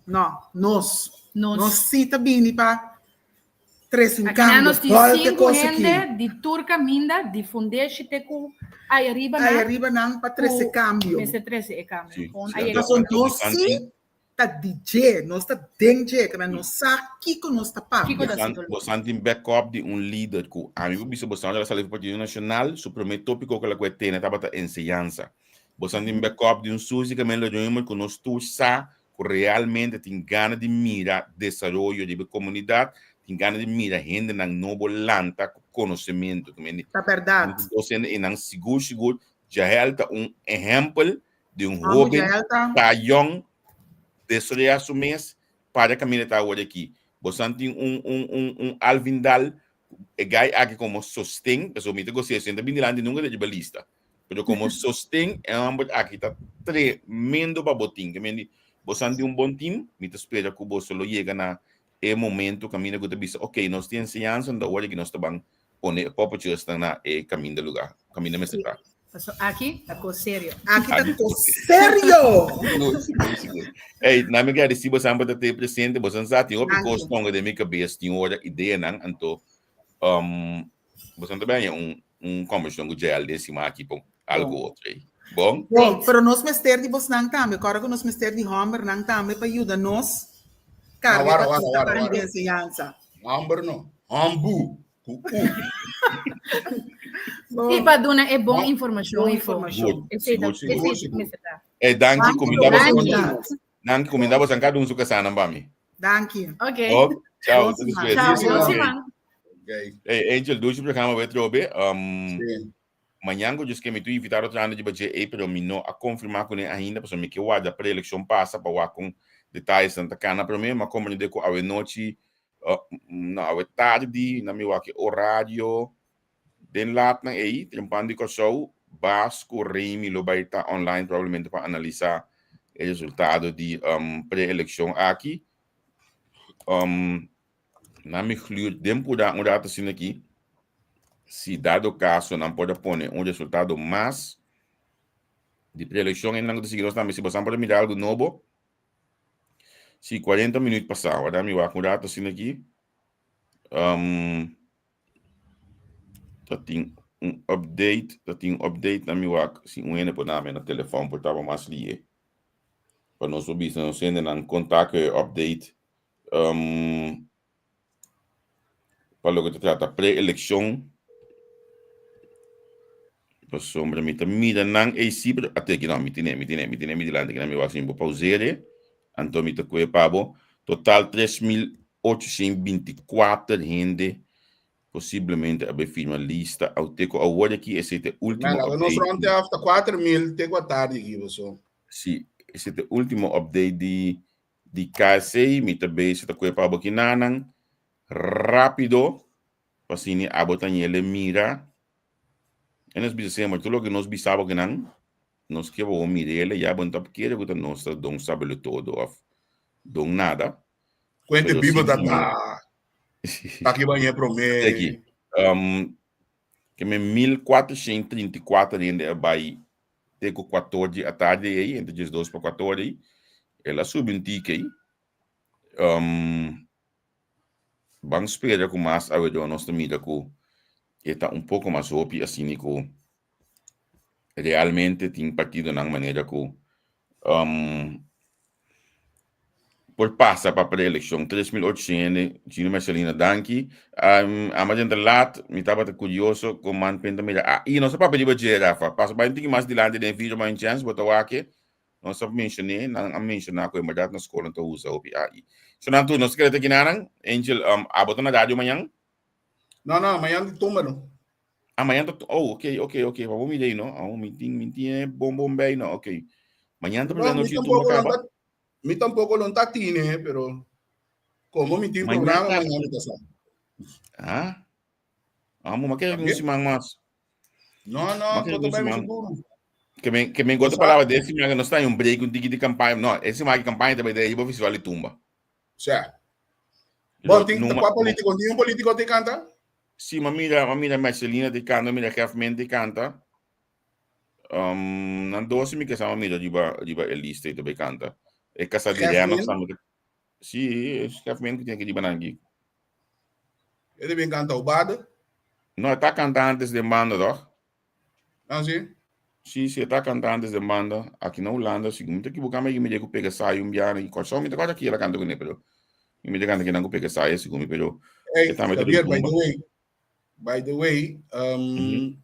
[SPEAKER 5] no, nos, nos si ta bini pa Trese un
[SPEAKER 4] Aki nan
[SPEAKER 5] cambio.
[SPEAKER 4] nos tin
[SPEAKER 5] Volte
[SPEAKER 4] sinku
[SPEAKER 5] cos aki.
[SPEAKER 4] hende di tur kaminda, di fundeshi te ku ai ariba
[SPEAKER 5] Ai
[SPEAKER 4] nan,
[SPEAKER 5] ariba nan pa trese
[SPEAKER 4] ku
[SPEAKER 5] cambio.
[SPEAKER 4] mester trese e cambio.
[SPEAKER 3] Sí,
[SPEAKER 4] Gewoon
[SPEAKER 3] sí,
[SPEAKER 4] a yega
[SPEAKER 3] anto,
[SPEAKER 5] Paso
[SPEAKER 3] anto
[SPEAKER 5] nos
[SPEAKER 3] bosan
[SPEAKER 5] sí
[SPEAKER 3] tin,
[SPEAKER 5] ta di dje, nos ta den dje, kaba nos sa kiko nos ta papia.
[SPEAKER 4] Kiko ta
[SPEAKER 3] bosan,
[SPEAKER 4] sigur.
[SPEAKER 3] bosan tin backup di un lider ku ami por bisa bosan ora sali for Partido Nacional, su promé tópiko ku el a kue tene tabata enseñansa. Bosan tin backup di un Suzy Camilo Römer ku nos tur sa ku realmente tin gana di mira desaroyo riba e komunidat, tin gana di mira hendenan nobo lanta ku konosementu. Ku mende
[SPEAKER 5] Ta bèrdat.
[SPEAKER 3] dos hende einan sigur sigur Jael ta un ehèmpel di un
[SPEAKER 5] Amo
[SPEAKER 3] hóben
[SPEAKER 5] Jael ta.
[SPEAKER 3] ta yòn desaroyá su mes para kaminda ta awor aki. Bosan tin un un un un Alvin Daal e gai aki komo sosten, pasobra mi ta gosta esei, no ta bin dilanti nunka ta riba lista. Pero como sosten e homber aki ta tremendo pa bo tin. Ke men di, bosan tin un bon team, mi ta spera ku boso lo yega na e momento kaminda ku ta bisa, ok, nos tin enseñansa, anto awor aki nos ta ban pone e poppetjesnan na e kaminda lugar, kaminda mester ta.
[SPEAKER 4] Paso aki ta kos serio.
[SPEAKER 5] Aki ta kos serio!
[SPEAKER 3] Sigur, sigur, sigur. Ey, na mi gradisi bosan pa ta te presente, bosan sa tin hopi kos tonga den mi kabes, tin ora ideanan, anto um, bosan ta bini un un conversacion cu JL den siman aki pa algo otro ei. Bon?
[SPEAKER 5] Bon, pero nos mester di bosnan tambe. Kòrda ku nos mester di hòmbernan tambe pa yuda nos
[SPEAKER 2] Ah,
[SPEAKER 5] karga
[SPEAKER 2] wara,
[SPEAKER 5] e
[SPEAKER 2] wara,
[SPEAKER 5] batuta
[SPEAKER 2] wara,
[SPEAKER 5] di
[SPEAKER 2] wara.
[SPEAKER 5] enseñansa.
[SPEAKER 2] Hòmber no, hòmbu ku u.
[SPEAKER 5] Bon,
[SPEAKER 4] I pa duna e bon
[SPEAKER 2] Bon.
[SPEAKER 4] informashon
[SPEAKER 5] bon
[SPEAKER 4] i fo.
[SPEAKER 5] informashon.
[SPEAKER 3] Sigur,
[SPEAKER 4] Esei ta,
[SPEAKER 3] sigur, sigur.
[SPEAKER 2] Sigur,
[SPEAKER 4] esei
[SPEAKER 2] sigur.
[SPEAKER 4] mester ta.
[SPEAKER 3] Eh, danki,
[SPEAKER 5] Danki,
[SPEAKER 3] kuminda boso.
[SPEAKER 4] Danki.
[SPEAKER 3] Danki, kuminda boso kada un su kasanan pa mi.
[SPEAKER 5] Danki.
[SPEAKER 4] Ok.
[SPEAKER 3] Oh, ciao,
[SPEAKER 5] Bon
[SPEAKER 3] tot
[SPEAKER 5] siman.
[SPEAKER 3] despues.
[SPEAKER 4] Ciao,
[SPEAKER 2] Sí,
[SPEAKER 4] bon
[SPEAKER 2] sí.
[SPEAKER 4] siman.
[SPEAKER 2] Okay.
[SPEAKER 3] Hey, Angel, dushi programa we trobe.
[SPEAKER 2] Sí.
[SPEAKER 3] Mañan ku just ke mi tu invitado otro anda di JA, pero mi no a konfirmá kuné ainda, pasobra mi ke warda pre-elekshon pasa pa wak kon detalles nan ta kana promé, ma komprendé ku awe nochi, no, awe tardi, na mi wak e orario, den latnan ei, trempan di Kòrsou, Bas ku Remy lo bai ta online probablemente pa analisá e resultado di pre-elekshon aki. Na mi gluur den pura un rato asina aki, si dado caso nan por a pone un resultado mas di preeleccion en nan ku ta sigui nos tambe, si bosan por a mira algo nobo, si 40 minuut pasá, wak mi wak un rato asina aki, ta tin. Un update, ta tin un update na mi wak si un hende por name na telefon por taba mas lihe. Pa nos por bisa nos hendenan kon ta ku e update um, pa loke ta trata pre-elekshon. Pasobra mi ta mira nan ei sí, pero ate aki no, mi tine, mi tine, mi tine mi dilanti aki na mi wak si mi por pausere, anto mi ta kue pa bo. Total 3824 hende Posiblemente a bay firma lista au te cu awor aki esey ta e ultimo
[SPEAKER 2] Mela, nos
[SPEAKER 3] update.
[SPEAKER 2] rond af ta 4000 te cu atardi aki boso.
[SPEAKER 3] Si, esey ta e ultimo update di di KSC. Mi ta bezig ta cu e pa bo kinanan rapido pa asina abo ta ñele mira. E nos bisa semper tur loke nos bisa bo kinan nos ke bo mirele ya bo no ta kere cu ta nos ta don sabelo todo of don nada.
[SPEAKER 2] Cuente
[SPEAKER 3] Pero
[SPEAKER 2] bibo
[SPEAKER 3] si
[SPEAKER 2] ta ta. Taki bañé promé.
[SPEAKER 3] Taki. Um, ke me 1434 hende a bai te ku 14 di atardi ei, entre 12 pa 14 ei. El a subi un tiki ei. Um, ban spera ku mas awe nos ta mira ku e ta un poko mas hopi asina ku realmente tin partidonan manera ku um, por pasa pa preelekshon. 3800 hende, Gino Mercelina, danki. Um, ama dentro laat, mi tabata curioso con man penta mira. Ah, y nos a papia riba dje, Rafa. Pasa bai un tiki mas dilanti den video, ma un chance, bo ta wak. Nos a mencioné, nan a menciona ku en berdad na school nan ta usa hopi AI. So nan tur, nos kere ta kinanan. Angel, um, abo ta na radio mañan?
[SPEAKER 2] No, no, mañan di tumba no.
[SPEAKER 3] Ah, mañan ta, oh, ok, ok, ok, pa bo mira ahí, no? Oh, mi tin, mi tin bon bon bij, no, ok. Mañan ta
[SPEAKER 2] No,
[SPEAKER 3] primera
[SPEAKER 2] mi
[SPEAKER 3] noche tumba
[SPEAKER 2] tampoco lo
[SPEAKER 3] caba.
[SPEAKER 2] ta, mi tampoco lo ta tine, pero como mi tin
[SPEAKER 3] Mañan
[SPEAKER 2] programa,
[SPEAKER 3] ta,
[SPEAKER 2] mañan mi ta sa.
[SPEAKER 3] ah, ah, mo maquer un
[SPEAKER 2] También?
[SPEAKER 3] siman mas.
[SPEAKER 2] No, no,
[SPEAKER 3] Maquer
[SPEAKER 2] todo
[SPEAKER 3] un
[SPEAKER 2] bij mi
[SPEAKER 3] siman.
[SPEAKER 2] seguro.
[SPEAKER 3] Que men, que men gota
[SPEAKER 2] Sa?
[SPEAKER 3] palabra de siman que no está en un break, un tiki de campaña. No, ese siman que campaña te de iba festival de tumba.
[SPEAKER 2] Sea. Bon, tin,
[SPEAKER 3] Numa-
[SPEAKER 2] kua polítiko? Tin un polítiko te kanta?
[SPEAKER 3] Sí, ma mira, ma mira Marcelina te canta, mira Jefmen te canta. Um, nan dos mi que sama mira riba riba e lista y te canta. E casa de
[SPEAKER 2] Jefmen?
[SPEAKER 3] Reno sama te Sí, es Jefmen que tiene que riba nangi.
[SPEAKER 2] E de ben kanta Obada.
[SPEAKER 3] No, está canta antes de banda, toch?
[SPEAKER 2] Ah, sí?
[SPEAKER 3] Sí, sí, está canta antes de banda. Aquí na Holanda, si mi te equivoca, me me llego pega sayo un viaje y Kòrsou, mi te acuerdo aquí la canta con él, pero mi te canta que nango pega sayo, según mi, pero
[SPEAKER 2] Hey,
[SPEAKER 3] e tambe ta
[SPEAKER 2] Javier, by
[SPEAKER 3] tumba.
[SPEAKER 2] the way, by the way, um,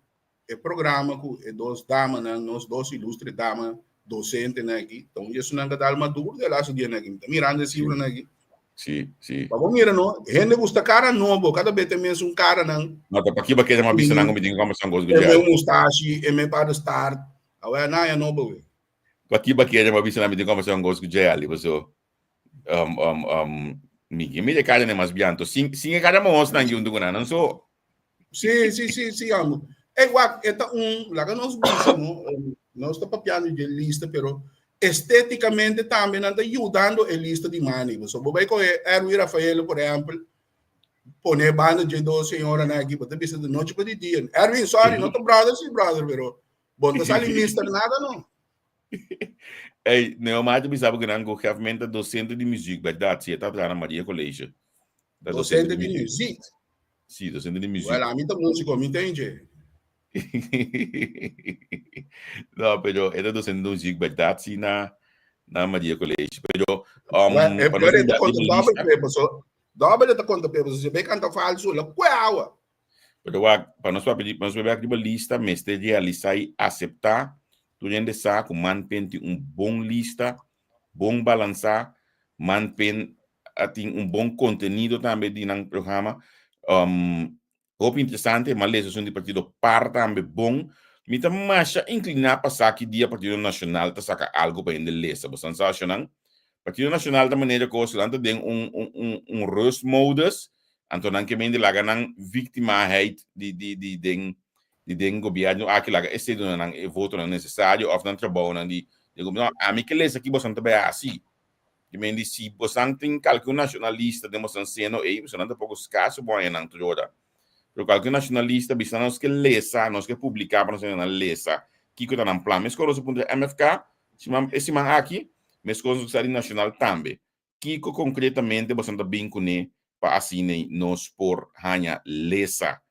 [SPEAKER 2] e programa ku e dos damanan, nos dos ilustre dama docentenan aki, ta un di esunnan ka dal madur de laatste dianan aki. Mi ta mirando e cifranan aki.
[SPEAKER 3] Sí, sí.
[SPEAKER 2] Pa bo mira no, hende gusta cara nobo, cada vez te mes un cara nan.
[SPEAKER 3] No, ta paki ba keda ma bisa nan mi tin conversa con
[SPEAKER 2] E me mustache, e me para start. Awe na ya nobo we.
[SPEAKER 3] Paki ba keda ma bisa nan mi tin conversa con ku Jelly, so um um um mi mi de cara ne mas bianto. Sin sin e cara mo nan junto con nan so.
[SPEAKER 2] Sí, sí, sí, sí, amo. Ey, wak, e ta un, laga nos bisa, no? Nos ta papiando di lista, pero estéticamente tambe nan ta yudando e lista di mani. So, bo bai coge Erwin Rafael, por ehempel, pone banda dje dos señoranan aki, bo ta bisa di nochi pa di dia. Erwin, sorry, no ta brother si brother, pero bo no ta sali mister nada, no.
[SPEAKER 3] Ey, Neomar ta bisa bo ku nan ku Gefmen ta docente di muziek, berdad? Si, e ta traha na Maria College. Ta
[SPEAKER 2] Docente di muziek?
[SPEAKER 3] Si, docente di muziek.
[SPEAKER 2] Well, ami ta músico, mi ta inche.
[SPEAKER 3] No, pero e ta docente di muziek, berdad? Si, na na Maria College. Pero, um,
[SPEAKER 2] Well, e
[SPEAKER 3] pa nos
[SPEAKER 2] pero e ta
[SPEAKER 3] mira
[SPEAKER 2] konta
[SPEAKER 3] riba
[SPEAKER 2] dobbel
[SPEAKER 3] lista
[SPEAKER 2] pe, paso dobbel e ta konta pe, paso si e bay kanta falso, la kue awa.
[SPEAKER 3] Pero wak, pa nos papia di, pa nos papia riba lista, mester realisá i aseptá tur hende sa ku Manpen tin un bon lista, bon balansá, Manpen a tin un bon kontenido tambe di nan programa. Um, hopi interesante, m'a lesa esun di partido par tambe bon. Mi ta masha inkliná pa sa ki dia Partido Nashonal ta saka algu pa hende lesa. Bo san sa, shonnan? Partido Nashonal ta manera kos, nan ta den un, un, un, un rustmodus, Anto nan ke mende laga nan victimaheid di di di den di den gobierno aki laga esei duna nan e votonan necesario of nan trabounan di di gobierno. No, ami ke lesa ki bosan ta bay haci. Ke mende si bosan tin kalke un nacionalista den bosan seno ey, pasobra nan ta poko scaso bo haña nan tur ora. Pero kalke un nacionalista bisa nos ke lesa, nos ke publica pa nos hende nan lesa kiko ta nan plan. Meskos nos a puntra MFK siman e siman aki, meskos nos ke sa di nacional tambe. Kiko konkretamente boso ta bin kuné pa asina nos por haña lesa,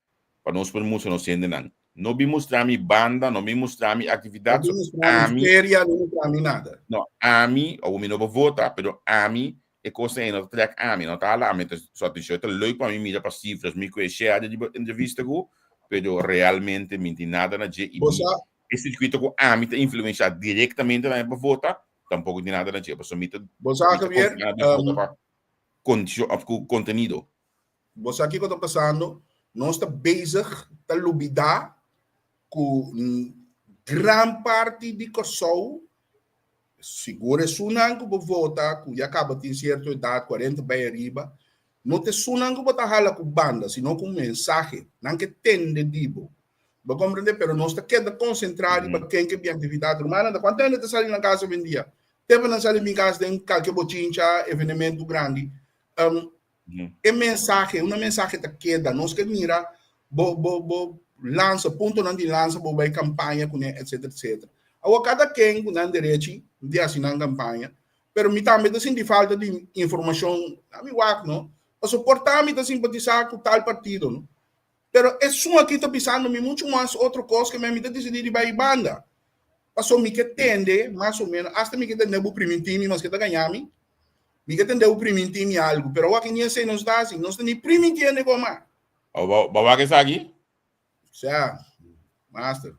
[SPEAKER 3] pa nos por mustra nos hendenan? No bin mustra mi banda, no bin mustra mi actividad.
[SPEAKER 2] No bin mustra mi feria, no mustra mi nada.
[SPEAKER 3] No, ami, o mi no bo vota, pero ami, e cosa ei no ta trek ami, no ta hala ami. So atencion, ta leuk pa mi mira pa cifras, mi ku e share di entrevista ku, pero realmente mi tin nada na dje. I mi, e circuito ku ami ta influencia directamente na pa vota, tampoco tin nada na dje. Pasobra mi ta,
[SPEAKER 2] Bo sa, Javier,
[SPEAKER 3] mi ta pa condicion, of ku contenido.
[SPEAKER 2] Bo sa kiko ta pasando? Nos ta bezig ta lubidá ku gran parti di Kòrsou, sigur esunnan ku bo vota ku ya kaba tin sierto edat, kuarenta bai ariba, no ta esunnan ku bo ta hala ku banda, sino ku un mensahe. Nan ke tende di bo. Bo komprendé? Pero nos ta keda konsentrá riba ken ke bin aktividat. Rumannan, ta kuantu hende ta sali nan kas awendia? Te pa nan sali bin kas den kalke bochincha, evenementu grandi. E mensahe, una mensahe ta keda. Nos ke mira bo bo bo lansa, puntonan di lansa bo bai kampaña kuné, etcetera, etcetera. Awor kada ken ku nan derechi di hasi nan kampaña, pero mi tambe ta sinti falta di informashon, ami wak no, pasobra por ta mi ta simpatisá ku tal partido no, pero esun aki ta bisando mi muchu mas otro kos ke mi ta disidí di bai banda. Pasobra mi ke tende mas o menos, asta mi ke tende bo primintí mi maske ta gaña mi, Mi ka tende bo primintí mi algu, pero awor ni esei nos ta hasi, nos ta ni primintí hende kon mas.
[SPEAKER 3] Bo bo wak esaki?
[SPEAKER 2] Sea, master.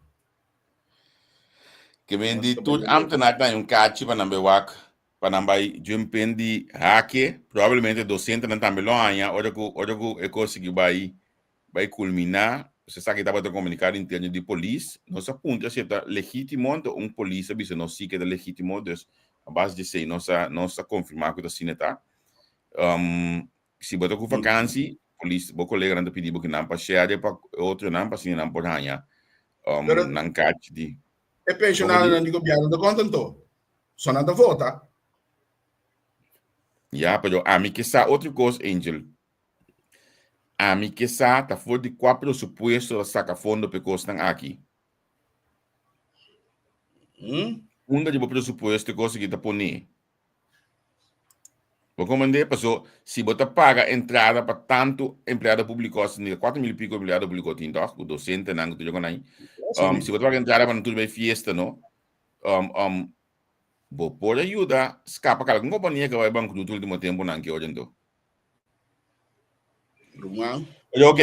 [SPEAKER 3] Ke men di tur ambtenaar ta un kachi pa nan bai wak, pa nan bai jump in di hake, probablemente docentenan tambe lo haña ora ku ora ku e kos sigui bai bai kulminá, pues esaki tabata un komunikado interno di polis, nos a puntra si e ta legítimo, anto un polis a bisa nos si ke ta legítimo, dus a base di esei nos a nos a konfirmá ku ta asina ta. Si bo ta ku vakansi, polis, bo koleganan ta pidi bo kinan pa share pa e otronan pa asina nan por haña nan kachi di.
[SPEAKER 2] E pensionadonan di gobièrnu ta kontento, so nan ta vota.
[SPEAKER 3] Ya, pero ami ke sa otro kos, Angel. Ami ke sa ta for di kua presupuesto ta saka fondo p'e kosnan aki. Unda di bo presupuesto e kos aki ta poné? Bo komprendé? Paso si bo ta paga entrada pa tantu empleado públiko, asina 4000 i piko empleado públiko tin tòg, ku dosentenan ku tur loke nan. Si bo ta paga entrada pa nan tur bai fiesta no, bo por a yuda skapa kalkun kompania ke bai bankruto ultimo tempunan ki ora anto.
[SPEAKER 2] Ruman.
[SPEAKER 3] Oye, ok.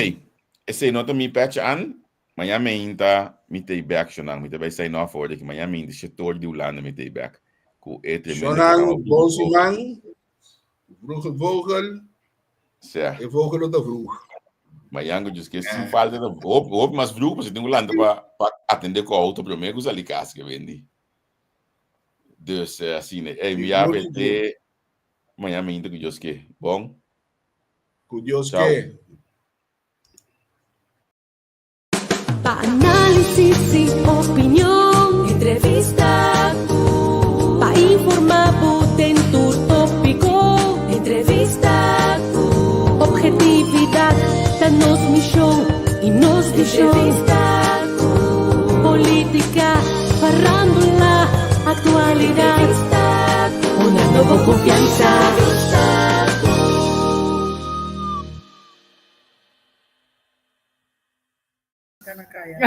[SPEAKER 3] Esei no ta mi pech an. Maña meinta mi tei bek, Shonan. Mi ta bai sign off ora ki maña meinta shetor di Hulanda mi tei bek. Ku e tremendo
[SPEAKER 2] Shonan,
[SPEAKER 3] programa
[SPEAKER 2] bon
[SPEAKER 3] Vroege Vogel.
[SPEAKER 2] siman. Vroege Vogel.
[SPEAKER 3] Sea.
[SPEAKER 2] E vogel lo ta vroeg.
[SPEAKER 3] Mañan ku djis ke sin falta ta hopi, hopi mas vroeg, pasobra tin ku lanta pa pa atende ku auto prome ku sali kas ke bendi. Dus asina. Ey, mi
[SPEAKER 2] Sigur,
[SPEAKER 3] ya
[SPEAKER 2] sigur.
[SPEAKER 3] te Mañana mainta ku Dios ke. Bon.
[SPEAKER 2] Ku Dios
[SPEAKER 3] Chao.
[SPEAKER 2] ke.
[SPEAKER 1] Pa análisis y opinion, entrevista ku. Pa informá bo den tur tópiko, entrevista ku. Objetividad ta nos mishon y nos vishon. Entrevista ku. Polítika, farándula, aktualidat. Entrevista Honrando bo konfiansa.
[SPEAKER 5] Kana kaya.